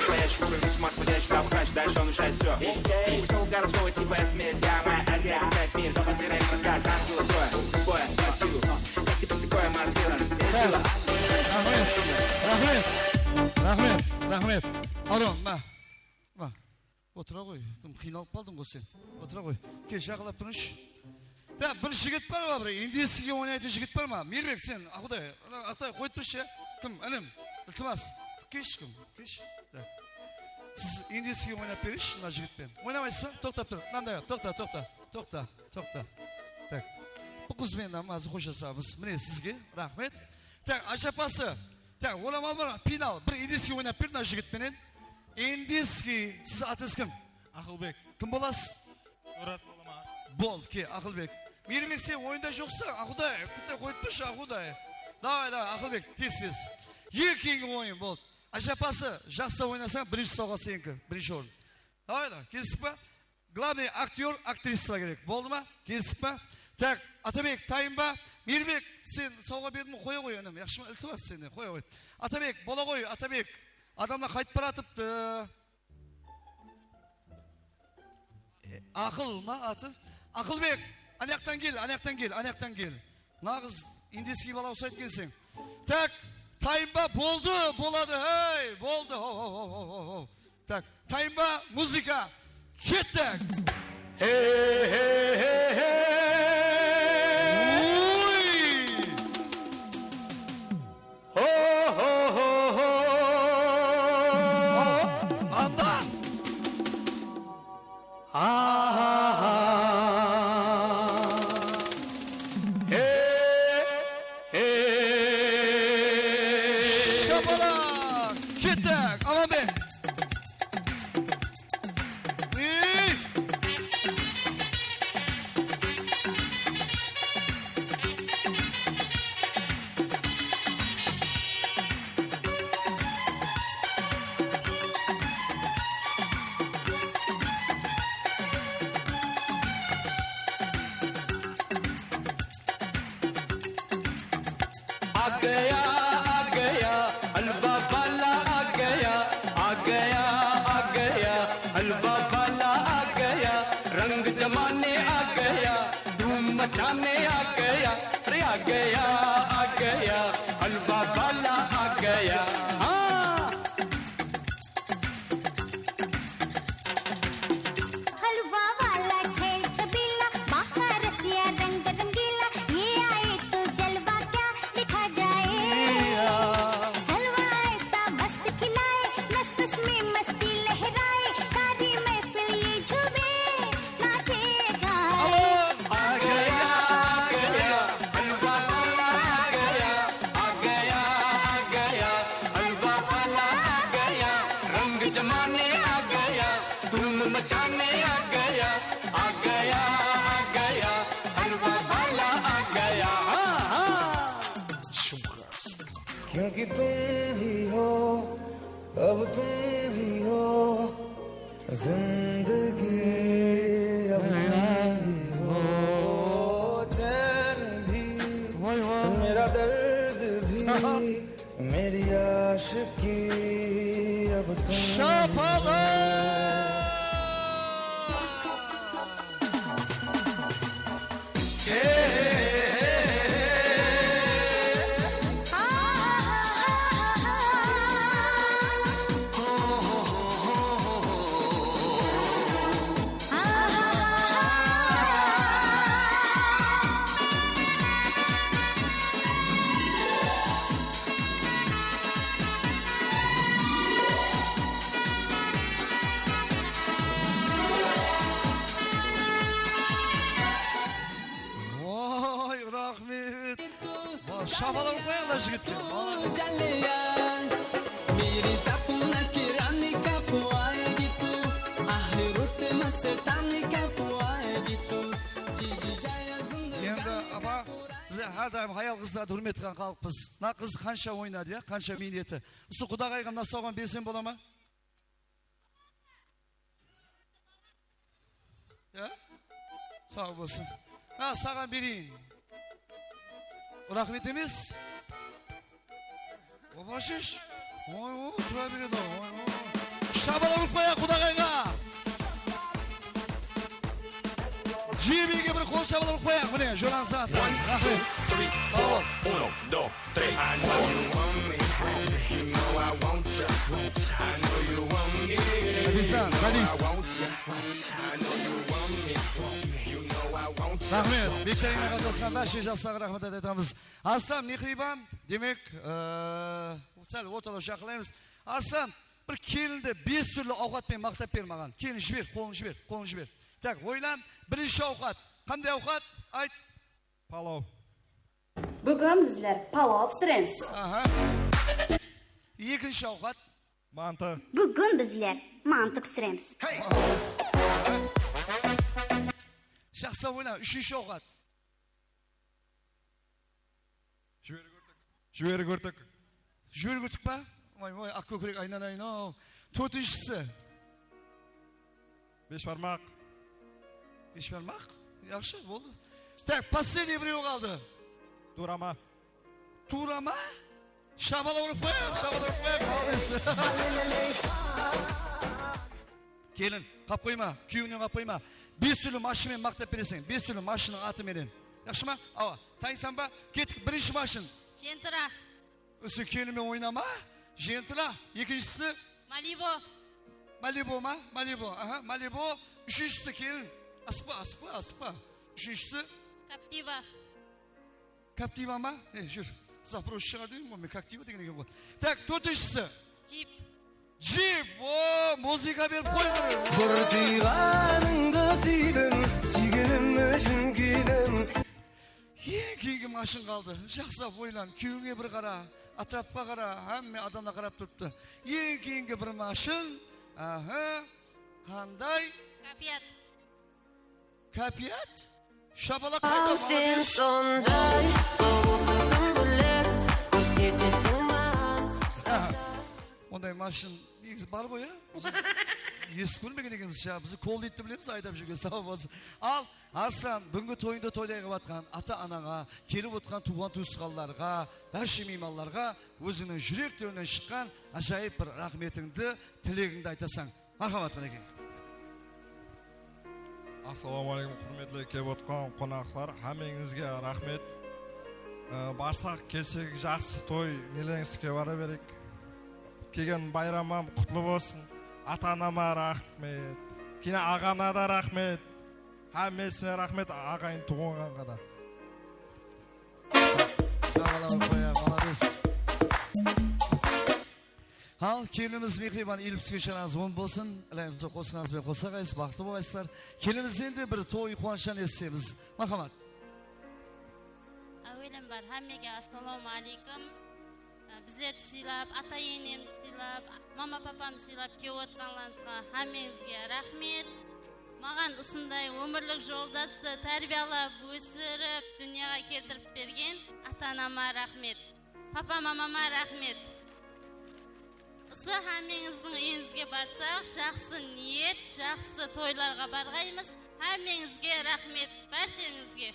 Стоящий в кругу с ума сходящий, там врач, дальше он решает всё. Эй, эй, эй, всё городского типа, это месть, я моя Азия, опять мир, только ты район рассказ, там было трое, двое, под силу. Как ты под такое маскирован? Эй, сила. Raxmet, raxmet, raxmet, raxmet. Aron, ma, ma. Otıra qoy, dım qıynalıp qaldıń ǵoy sen. Otıra qoy. Kel, jaqınlap turınshı. Da, bir jigit bar ma, bir indiyskiyge oynaytuǵın jigit bar ma? Mirbek, sen, a, Quday, Atay, qoyıp turshı, ya. Kim, inim? Iltimas. Kelshi, kim? Kelshi. Da. Siz indiyskiyge oynap bereyinshi mına jigitpen. Oynamaysız ba? Toqtap tur. Mınanday, toqta, toqta, toqta, toqta. Tak. Bul qız menen házir xoshlashamız. Mine sizge, raxmet. Tak, ashapası. Tak, oramal bar, final. Bir indiyskiy oynap ber mına jigit penen. Indiyskiy, siz atız kim? Aqılbek. Kim bolasız? Oraz bolaman. Bol, ke, Aqılbek. Miyrirbek, sen oyında joqsań, Aquday, bitta qoyıp turshı, Aquday. Davay, davay, Aqılbek, tez, tez. Eń keyingi oyın, bol. Ájapası, jaqsı oynasań, birinshi sawǵa seniki, birinshi orın. Davay, davay, kelistik pa? Glavnıy aktyor, aktrisa kerek. Boldı ma? Kelistik pa? Tak, Atabek, tayın ba? Miyrbek, sen sawǵa berdim, qoya qoy, inim. Yaqshı ma? Iltimas senden, qoya qoy. Atabek, bola qoy, Atabek. Adamlar qaytıp baratıptı. E, Aqıl ma atı? Aqılbek, anayaqtan kel, anayaqtan kel, anayaqtan kel. Naǵız indiyskiy bala usaydı ekenseń. Tak, tayın ba? Boldı, boladı, hey, boldı. Ho, ho, ho. Tak, tayın ba? Muzıka. Kettik. Hey, hey, hey, hey. Oy! Ho, ho, ho, ho. Anda. Aha. Hey, hey. Shapalaq. Kettik. Aman be. Ey. आ गया, आ गया, हलवा वाला आ गया, आ गया, आ गया, हलवा वाला आ गया, रंग जमाने आ गया, धूम मचाने आ गया, अरे आ गया, आ गया, हलवा वाला आ गया। हाँ। हलवा वाला छैल छबीला, बाहर रसिया रंग रंगीला, ये आए तो जलवा क्या दिखा जाए। हलवा ऐसा मस्त खिलाए, नस नस में मस्ती लहराए, सारी महफिल ये झूमे, नाचे गाए। आ गया, आ गया, हलवा वाला आ गया, आ गया, आ गया, हलवा वाला आ गया, रंग जमाने आ गया, धूम मचाने आ गया, आ गया, आ गया, हलवा वाला आ गया। हाँ, हाँ। क्योंकि तुम ही हो, अब तुम ही हो, ज़िंदगी अब तुम ही हो, चैन भी, वाह, वाह। मेरा दर्द भी, मेरी आशिकी अब तुम ही हो। Shapalaq! Voy, raxmet. Shapalaq urıp qoyayıq jigitke. Molodec. Endi, apa, biz hár dayım hayal-qızlardı húrmet qılǵan xalıqpız. Mına qız qansha oynadı, ya, qansha miyneti. Usı qudaǵayǵa mına sawǵanı bersem bola ma? Ya? Saw bolsın. Ha, saǵan bereyin. Raxmet emes. Obashish. Oy, oy, tura beredi, oy, oy. Shapalaq urıp qoyayıq qudaǵayǵa. Jimige bir qol shapalaq urıp qoyayıq, mine, joransız atı. One, two, three, four, uno, dos, tres. I know you want me, you know I want ya. I know you want me, you know I want ya. Raxmet, viktorinaǵa qatnasqan bárshege jaqsı raxmet aytamız. Aslan, Mehriyban, demek, e, sál ortalaw shaqırlaymız. Aslan, bir kelindi bes túrli awqat penen maqtap ber maǵan. Kelin, jiber, qolın jiber, qolın jiber. Tak, oylan, birinshi awqat. Qanday awqat? Ayt. Palaw. Búgin bizler palaw pisiremiz. Aha. Ekinshi awqat. Mantı. Búgin bizler mantı pisiremiz. Jaqsı oyna, úshinshi awqat. Júweri kórtik. Júweri kórtik. Júweri kórtik pa? Oy, oy, aq kókirek aynanayın-aw. Tórtinshisi. Besh barmaq. Besh barmaq? Yaqshı, boldı. Tak, последний birew qaldı. Durama. Tuwrama? Shabala urıp qoyayıq, shabala urıp qoyayıq, maldes. Kelin, qap qoyma, kúyewińnen qap qoyma. Bes túrli mashina menen maqtap bereseń, bes túrli mashinanıń atı menen. Yaqshı ma? Awa, tanıysań ba? Kettik, birinshi mashin. Jentra. Usı kelin menen oynama. Jentra, ekinshisi? Malibu. Malibu ma? Malibu, aha, Malibu. Úshinshisi kelin. Asıqpa, asıqpa, asıqpa. Úshinshisi? Captiva. Captiva ma? E, júr. Запрос shıǵar dedim ǵoy, men Captiva degen eken ǵoy. Tak, tórtinshisi. Jeep. Jeep. O, muzıka berip qoyıń bir. Bir tuyǵanıńdı súydim, súygenim ushın kúydim. Eń keyingi mashın qaldı. Jaqsılap oylan, kúyewińe bir qara, átirapqa qara, hámme adamlar qarap turıptı. Eń keyingi bir mashın, aha, qanday? Kofiyat. Kofiyat? Shapalaq qayda? Al sen sonday, sol sırtıń búlek, kórseteseń maǵan. Aha. Onday mashın negizi bar ǵoy, ya? Biz esitip kórmegen ekenbiz, ya. Biz Colt-ti bilemiz, aydap júrgen, saw bolsın. Al, Aslan, búgingi toyıńdı toyday qılıp atqan ata-anańa, kelip otırǵan tuwǵan-tuwısqanlarǵa, bárshe miymanlarǵa ózińniń júrek tórinen shıqqan ájayıp bir raxmetińdi, tilegińdi aytasań. Marhamat, qánekey. Assalawma áleykum, húrmetli kelip otırǵan qonaqlar, hámmeńizge raxmet. Ee, barsaq, kelsek, jaqsı toy, neleńizge bara bereyik. Kelgen bayramım qutlı bolsın. Ata-anama raxmet. Keyin aǵama da raxmet. Hámmesine raxmet, aǵayin tuwǵanǵa da. Shabala urıp qoyayıq, malades. Al, kelinimiz Mehriban, elip túsken sharańız oń bolsın. Ilayım, sol qosıǵıńız benen qosa qaysız, baxıtlı bolǵaysızlar. Kelinimizden de bir toy quwanıshın esitsemiz. Marhamat. Áwelen bar hámmege assalawma áleykum. Á, bizlerdi sıylap, ata-enemdi sıylap, mama-papamdı sıylap kelip otırǵanlarıńızǵa hámmeńizge raxmet. Maǵan usınday ómirlik joldastı tárbiyalap, ósirip, dúnyaǵa keltirip bergen ata-anama raxmet. Papa-mamama raxmet. Usı hámmeńizdiń úyińizge barsaq, jaqsı niyet, jaqsı toylarǵa barǵaymız. Hámmeńizge raxmet, bársheńizge.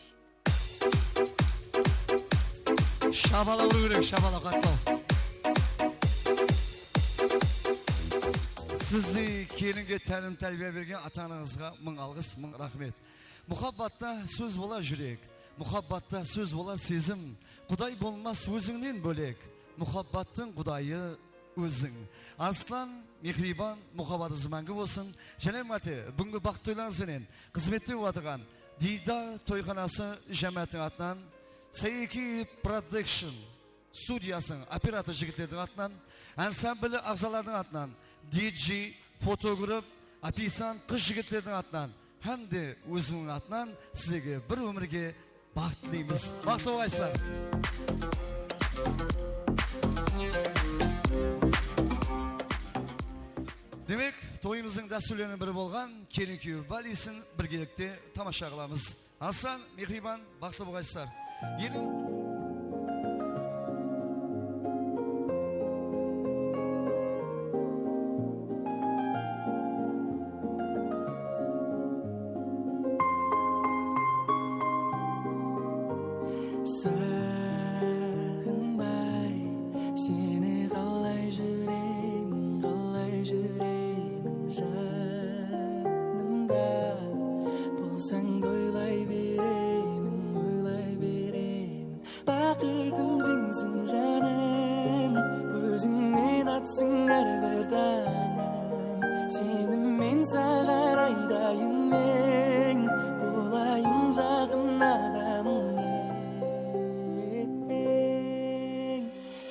Shabala urıw kerek, shabala, qatlaw. Sizdey kelinge tálim-tárbiya bergen ata-anańızǵa mıń alǵıs, mıń raxmet. Muhabbatta sóz bola júrek, muhabbatta sóz bola sezim. Quday bolmas ózińnen bólek, muhabbattıń qudayı óziń. Aslan, Mehriban, muhabbatıńız máńgi bolsın. Jáne bir márte búgingi baxıtlı toylarıńız benen xızmette bolıp atırǵan Diydar toyxanası jámáátiniń atınan, Sayeki Production studiyasınıń operator jigitlerdiń atınan, ansambl aǵzalarınıń atınan, D J, fotograf, ofisiant qız-jigitlerdiń atınan hám de ózimniń atınan sizlerge bir ómirge baxıt tileymiz. Baxıtlı bolǵaysızlar. Demek, toyımızdıń dástúrleriniń biri bolǵan kelin-kúyew balisin birgelikte tamasha qılamız. Aslan, Mehriban, baxıtlı bolǵaysızlar. Elim- Saǵınbay, seni qalay júremen, qalay júremen janımda. Bolsań da oylay beremen, oylay beremen. Baxıtım senseń, janım, ózińnen atsın hár bir tańım. Seni men saǵan aytayın men, bolayın jaǵın adamıń eń.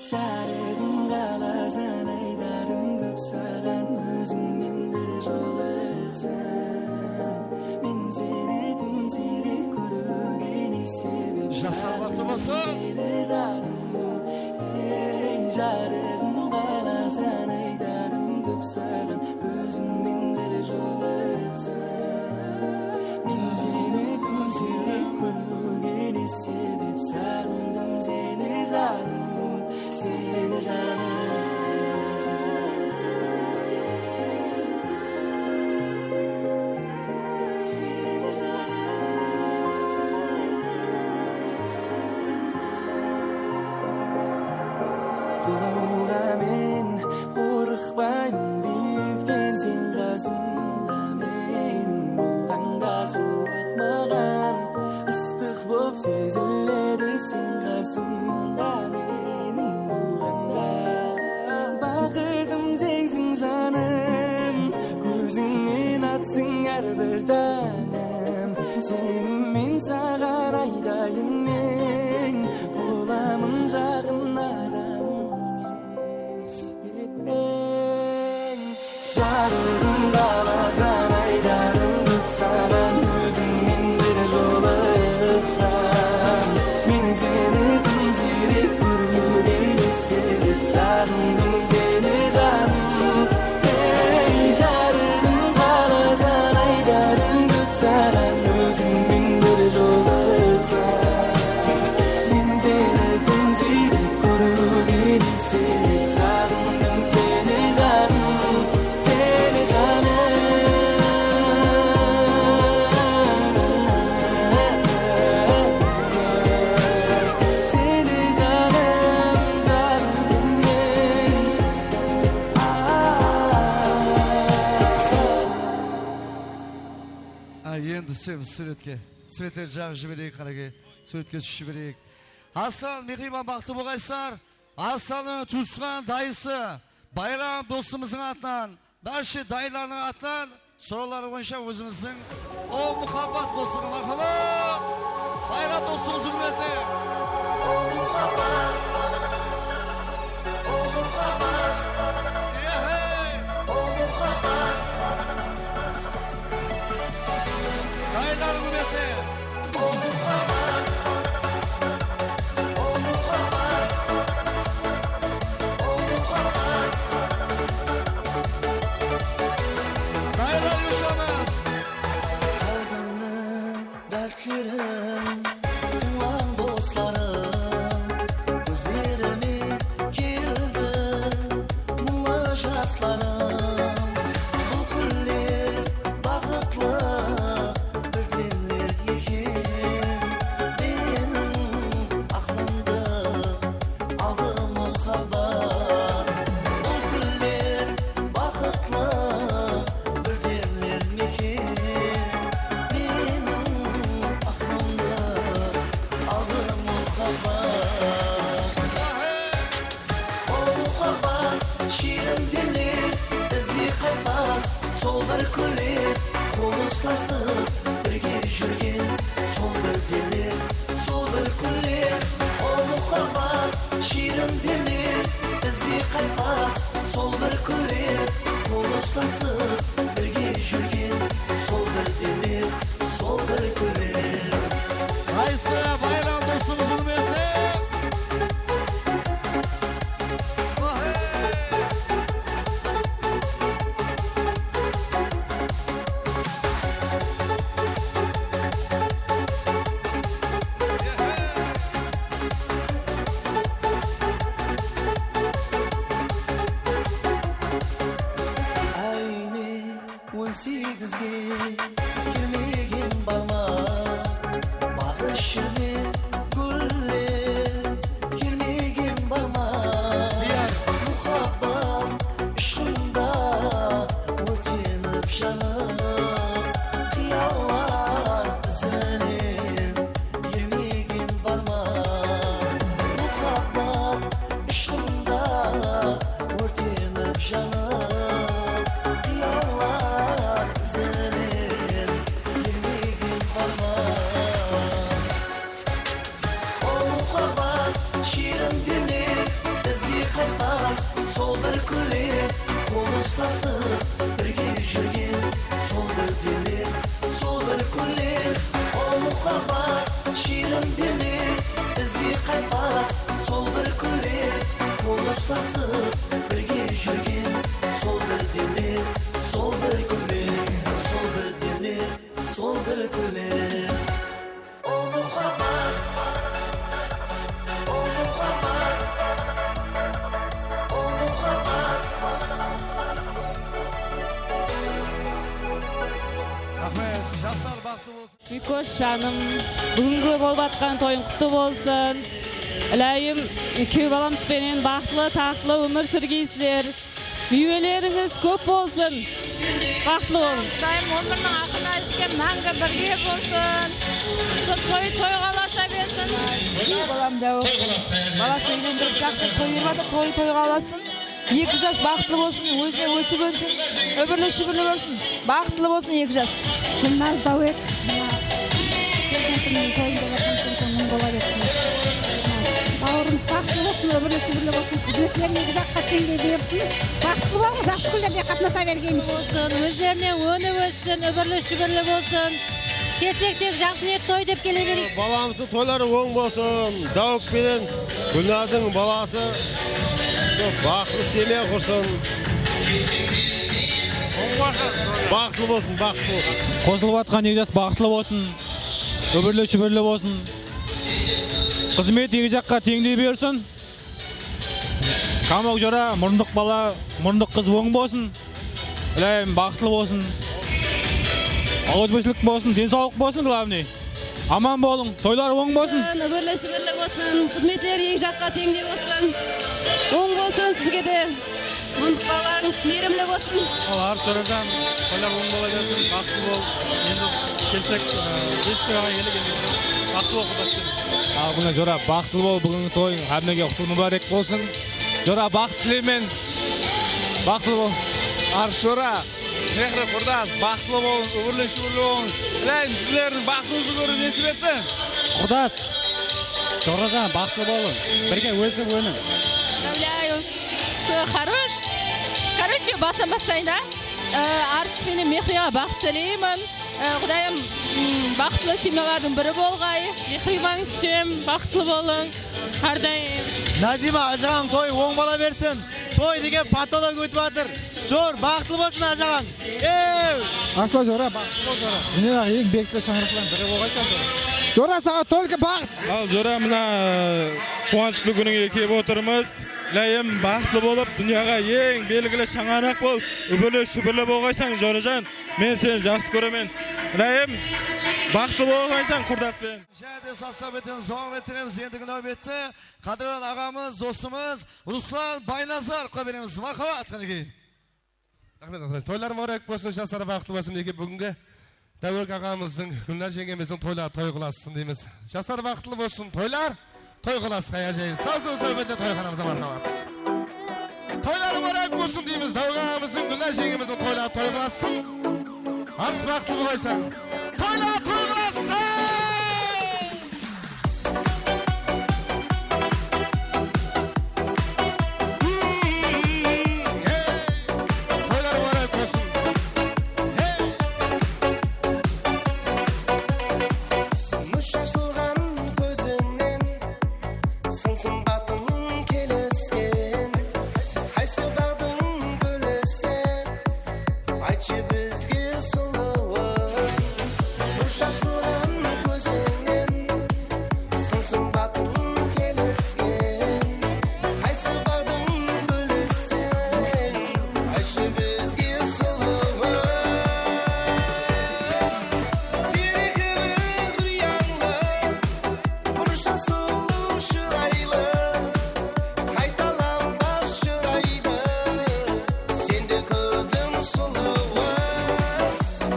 Jarıǵım qalasań, aytarım kóp saǵan, ózińmen bir jolıqsam. Men seni tım siyrek kóriwge ne sebep? Jaslar, baxıtlı bolsın! Seni janım, ey, jarıǵım qala- Saǵan ózińmen bir jolıqsam. Men seni tım siyrek kóriwge ne sebep? Saǵındım seni, janım, seni, janım. Seni, janım. Qulawǵa men qorıqpayman biyikten, sen qasımda meniń bolǵanda, suwıq maǵan ıstıq bolıp seziledi, sen qasımda meniń bolǵanda. Baxıtım sensiń, janım, kózińnen atsın hár bir tańım. Seniń men saǵan aytayın men, bolamın jaǵın adamıń. Jarıǵım, qalasań aytarım kóp saǵan, ózińmen bir jolıqsam. Men seni tım siyrek kóriwge ne sebep? Saǵındım seni, janım. Ey, jarıǵım, qalasań aytarım kóp saǵan, ózińmen bir jolıqsam. Men seni tım siyrek kóriwge ne sebep? Saǵındım seni, janım, seni, janım. Seni, janım, janım men. A, endi túsemiz súwretke. Svetler jaǵıp jibereyik, qánekey. Súwretke túsip jibereyik. Asal, mehriban, baxıtlı bolǵaysızlar. Asaldıń tuwısqan dayısı Bayram dosımızdıń atınan, bárshe dayılardıń atınan sorawlar boyınsha ózimizdiń O muhabbat qosıǵı, marhamat! Bayram dosımız húrmetine! Ehey! Dayılar húrmetine! Dayılar, yushamız! Qálbimniń dártlerin tıńlań, doslarım, kózlerime keldi muńlı jaslarım. Bul kúnler baxıtlı bir demler eken, meniń aqlımdı aldı muhabbat. Bul kúnler baxıtlı bir demler meken, meniń aqlımdı aldı muhabbat. O muhabbat, shiyrin demler izge qaytpas, sol bir kúnler qol uslasıp birge júrgen, sol bir demler, sol bir kúnler. O muhabbat, shiyrin demler izge qaytpas, sol bir kúnler qol uslasıp birge júrgen, sol bir demler, sol bir kúnler. Qaysı bayram dosımız húrmetine? Áyne on segizge kelmegen bar ma? Baǵısh ishinen gúller termegen bar ma? Muhabbat ishqında órtenip janıp, qıyallar izinen ermegen bar ma? Muhabbat ishqında órtenip janıp, qıyallar izinen ermegen bar ma? O muhabbat, shiyrin demler izge qaytpas, sol bir kúnler qol uslasıp birge júrgen, sol bir demler, sol bir kúnler. O muhabbat, shiyrin demler izge qaytpas, sol bir kúnler qol uslasıp birge júrgen, sol bir Jaslar baxıtlı bolsın. Mikosh janım, búgingi bolıp atqan toyıń qutlı bolsın. Ilayım, kúyew balamız benen baxıtlı, taxtlı ómir súrgeysizler. Miywelerińiz kóp bolsın. Baxıtlı bolıń. Qudayım ómiriniń aqırına shekem máńgi birge bolsın. Usı toy toyǵa ulasa bersin. Ey, balam dáwir. Balasın úylendirip, jaqsı toy berip atır, toy toyǵa ulasın. Eki jas baxıtlı bolsın, ózine ósip ónsin, úmirli-shúmirli bolsın. Baxıtlı bolsın eki jas. Gúlnaz Dáwek, mına, perzentimniń toyında bolǵan soń, soń mıń bola bersin. Bawırımız baxıtlı bolsın, úmirli-shúmirli bolsın, xızmetlerin eki jaqqa teńdey bersin. Baxıtlı bolıń, jaqsı kúnlerde qatnasa bergeymiz. Bolsın, ózlerine ónip óssin, úmirli-shúmirli bolsın. Kelsek tek jaqsı niyet toy dep kele bereyik. Balamızdıń toyları oń bolsın. Dáwik penen Gúlnazdıń balası baxıtlı semya qursın. Baxıtlı bolsın, baxıtlı bolsın. Qosılıp atqan eki jas baxıtlı bolsın. Úmirli-shúmirli bolsın. Xızmet eki jaqqa teńdey bersin. Kamok jora, murındıq bala, murındıq qız oń bolsın. Ilayım, baxıtlı bolsın. Awızbirshilik bolsın, densawlıq bolsın, главный. Aman bolıń, toylar oń bolsın. Úmirli-shúmirli bolsın, xızmetleri eki jaqqa teńdey bolsın. Oń bolsın sizge de. Murındıq balalarıńız miyrimli bolsın. Al, Arıs jorajan, toylar oń bola bersin, baxıtlı bol. Endi kelsek, e, bes toyǵa keldik endi. Baxıtlı bol, Qurdas penen. Al, mına jora, baxıtlı bol, búgingi toyıń hámmege qutlı múbárek bolsın. Jora, baxıt tileymen. Baxıtlı bol. Arıs jora, Mehri Qurdas, baxıtlı bolıń, úmirli-shúmirli bolıń. Ilayım, sizlerdiń baxıtıńızdı kóriw nesip etsin. Qurdas, jorajan, baxıtlı bolıń. Birge ósip óniń. Управляю с хорош. Короче, bastan baslayın da. Ee, Arıs penen Mehriǵa baxıt tileymen. Ee, Qudayım, mm, baxıtlı semyalardıń biri bolǵay. Mehriban kishim, baxıtlı bolıń. Hár dayım. Nazima, ájaǵań toy oń bola bersin. Toy degen potolok ótip atır. Zor, baxıtlı bolsın ájaǵań. Ew! Asla jora, baxıtlı bol jora. Dúnyaǵı eń belgili shańaraqlardıń biri bolǵaysań jora. Jora, saǵan tolko baxıt! Al jora, mına quwanıshlı kúnińe kelip otırmız. Ilayım, baxıtlı bolıp, dúnyaǵa eń belgili shańaraq bol. Úbirli-shúbirli bolǵaysań, jorajan. Men seni jaqsı kóremen. Ilayım, baxıtlı bolǵaysań, Qurdas penen. Jáne de sazsabetimiz dawam ettiremiz. Endigi náwbette qádirli aǵamız, dostımız Ruslan Baynazarovqa beremiz. Marhamat, qánekey. Raxmet, raxmet. Toylar múbárek bolsın, jaslar baxıtlı bolsın. Minekey, búgingi Dáwek aǵamızdıń, Gúlnaz jeńgemizdiń toyları toy qılasın deymiz. Jaslar baxıtlı bolsın, toylar toy qılasın, ájayıp. Sazdıń sóbetinde toyxanamızda marhamat. Toyları múbárek bolsın deymiz. Dáwek aǵamızdıń, Gúlnaz jeńgemizdiń toyları toy qılasın. Arıs baxıtlı bolǵaysań. Toylar toy qılasın! Toylar múbárek bolsın! Nur shashılǵan kózińnen sın sımbatıń kelisken. Qaysı baǵdıń gúli sen? Aytshı bizge, sulıwım. Nur shashılǵan kózińnen sın sımbatıń kelisken. Qaysı baǵdıń gúli sen? Aytshı bizge, sulıwım. Bir-eki bir húryańlı, bursa sulıw shıraylı, qaytalanbas shıraydı sende kórdim, sulıwım.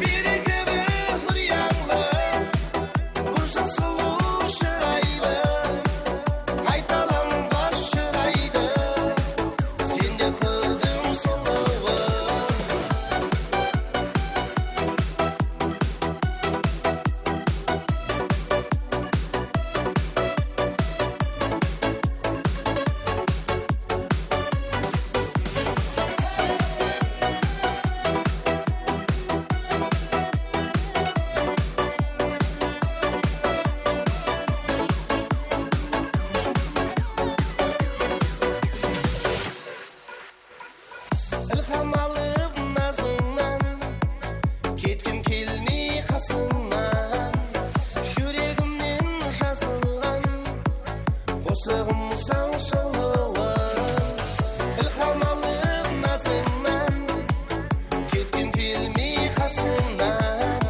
Bir-eki bir húryańlı, bursa sulıw shıraylı, qaytalanbas shıraydı sende kórdim, sulıwım. Ilham alıp nazıńnan, ketkim kelmey qasıńnan. Júregimnen jazılǵan qosıǵımsań, sulıwım. Ilham alıp nazıńnan, ketkim kelmey qasıńnan.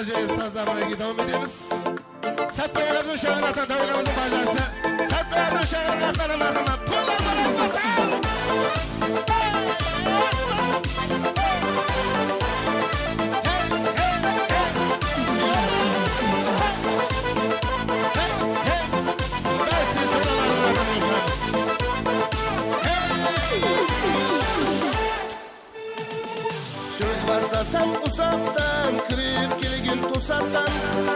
Sazlardan keyin dawam etemiz. Sátbay Aqırshaǵır atına tábirlemizdiń barshası. Sátbay Aqırshaǵır atına marhamat. Qoylar balanmasa! Sóz baslasam uzaqtan, kirip kelgen tosattan,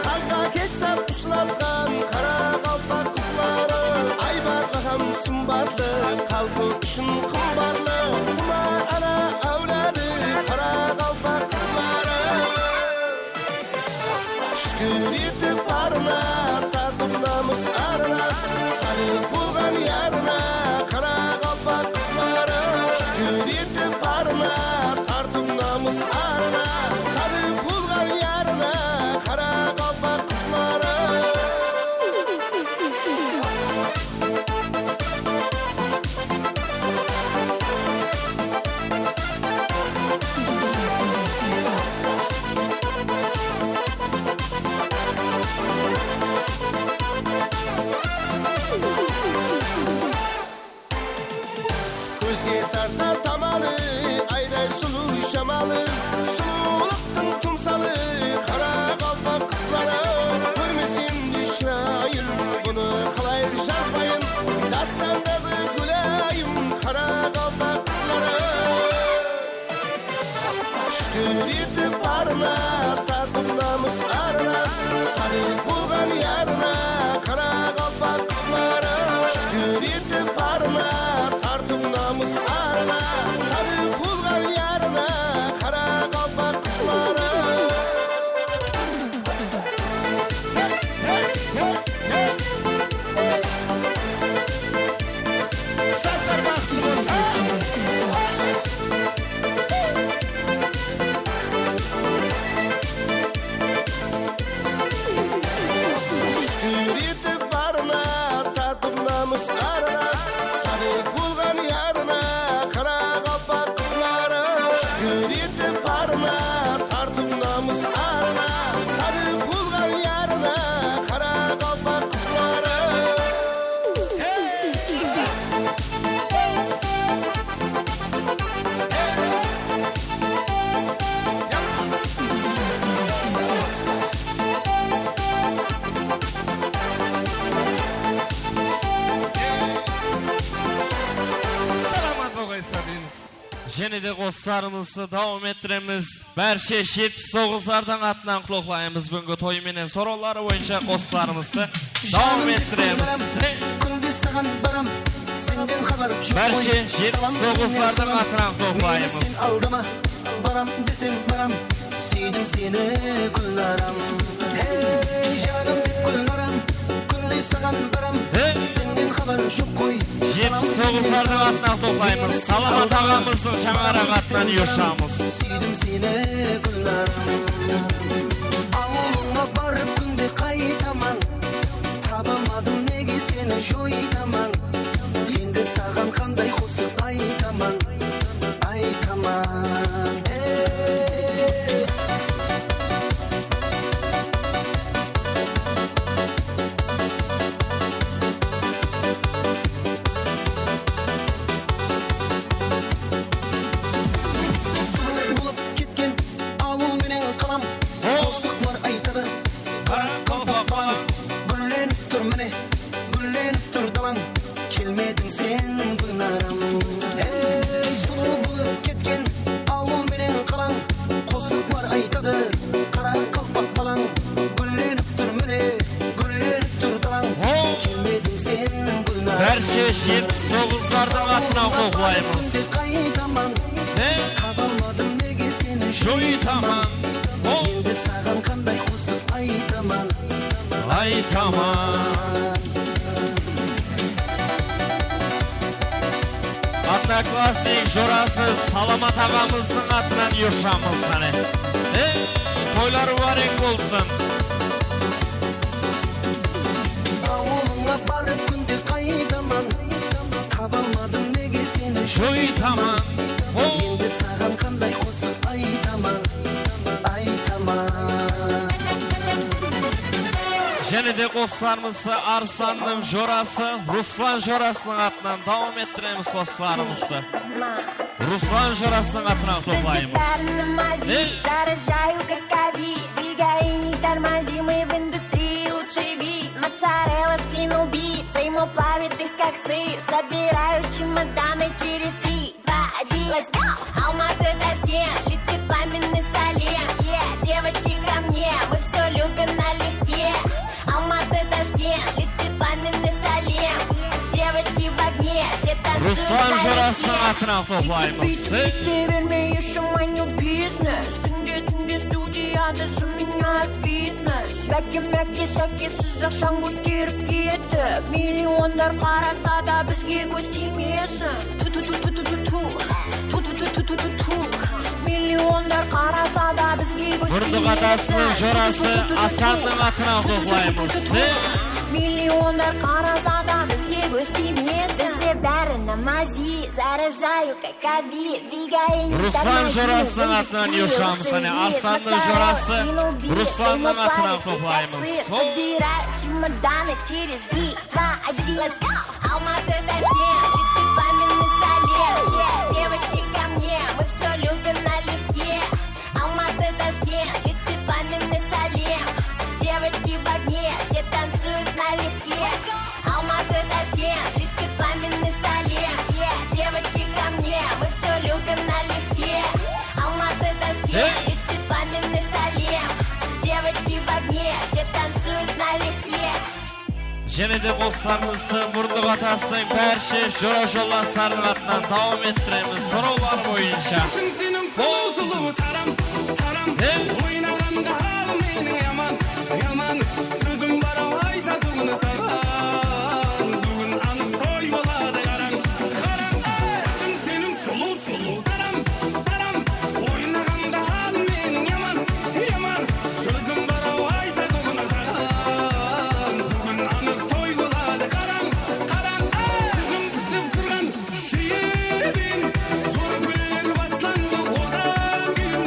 qanǵa ketsap uslatqan qaraqalpaq qızları. Aybatlı hám sımbatlı, xalqı ushın qımbatlı, quwma ana áwladı qaraqalpaq qızları. Shúkir etip barına, tartıp namıs arına, sadıq bolǵan yarına, qaraqalpaq qızları. Shúkir etip barına, tartıp namıs arına, sadıq bolǵan yarına, qaraqalpaq qızları. Kózge tarta tamalı, ayday sulıw shamalı, sulıwlıqtıń tumsalı, qaraqalpaq qızları. Kórmesem de shırayın, bunı qalay jazbayın, dástandaǵı Gúlayım, qaraqalpaq qızları. Shúkir etip barına, tartıp namıs arına, sadıq bolǵan yarına, qaraqalpaq qızları. Shúkir etip barına, tartıp namıs arına, sadıq bolǵan yarına, qaraqalpaq qızları. Jaslar baxıtlı bolsa! Shúkir etip barına, tartıp namıs arına, sadıq bolǵan yarına, qaraqalpaq qızları. Shúkir etip barına, tartıp namıs arına, sadıq bolǵan yarına, qaraqalpaq qızları. Salamat bolǵaysızlar deymiz. Jáne de qosıqlarımızdı dawam ettiremiz. Bárshe jetpis toǵızlardıń atınan qutlıqlaymız. Búgingi toy menen sorawları boyınsha qosıqlarımızdı dawam ettiremiz. Bárshe jetpis toǵızlardıń atınan qutlıqlaymız. Baram desem baram, súydim seni, Gúlnaram. Hey, janım dep Gúlnaram, kúnde saǵan baram. Hey! Sennen xabar joq ǵoy. Jetpis toǵızlardıń atınan toplaymız. Salamat aǵamızdıń shańaraǵı atınan ushıramız. Súydim seni, Gúlnaram. Awılıńa barıp kúnde qaytaman. Taba almadım nege seni joytaman. Endi saǵan qanday qosıq aytaman. Aytaman. Ey. Sulıw bolıp ketken awıl menen qalam. Qosıqlar aytadı, qaraqalpaq balam. Gúllenip tur mine, gúllenip tur dalam. Kelmediń sen, Gúlnaram. Ey, sulıw bolıp ketken awıl menen qalań. Qosıqlar aytadı, qaraqalpaq balań. Gúllenip tur mine, gúllenip tur dalam. Ho! Kelmediń sen, Gúlnaram. Bárshe jetpis toǵızlardıń atınan qutlıqlaymız. Qaytaman. He? Taba almadım nege seni joytaman. Ho! Endi saǵan qanday qosıq aytaman. Aytaman. Odnoklassnik jorası Salamat aǵamızdıń atınan ushıramız, qáne. Ey, toylar múbárek bolsın. Awılıńa barıp kúnde qaytaman. Taba almadım nege seni joytaman. Ho! Endi saǵan qanday qosıq aytaman. Aytaman. Jáne de qosıqlarımızdı Arsannıń jorası Ruslan jorasınıń atınan dawam ettiremiz qosıqlarımızdı. Ruslan jorasınıń atınan toplaymız. Ey! Заражаю, как ковид, двигай, не тормози, мы в индустрии лучший вид. Моцарелла скинул бит, взаимоплавит их, как сыр. Собираю чемоданы через три, два, один, let's go! Алматы, Ташкент, летит пламенный салем. Yeah, девочки ко мне, мы всё любим налегке. Алматы, Ташкент, летит пламенный салем. Девочки в огне, все танцуют налегке. Ruslan jorasınıń atınan toplaymız. Bitti, bitti, bitti, bermey ushıma new biznes. Kúnde, túnde studiyada smenyay fitnes. Mákke, mákke, sákke, sızıq shań kóterip ketip. Millionlar qarasa da bizge kóz tiymesin. Millionlar qarasa da bizge kóz tiymesin. Murındı Qatasınıń jorası Asannıń atınan toplaymız. Millionlar qarasa da bizge kóz tiymesin. Bizde bári namazi, заражаю, как ковид, двигай, не тормози. Ruslan jorasınıń atınan yosham, qáne, Asannıń jorası Ruslannıń atınan toplaymız. Собираю чемоданы через три, два, один, let's go! Алматы, Ташкент, летит пламенный салем. Yeah, девочки ко мне, мы всё любим налегке. Алматы, Ташкент, летит пламенный салем. Девочки в огне, все танцуют налегке. Алматы, Ташкент, летит пламенный салем. Yeah, девочки ко мне, мы всё любим налегке. Алматы, Ташкент, летит пламенный салем. Девочки в огне, все танцуют налегке. Jáne de qosıqlarımızdı Murındı Qatasınıń bárshe jora-joldaslarınıń atınan dawam ettiremiz. Sorawlar boyınsha. Shashıń seniń sulıw-sulıw taram, taram. Oynaǵanda halı meniń yaman, yaman. Sózim bar-aw aytatuǵın saǵan. Búgin anıq toy boladı, qarań, qarań. Shashıń seniń sulıw-sulıw taram, taram. Oynaǵanda halı meniń yaman, yaman. Sózim bar-aw aytatuǵın saǵan. Búgin anıq toy boladı, qarań, qarań. Júzim pisip turǵan shirin, zor kúnler baslandı odan keyin.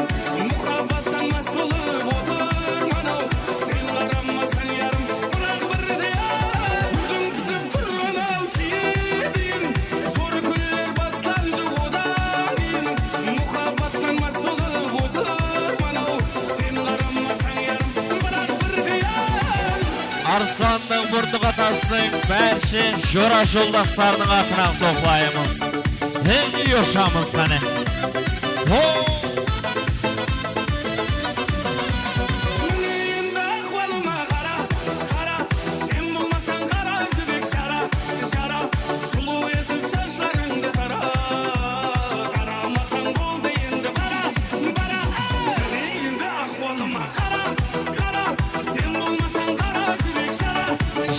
Muhabbattan más bolıp otırman-aw, sen qaramasań, yarım, biraq birde-aq. Júzim pisip turǵan-aw shirin, zor kúnler baslandı odan keyin. Muhabbattan más bolıp otırman-aw, sen qaramasań, yarım, biraq birde-aq. Arsannıń, Murındı Qatasınıń bárshe jora-joldaslarınıń atınan toplaymız. Endi yoshamız, qáne. Ho! Mine endi ahwalıma qara, qara, sen bolmasań qara júrek jara, jara, sulıw etip shashlarıńdı tara, taramasań boldı endi bara, bara. Mine endi ahwalıma qara, qara, sen bolmasań qara júrek jara,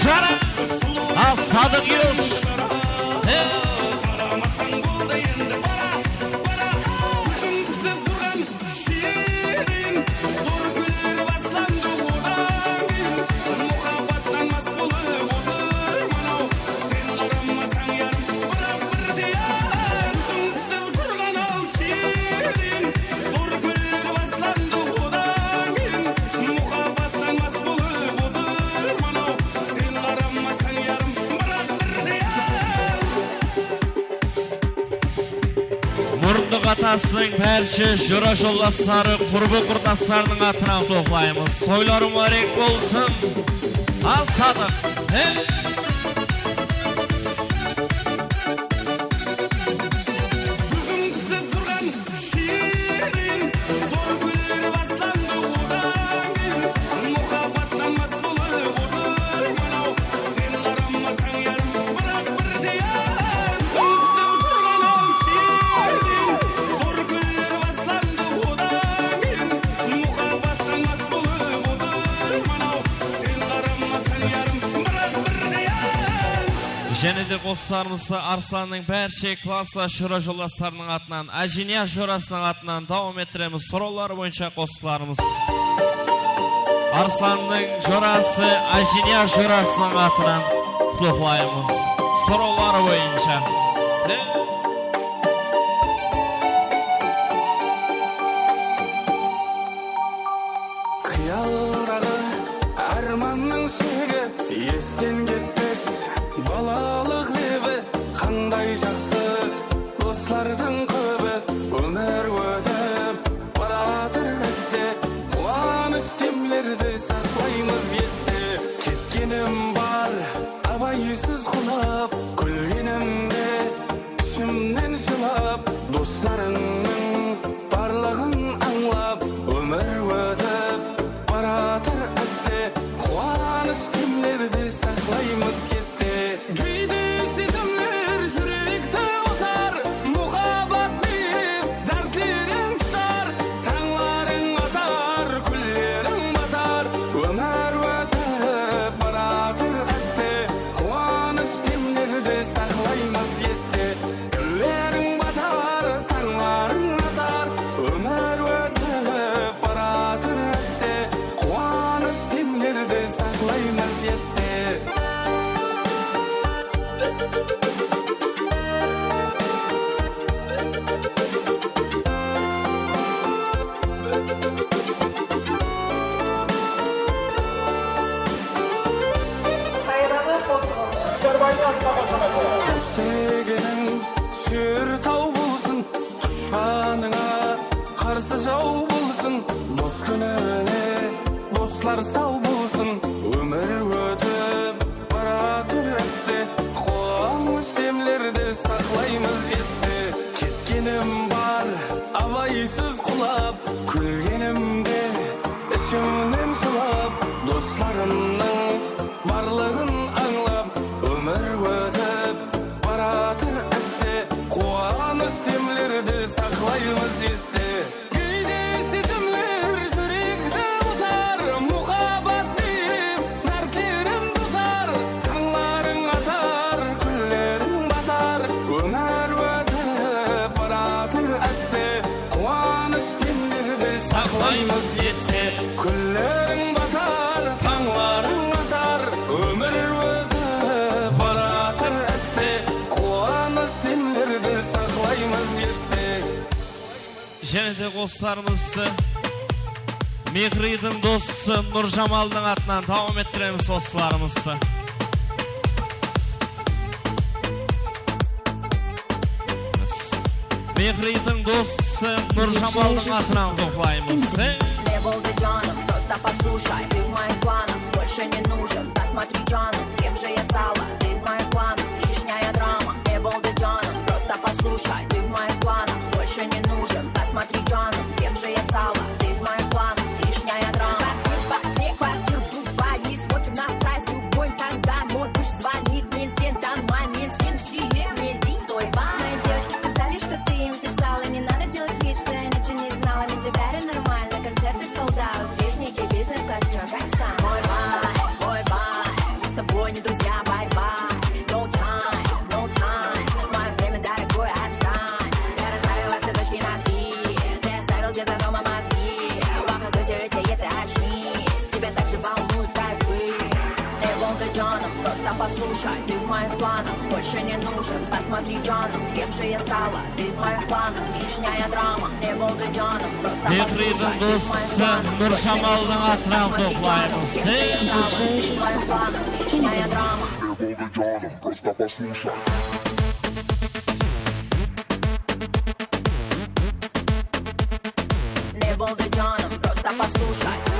jara, sulıw etip shashlarıńdı tara, taramasań boldı endi bara, bara. Júzim pisip turǵan shirin, zor kúnler baslandı odan keyin. Muhabbattan más bolıp otırman-aw, sen qaramasań, yarım, biraq birde-aq. Júzim pisip turǵan-aw shirin, zor kúnler baslandı odan keyin. Muhabbattan más bolıp otırman-aw, sen qaramasań, yarım, biraq birde-aq. Murındı Qatasınıń bárshe jora-joldasları, qurbı-qurdaslarınıń atınan toplaymız. Toyları múbárek bolsın, Asadıq! He? Júzim pisip turǵan shirin, zor kúnler baslandı odan keyin. Muhabbattan más bolıp otırman-aw, sen qaramasań, yarım, biraq birde-aq. Júzim pisip turǵan-aw shirin, zor kúnler baslandı odan keyin. Muhabbattan más bolıp otırman-aw, sen qaramasań, yarım, biraq birde-aq. Jáne de qosıqlarımızdı Arsannıń bárshe klasslas jora-joldaslarınıń atınan, Ájiniyaz jorasınıń atınan dawam ettiremiz. Sorawlar boyınsha qosıqlarımız. Arsannıń jorası Ájiniyaz jorasınıń atınan qutlıqlaymız. Sorawlar boyınsha. Qıyaldaǵı ármannıń shegi Sıjaw bolsın, dos kúnine, doslar saw bolsın. Ómir ótip baratır áste, quwanısh demlerdi saqlaymız este. Ketkenim bar, abaysız qulap, kúlgenimde ishimnen jılap, doslarımnıń barlıǵın ańlap, ómir ótip baratır áste, quwanısh demlerdi saqlaymız este. Keyde sezimler júrekti utar, muhabbat deyip dártlerim tutar, tańlarıń atar, kúnleriń batar, ómir ótip baratır áste. Quwanısh demlerdi saqlaymız este. Kúnleriń batar, tańlarıń atar, ómir ótip baratır áste. Quwanısh demlerdi saqlaymız este. Jáne de qosıqlarımızdı Mehriydiń dosı Nurjamaldıń atınan dawam ettiremiz qosıqlarımızdı. Mehriydiń dosı Nurjamaldıń atınan toplaymız. Ne boldı, janım? Prosta poslushaydı, в моих planah больше не нужен. Посмотри, janım, кем же я стала, ты в моих планах лишняя драма. Ne boldı, janım? Prosta poslushaydı, в моих планах больше не нужен. Посмотри, janım, кем же я стала, ты в моих планах лишняя драма. Квартир, квартир, квартир, Дубай, не смотрим на прайс, любой таңда мой, пусть звонит, men seni tanımayman, men seni súyemen, deydi, oyba. Мои девочки сказали, что ты им писала, не надо делать вид, что я ничего не знала, mende bári нормально, концерты sold out, движники, бизнес-класс, чё, как сам. Ойбай, ойбай, мы с тобой не друзья, bye-bye. No time, no time, мое время дорогое, отстань. Я расставила все точки над и, ты оставил где-то дома мозги. Вахадуте ведь это очнись, тебя так же волнуют кайфы. Не boldı, janım? Prosta poslushaydı, в моих планах больше не нужен. Посмотри, janım, кем же я стала, ты в моих планах лишняя драма. Ne boldı, janım? Prosta poslushaydı, в моих планах больше не нужен. Mehriydiń dosı Nurjamaldıń atınan toplaymız. Ты в моих планах лишняя драма. Ne boldı, janım? Prosta poslushaydı. Ne boldı, janım? Prosta poslushaydı.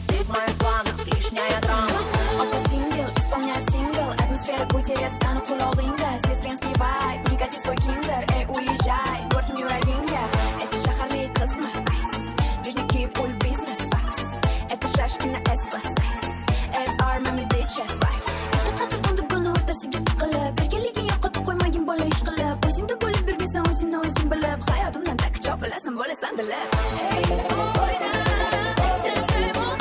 Ты в моих планах лишняя драма. Opa singl, исполняет сингл. Атмосфера крутерец, sana qul aldıyında. Сестринский вайб, не кати свой киндер. Ey, уезжай, гордым yuragińga. Eski shaharli qızma, ice. Движники, full business, ice. Это шашки на S-класс, ice. S R, mami, bitches. Efta qatır gúldi gúldi ortasıga tiqilib. Erkeligin yo'qotib qo'ymagin, bola, ishqilib. O'zingda bo'lib yurgansan, o'zingni o'zing bilib. Hayotımnan tak çok bilasan, bo'lasan bilib. Hey, oyna, sen, sen, hey, oyna.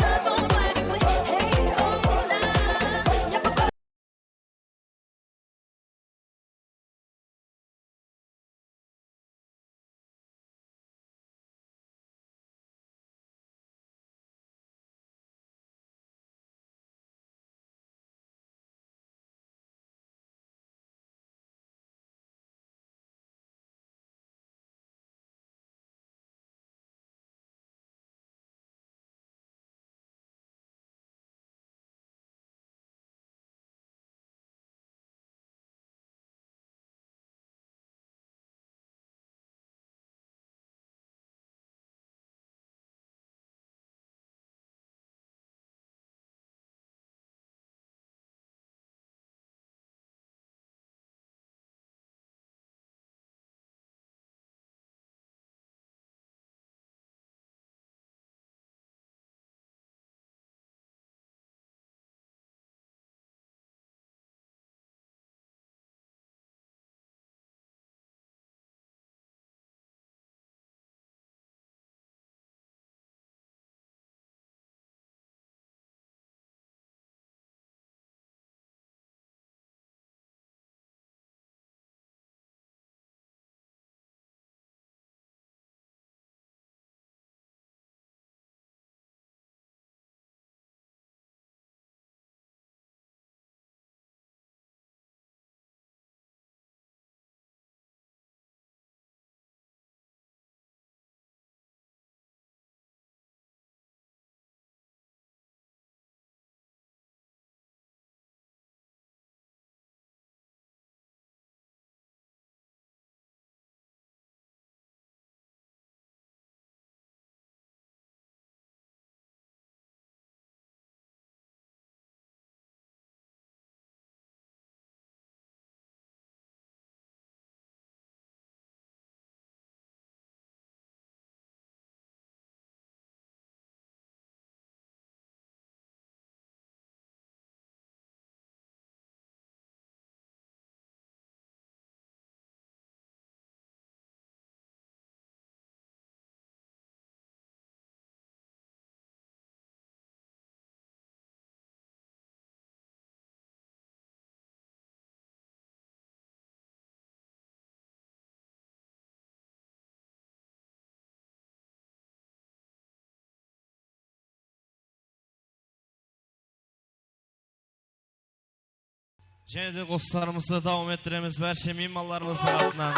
Jáne de qosıqlarımızdı dawam ettiremiz bárshe miymanlarımızdıń atınan.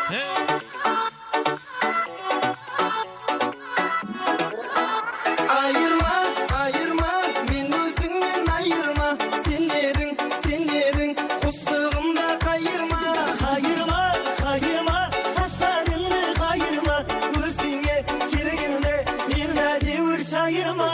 Hey! Ayırma, ayırma, men ózińnen ayırma. Sen ediń, sen ediń, qosıǵımda qayırma. Qayırma, qayırma, shashlarıńdı qayırma. Ózińe kelgende, men ádewir shayırma.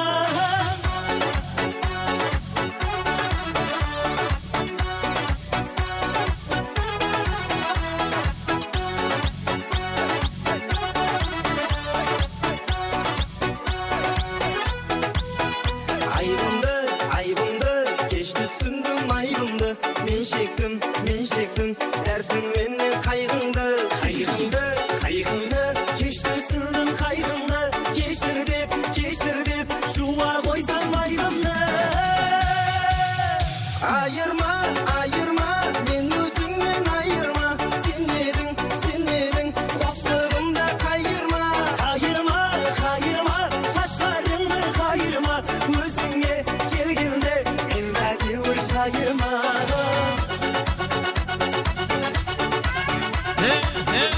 Aybımdı, aybımdı, kesh túsindim aybımdı. Men shektim, men shektim, dártim menen qayǵıńdı. Qayǵıńdı, qayǵıńdı, kesh túsindim qayǵıńdı. Keshir dep, keshir dep, juwa qoysam aybımdı. Ayırma, ayırma, men ózińnen ayırma. Sen ediń, sen ediń, qosıǵımda qayırma. Qayırma, qayırma, shashlarıńdı qayırma. Ózińe kelgende, men ádewir shayırma. Hey, hey!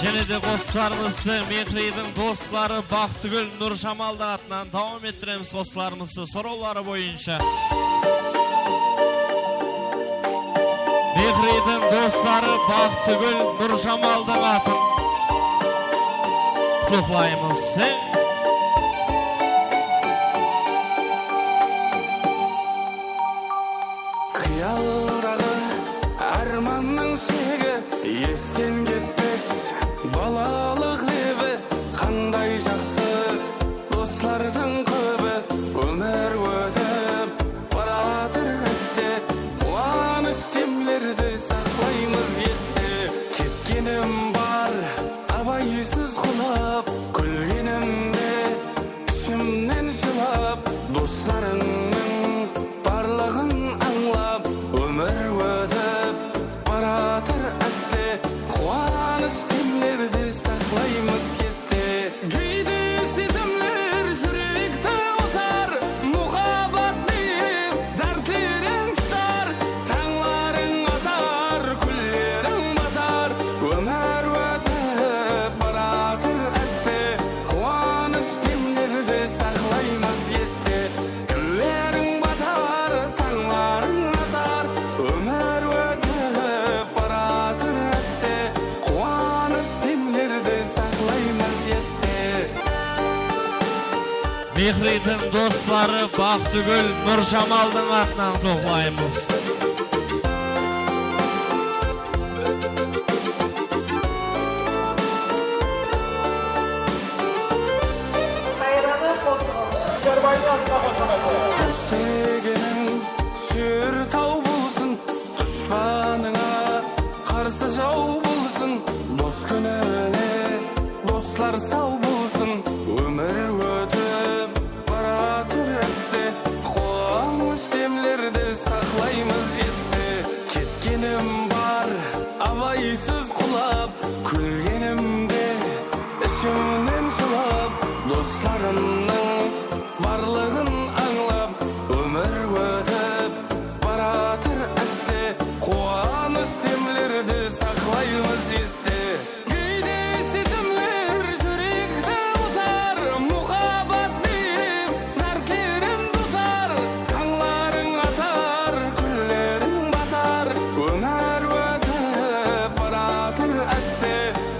Jáne de qosıqlarımızdı Mehriydiń dosları Baxtıgúl Nurjamaldıń atınan dawam ettiremiz qosıqlarımızdı sorawları boyınsha. Mehriydiń dosları Baxtıgúl Nurjamaldıń atın qutlıqlaymız. Hey! Qıyaldaǵı ármannıń shegi esten ketpes, balalıq lebi qanday jaqsı. Doslardıń kóbi, ómir ótip baratır áste, quwanısh demlerdi saqlaymız este. Ketkenim bar, abaysız qulap, kúlgenimde ishimnen jılap, doslarımnıń barlıǵın ańlap, ómir ótip baratır áste, quwanısh demlerdi saqlaymız este. Geyde sezimler júrekti utar, muhabbat deyip dártlerem tutar, tańlarıń atar, kúnleriń batar, ómir ótip baratır áste, quwanısh demlerdi saqlaymız este. Kúnleriń batar, tańlarıń atar, ómir ótip baratır áste, quwanısh demlerdi saqlaymız este. Mehriydiń dosları Baxtıgúl Nurjamaldıń atınan qutlıqlaymız. Qayradı qosıǵım. Sherbaydı asqarǵan shamaydı. Dos degeniń súyer taw bolsın, dushpanıńa qarsı jaw bolsın. Dos kúnine doslar saw bolsın, ómir ótip baratır áste, quwanısh demlerdi saqlaymız este. Ketkenim bar, abaysız qulap, kúlgenimde ishimnen jılap, doslarımnıń barlıǵın ańlap, ómir ótip baratır áste, quwanısh demlerdi saqlaymız este. Geyde sezimler júrekti utar, muhabbat deyip dártlerem tutar, tańlarıń atar, kúnleriń batar, ómir ótip baratır áste,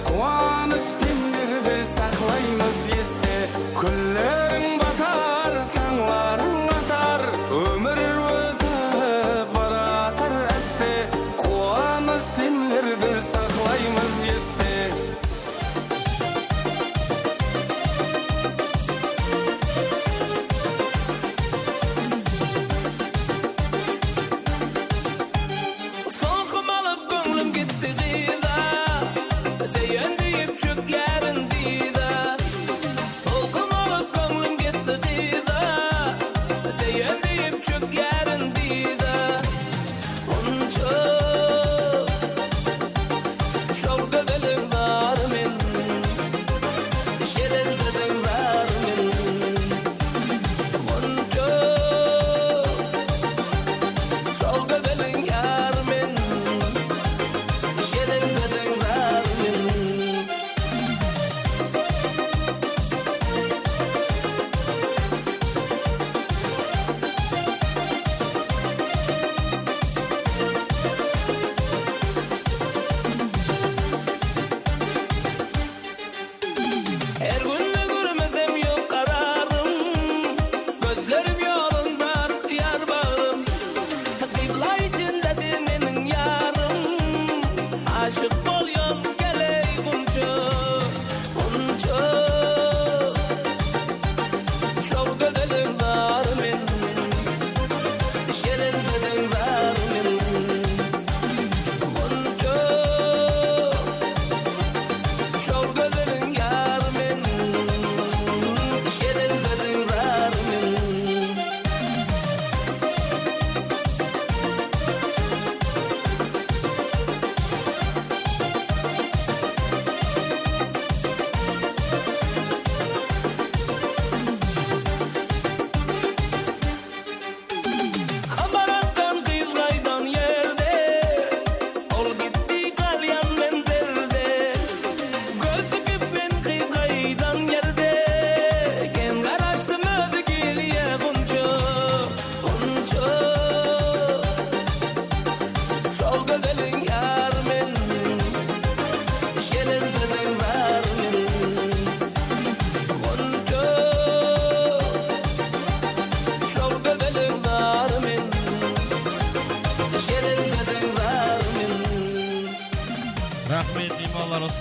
quwanısh demlerdi saqlaymız este. Kúnler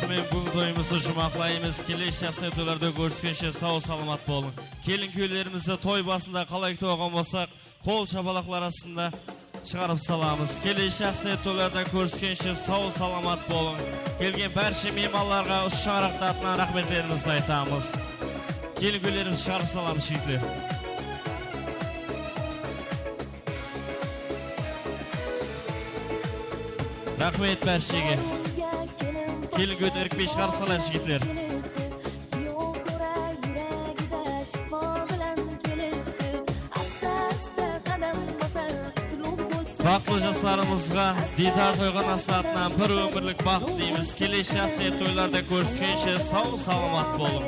Men búgin toyımızdı juwmaqlaymız. Kelesi shaxsiyat toylarda kóriskenshe, saw-salamat bolıń. Kelin kúylerimizdi toy basında qalay kútip alǵan bolsaq, qol shapalaqlar astında shıǵarıp salamız. Kelesi shaxsiyat toylarda kóriskenshe, saw-salamat bolıń. Kelgen bárshe miymanlarǵa usı shańaraqtıń atınan raxmetlerimizdi aytamız. Kelin kúylerimizdi shıǵarıp salamız, jigitler. Raxmet bárshege. Kelin kúydi irikpey shıǵarıp salayıq, jigitler. Baxıtlı jaslarımızǵa Diydar toyxanası atınan bir ómirlik baxıt tileymiz. Kelesi shaxsiyat toylarda kóriskenshe, saw-salamat bolıń.